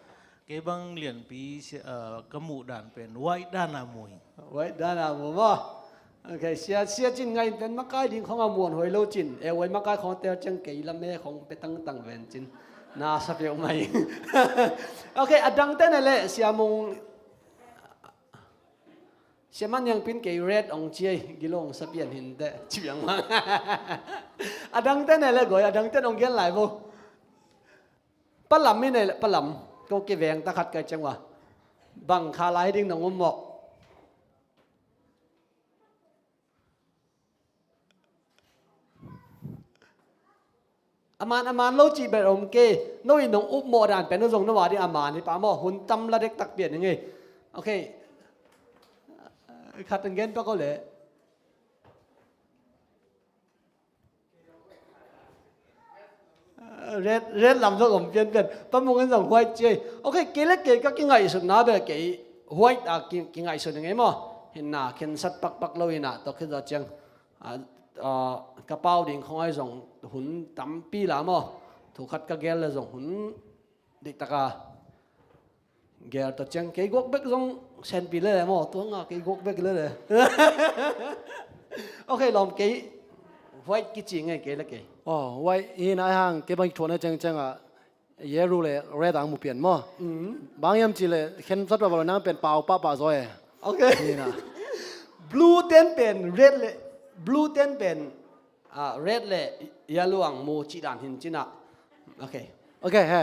Kei bang Lianpi sia, ah, ka muh dan pen white dan a mu hi. White dan a mu maw? Ok, sia, sia cin ngaih pen makai ding khong a muan hoi lo cin. E, huai makai khong tel ciang kei lam e khong pe tangtang ven cin. Na sa peuh mai. Ok, a dangte ne le sia mung. Siaman yang pin kei red ong ciai, gilong sapian hinte, ciang mang. A dangte ne le goi, a dangte ong gen lai bo. Palam mi ne le, palam. Ko kiveng ta khat kai ciang wa. Bang kha lai ding nong um mawh. A man, a man lo cih bel om kei. No in nong up mawh dan pen no zong no a ding a man hi pah maw. Hun tam la dektak pian hi ngei. Ok. Khat ang gen pak o le. Red, red lam zong om pianpian. Pamungin zong white ciai. Ok, kei le kei ka kingaihsutna bel kei white a ki, kingaihsut hi ngei maw. Hinna khensat pakpak lo hinna tawh khit zaw ciang. A, a, ka pau ding khong ai zong hun tampi la maw. Thu khat ka gel le zong hun diktaka gel ta ciang kei guak bek zong senpi lele maw. Tua nga kei guak bek lele. Ok, lawm kei white kici ngei kei le kei. Oh, white hi na hang kei bang thuana ciangciang a yellow le red ang mu pian maw? Mm. Bang hiam cih le khensat pahpah lo nang pen pau pahpah zaw e. Ok. Hi na. Blue ten pen red le, blue ten pen, ah, red le yellow ang mu cih dan hin cina. Ok. Ok, he.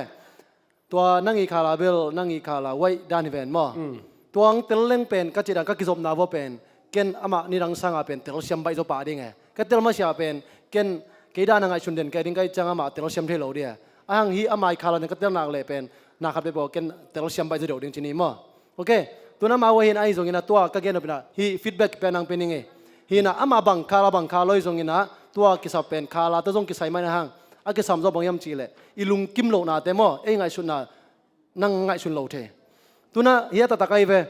Tua nang i khala bel, nang i khala white dan hi ven maw? Mm. Tua ang tel leng pen ka cih dan ka kizopna vua pen ken amah nidang sanga pen telsiam baih zaw pah ding e. Ka tel masiah pen ken kei dan a ngaihsun den kei ding ka hih ciang amah telsiam thei lo ding e. A hang hi amah i khala pen ka tel nak leh pen na khat peuhpeuh ken telsiam baih zaw deuh ding ci ni maw? Ok. Tuna amau ahin ahi zongin a tua ka gen nopin a hi feedback pia nang pia ning e. Hinah amah bang khala bang khala lo hi zongin a tua kisap pen khala ta zong kisai mai na hang. A kisam zaw bang hiam cih leh i lungkim lohnate maw, ei ngaihsutna nang ngaihsun lo thei. Tuna hi a taktak ahi ve.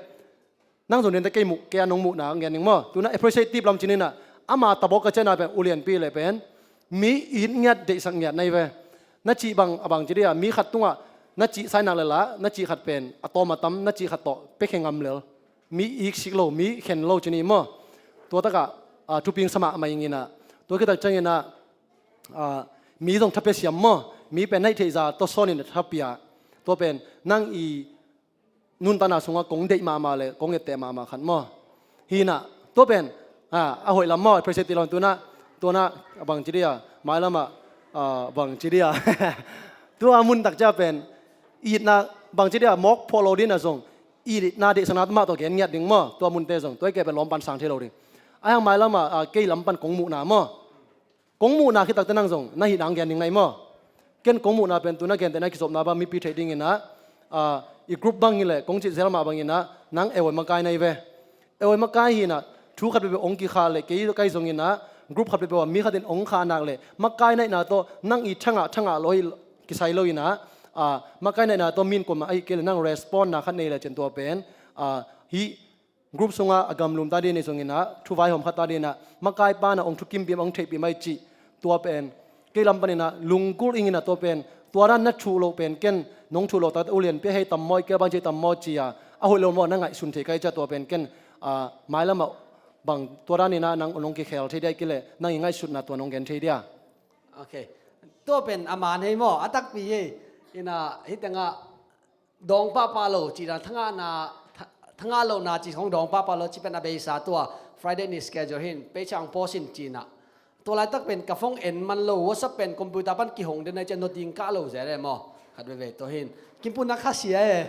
Nang zong dente kei muh, kei a nong muhna ngen ning maw. Tuna appreciative lam ci ninah ama tabawk ka ciahna pen ulianpi le pen mi it ngiat, deihsak ngiat na hi ve. Na cih bang a bang ci dih a, mi khat tungah na cih sainak le la, na cih khat pen a tawm a tam, na cih khat tawh pekhe ngam lel. Mi iksik lo, mi khen lo ci ni maw. Tua takah, ah, thuping sa mahmah inginah tua kitak cianginah, ah, mi zong thapia siam maw. Mi pen naih theihza tawsawnin thapia. Tua pen nang i nuntakna sungah kong deih mahmah le kong etteh mahmah khat maw. Hinah tua pen, ah, a hoih lam maw, appreciate lam tunah, tunah a bang ci dih a, mailamah, ah, bang ci dih a. Tua muntak ciah pen itna bang ci dih a, mawk phuah lo dinah zong itna deihsakna mah tawh gen ngiat ding maw. Tua munte zong tua i kei pen lawm pan sang thei lo ding. A hang mailamah, ah, kei lam pan kong muhna maw. Kong muhna khit takte nang zong na hih nang gen ding na hi maw? Ken kong muhna pen tu na gentehna kizopna bang mipi theih dingin ah, ah, i group bang hileh kong cih zel mah bangin ah nang ewai makai na hi ve. Ewai makai hi in ah thu khat peuhpeuh ong kikhah leh kei kai zongin ah group khat peuhpeuh ah mi khat in ong khah nak leh makai na hihna tawh nang i thangah thangah lo hi kisai lo in ah, ah, makai na hihna tawh min kuamah ahih kei leh nang respond na khat nei leh cian tua pen, ah, hih group sungah a gamlum ta ding nei zongin ah thu vaihawm khat ta ding ah makai pa na ong thukimpih mah ong theihpih mah hi cih tua pen kei lam panin ah lunggulh ingin ah tua pen tua dan na thuh loh pen ken nong thuh loh takte ulian pia hei tam maw i kei bang ci tam maw ci-a a hoih lo maw na ngaihsun thei kai cia tua pen ken, ah, mailamah bang tua danin ah nang nong kikhel thei dia i kei leh nang i ngaihsutna tua nong gen thei dia. Ok. Tua pen a man hei maw a takpi hei. In ah hih tengah dawng pahpah lo cih dan thangahna, tha-, thangah lohna cih khong dawng pahpah lo cih pen a beisa tua Friday ni schedule hin pei chang post in cih in ah. Tua laitak pen ka phone en man lo, WhatsApp pen computer pan kihong den ai cian noding kah lo zel e maw. Khat veve tua hin. Kimpu na khasia e.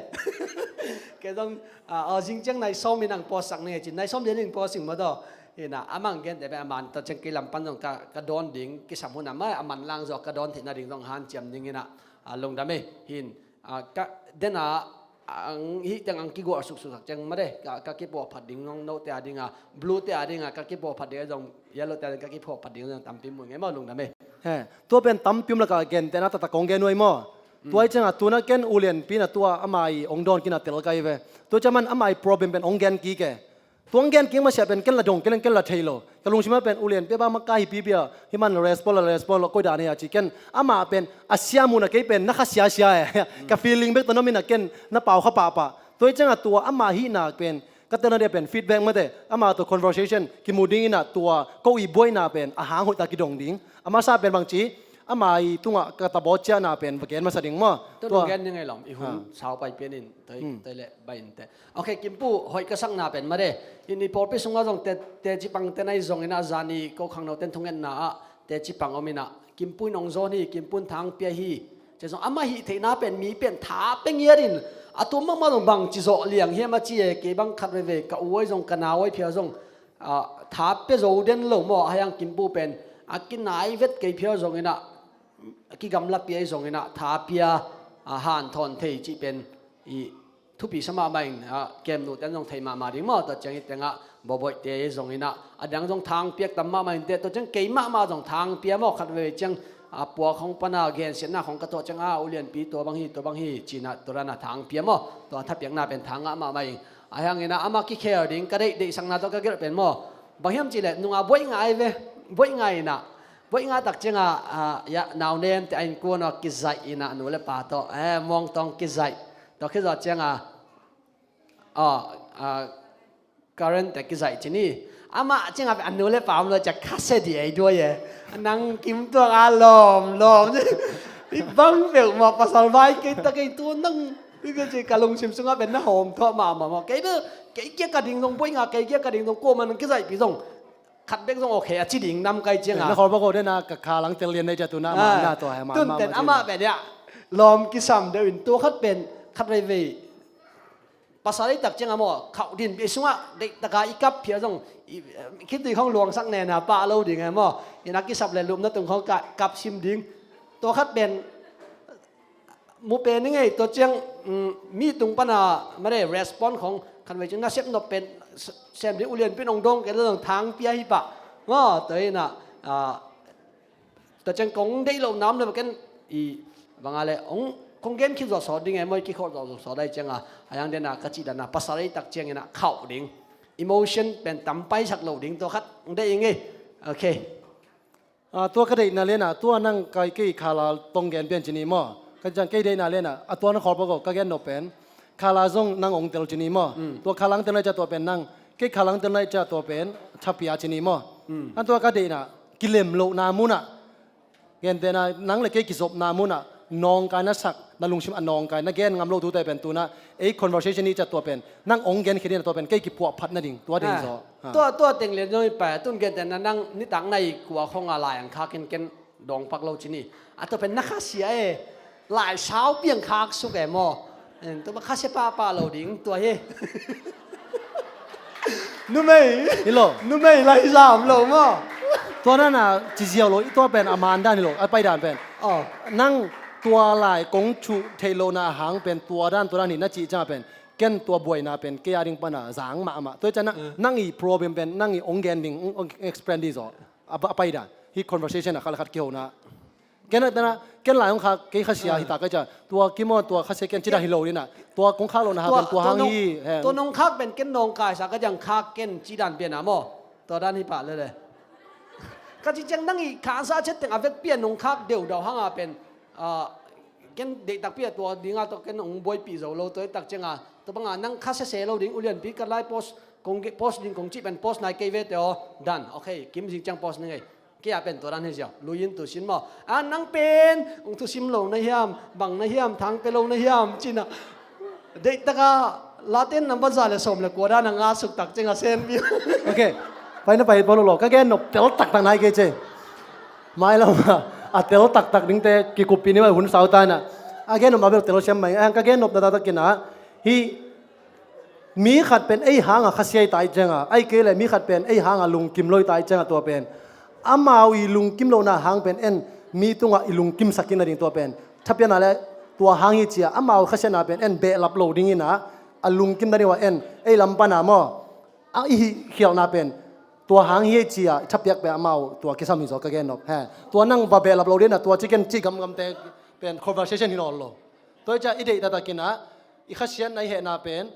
Kei zong, ah, aw zing ciang nai sawm in ang post sak ning e cin. Nai sawm dia ding posting maw tawh. Hi in ah, a mang gente pen a man tawh ciang kei lam pan zong ka, ka dawn ding, kisam hun a mai a man lang zaw ka dawn theihna ding zong hanciam ding in ah, ah, lungdam e. Hin. Ah, ka, den a, ang, hih teng ang kiguah suksuk sak ciang mah de, ka, ka kipuah phat ding zong note a ding a, blue te a ding a, ka kipuah phat ding a zong yellow te a ding ka kipuah phat ding zong tampi mu ing e maw lungdam e. He, tua pen tampi om lak a gentehna taktak kong gen nuai maw? Tua i ciang a tu na ken ulianpi na tua ama i ong dawn kik na tel kai ve. Tua ciang man ama i problem pen ong gen kik e. Tua ong gen kik masiah pen ken la dong ken ken la thei lo. Ka lungsim ah pen ulianpi a bang makai hi pi bia hi man respond la respond lo koi dan hi a ci ken. Amah pen a sia mun a kei pen na kha sia sia e. Ka feeling bek ta nom in a ken na pau kha pahpah. Tua i ciang a tua ama hihna pen ka telna dia pen feedback mate. Ama tua conversation kimu ding in a tua ko i buaina pen a hang hoih ta kidong ding. A masa pen bang ci ama i tungah ka tabaw ciahna pen va gen masa ding maw? Tua dong gen ding ai lom i hun sau pai pian in. Toi, toi le bai in te. Ok, Kimpu, hoih ka sakna pen made. In i pawlpi sungah zong te, teci pang te nai zong in a zani ko khangno ten thungetna ah teci pang om in a Kimpu in ong zawn hi, Kimpu in thang pia hi. Cia zong amah hih theihna pen mi pen tha pe ngiat in a tua mahmah zong bang ci zawh liang hiam a ci e, kei bang khat veve ka u ai zong ka nau ai phia zong, ah, tha pe zo den lo maw, a hiang Kimpu pen a kinai vet kei phia zong in a kigamla pia i zong in a tha pia, ah, hanthawn thei cih pen i thupi sa mahmah in, ah, kemnu ten zong thei mahmah ding maw, tua ciang hi tengah bawbawi te zong in a a dang zong thang piak tam mahmah in te, tua ciang kei mahmah zong thang pia maw, khat veve ciang, ah, puak hong pan a gensiatna khong ka tuah ciang a ulianpi tua bang hi, tua bang hi ci in a tua dan a thang pia maw, tua thapiakna pen thang ngah mahmah in a hiang in a amah kikhel ding ka deih deihsakna tawh ka gelh pen maw, bang hiam cih leh nungah buaih ngai ve, buaih ngai in a buaih ngai tak ciang a, ah, ya, nau nem te a innkuan aw kizaih in a nu le pa tawh, eh, muang tawng kizaih. Tua khit zawh ciang a, aw, ah, Karen te kizaih ci ni. Amah ciang a a nu le pa om lo ciang khasia di ei duai e. Nang Kim tuang a lawm, lawm. I bang peuh maw pasal vai kei ta kei tu nang. Ka lungsim sungah pen na hawm thuah mahmah maw. Kei bel, kei kia ka ding zong buaih ngai, kei kia ka ding zong kuamah nang kizaihpih zong khat bek zong ok a ci ding nam kai ciang a. Na khawl bak aw den a ka kha lang tel lian nei cia tu na ma na tua he ma. Tun ten amah pen ya lawm kisam deuh in tua khat pen khat veivei pasal ei tak ciang a maw khauh din bia sungah deih taka i kap phia zong khitui khong luangsak nena pah lo ding he maw. In a kisap le lupna tung khong kap sim ding. Tua khat pen mu pen i ngei tua ciang, um, mi tung pana mare respond khong khan vei ciang nasep nop pen sem ding ulian pin ong dong kei lo dong thang pia hi pah. Maw, tua hi na, ah, tua ciang kong deih lo nam le ken i banga le ong kong gen khit zawh sawt ding e maw, i kikhawh zawh zawh sawt dai ciang a, a yang den a ka cih dan a pasal ei tak ciang in a khauh ding. Emotion pen tam paisak lo ding tua khat ong deih i ngei. Ok. Ah, tua ka deihna lian ah, tua nang kai kei khala tong gen pian ci ni maw? Ka ciang kei deihna lian ah, a tua na khawl bak aw, ka gen nop pen khala zong nang ong tel ci ni maw? Tua khala ang tel nai cia tua pen nang kei khala ang tel nai cia tua pen tha pia ci ni maw? An tua ka deihna kilem lohna mun ah, gentehna nang le kei kizopna mun ah nawngkai na sak, na lungsim a nawngkai na gen ngam lo tute pen tu na ei conversation i cia tua pen nang ong gen khit in a tua pen kei kipuah phat nading tua ding zaw. Tua, tua teng lian zong i pa tun gentehna nang nitak na i kua khong a lai ang kha ken ken dawng pak lo ci ni. A tua pen na khasia e. Lai sau piang khak suk e maw? Tua khasia pahpah lo ding tua hi. Numei. Hi lo. Numei lai zam lo maw? Tua dan a ci ziau lo, i tua pen a man dan hi lo, a pai dan pen. Oh. Nang tua lai kong thuh theih lohna a hang pen tua dan, tua dan hi na cih ciang a pen. Ken tua buaina pen kei a ding pana zang mahmah. Tua ciang nang, mm, nang i problem pen, nang i ong gen ding, ong, ong explain ding zaw. A, a pai dan. Hi conversation a khat le khat kihona. Ken a, ken a, ken lai hong khak, kei khasia hi ta ka ciang. Tua kimaw, tua khasia ken ci dan hi lo ding a. Tua kong khak lohna hang pen tua hang hi, he. Tua nong khak pen ken nong kaisak ka ciang khak ken ci dan pian a maw. Tua dan hi pah lele. Ka ci ciang nang i khansa ciat teng a vekpi a nong khak deuhdeuh hang a pen, ah, ken deihtakpi a tua ding a tua ken hong buaipih zo lo tua i tak ciang a. Tua bang a nang khasia se lo ding, ulianpi ka lai post, kong ge-, post ding kong cih pen post nai kei ve te aw. Dan, okay, kim zing ciang post ning ei. Kei a pen tua dan hi ziau. Lui in tu sin maw. A nang pen, ong tu sim lo na hiam, bang na hiam, thang pe lo na hiam, ci na. Deih taka, laten nambat za le sawm le kua dan a nga suk tak ciang a sen pi. Okay. Pai na pai polo lo. Ka gen nop tel taktak nai kei ci. Mailam a, a tel taktak ding te kikup pi ni mai hun sau ta na. A gen nop a bel tel siam mai. Ang ka gen nop na taktak kina. Hi mi khat pen ei hanga khasia i ta i cianga, ahih kei leh mi khat pen ei hanga lungkim lo i ta i cianga tua pen. Amau i lungkim lohna hang pen en mi tungah i lungkimsak kik nading tua pen. Thapiakna le tua hang hi cia, amau khasiatna pen en behlap lo dingina, a lungkim nading ua en, ei lam pana maw. A i hih khialhna pen, tua hang hi cia, thapiak pen amau, tua kisam hi zaw ka gen nop. He, tua nang va behlap lo dingina, tua ciken ci gamgamte pen conversation hi nawn lo. Tua i cia i deih taktakina, i khasiatna i hehna pen,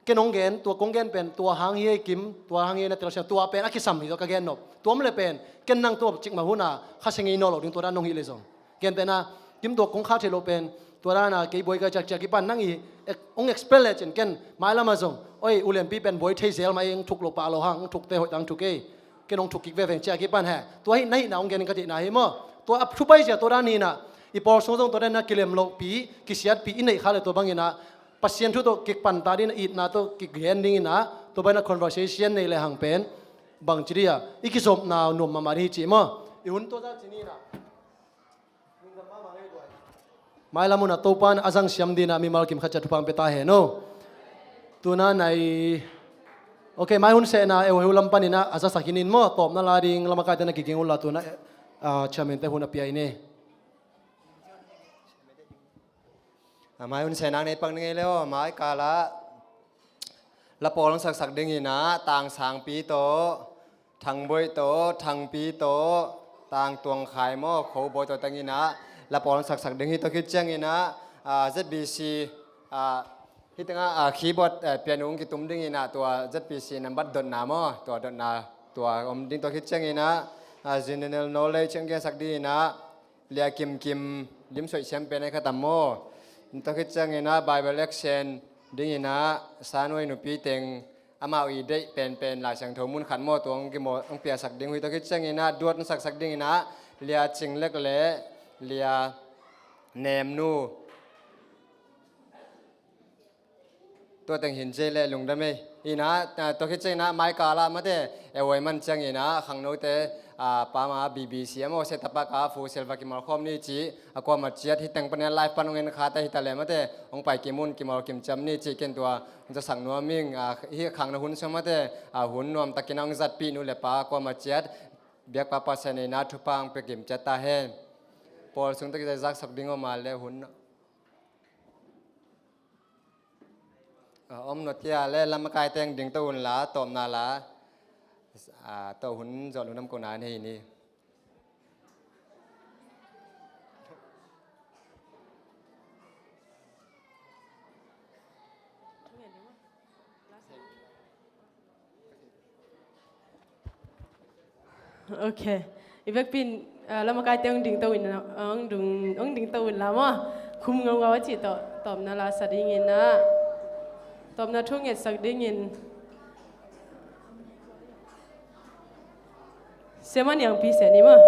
ken hong gen, tua kong gen pen, tua hang hi ei kim, tua hang hi ei na tel siam, tua pen a kisam hi zaw ka gen nop. Tua om le pen, ken nang tua cikmah huna, khasia ngei nawn lo ding tua dan nong hih le zong. Gentehna, kim tua kong khak theih loh pen, tua dana kei buai ka ciakciak i pan nang i, ek-, hong explain le cin ken, mailam a zong, oi, ulianpi pen buai thei zel mah ei, hong thuk lo pah lo hang, hong thuk te hoih tang thuk ei. Ken hong thuk kik veveng ciak i pan he. Tua hi na hihna hong gen in ka cihna hi maw. Tua a thupai zia tua dan hina, i pawl sung zong tua dan na kilem lohpi, kisiatpi, i neih kha le tua bangina, Pasian thu tawh kikpan ta ding, itna tawh kigen dingina, tua baina conversation nei le hang pen, bang ci dia, i kizopna nuam mahmah ding hi ci maw. I hun tua za ci nina. Mailam huna Topan a zang siam dina mimal kim khat cia thupha pia ta hen o. Tuna nai. Ok, mai hun sehna eu heu lam panina a zasak hinin maw, tawpna la ding lamakaite na kiging unla tuna, ah, chairman te hun a pia ine. A mai hun sehna nei pak ning ei le aw, mai kala. La pawl hong saksak dingina, Tang Sangpi tawh, Thang Boih tawh, Thangpi tawh, Tang Tuang Khai maw, Kho Bawi tawh tengina, la pawl hong saksak ding hi tawh khit ciangina, ah, Z B C, ah, hi tenga, ah, keyboard, eh, piano hong kitum dingina, tua Z B C nambat dotna maw, tua dotna, tua om ding tawh khit ciangina, ah, general knowledge hong gensak dingina, Lia Kim Kim, lim suaih siam pen ai khatam maw. Tua khit ciangina Bible action dingina, Sanuai nupi teng amau i deih penpen Lai Siangtho mun khat maw, tua hong kimawl, hong piasak ding uh hi. Tua khit ciangina duat hong saksak dingina, Lia Cing Lek le Lia Nem Nu. Tua teng hin cia le lungdam ei. Ina, ah, tua khit ciangina mai kala mate, e wai man ciangina, khangnote, ah, pama B B C amo se tapa ka fu selva kimawl khawm ni ci, a kuama ciat hi teng panin live pan hong en kha ta hi ta le mate, hong pai kimun kimawl kim ciam ni ci ken tua, hong zasak nuam ing, ah, hi khangno hun sung mate, ah, hun nuam takin hong zatpih nu le pa, kuama ciat, biakpa Pasian ina thupha hong pia kim ciat ta hen. Pawl sung takin zak sak ding aw ma le hun. A, om nop cia le lamakaite hong ding to unla, tawpna la, a, to hun zawh lungdam kohna nei ni. Ok. I vekpi in, ah, lamakaite hong ding to in, ah, hong dung, hong ding to unla maw. Khum ngaungau a cih tawh, tawpna la sa dingin ah. Tawpna thu ngetsak dingin. Siama Niangpi Siani maw.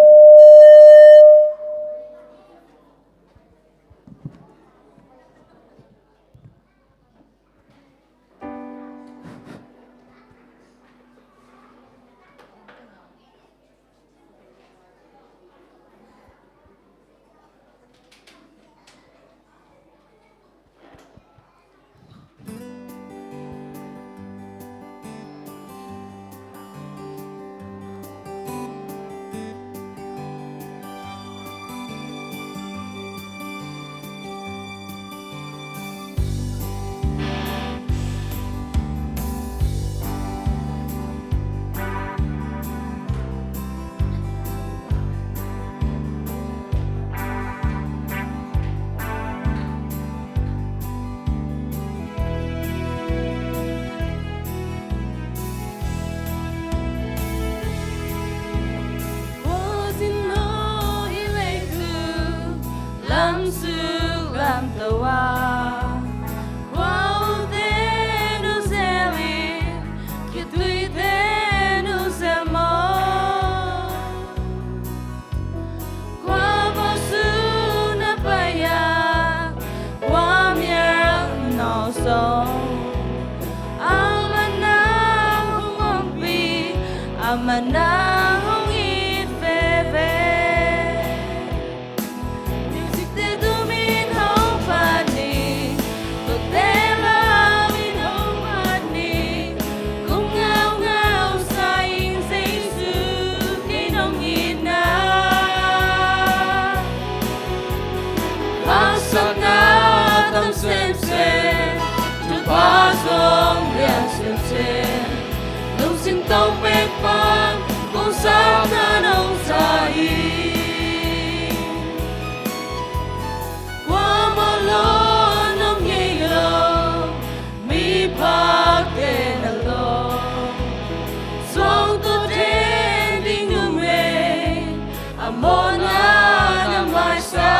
Lam suk lam to a, khuaute nu zel in, khitui te nu zel maw? Kua mawh sun a pai a, kua mial na sawm, amah na hong ompih, amah na hong it veve. Music te tum in hong phat ni, kote lam in hong phat ni, kum ngaungau sa in Jesu, kei nong itna. Haksatna tam semsem, thupha zong lian semsem, lungsim tawh pek pan, kong sapna nong za hi. Kuamah lawn om ngei lo, miphakte na lawn, suangta den ding numei, a mawhna na maisak.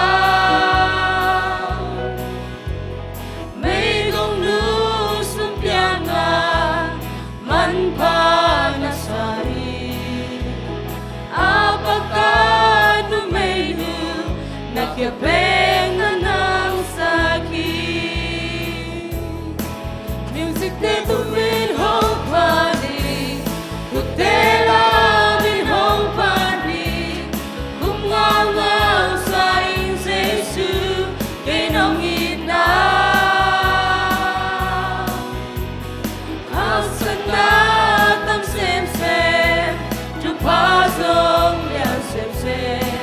Meigong nu sum piang a, manpha na sa hi. A pakat numeinu, na khia pek na nang sak hi. Music te tum in hong phat ni, kote lam in hong phat ni, kum ngaungau sa in Jesu, kei nong itna. Haksatna tam semsem, thupha zong lian semsem,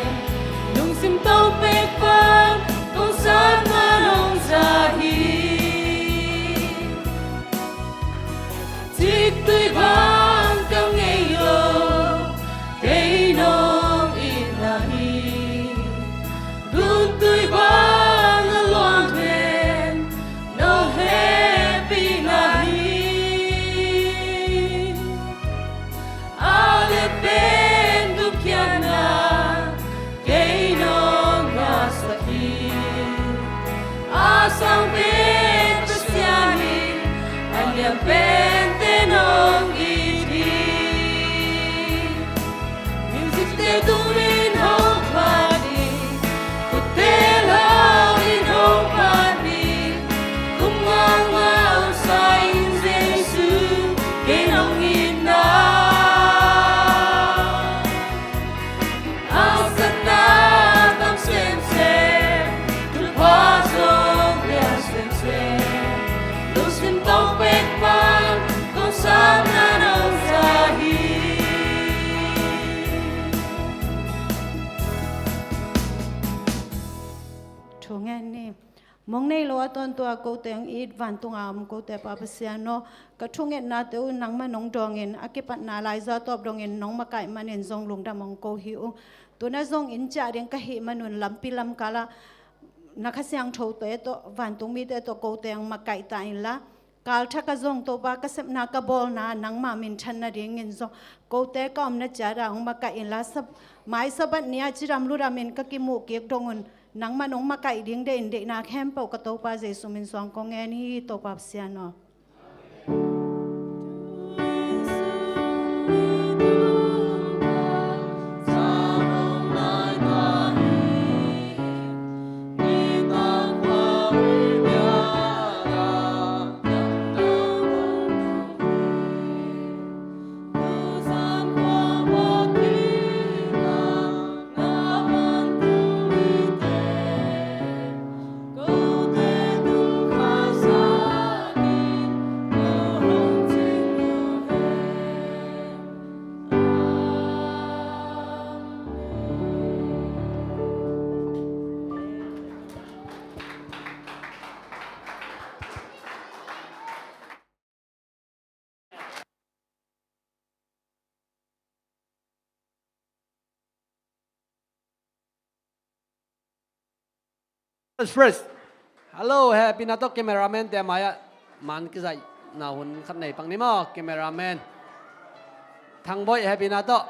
lungsim tawh pek pan, kong sapna nong za hi. Ciktui bang ka ngei lo, kei nong itna hi. Guntui bang a luang pen, nong hehpihna hi. A liat pen gupkhiatna, kei nong ngahsak hi. A sang pen Pasian hi, a lian pente nong it hi. Music te tum in hong phat ni, kote lam in hong phat ni, kum ngaungau sa in Jesu, kei nong itna. Haksatna tam semsem, thupha zong lian semsem, lungsim tawh pek pan, kong sapna nong za hi. Thu ngen ni. Mong nei lo a tawntung a kote hong it vantung a om kote Pa Pasian aw, ka thungetnate uh nangmah nong dawngin, a kipatna laiza tawp dongin nong makaih manin zong lungdam hong ko hi ung. Tuna zong inn ciah ding ka hih manun lampi lamkal ah na Kha Siangthote tawh, vantung mite tawh kote hong makaih ta inla, kal thak ah zong Topa ka sepna ka bawlna nangma minthan nadingin zong kote ka omna ciat ah hong makaih inla, sab-, mai Sabbath ni ah cidam ludamin ka kimuh kik dongun nangmah nong makaih ding deih in deihna khempeuh ka Topa Jesu min suang kong ngen hi, Topa Pasian aw. First, first. Hello, hehpihna tawh cameraman te a mai-ah man kizaihna hun khat nei pak ni maw, cameraman. Thangboih, hehpihna tawh.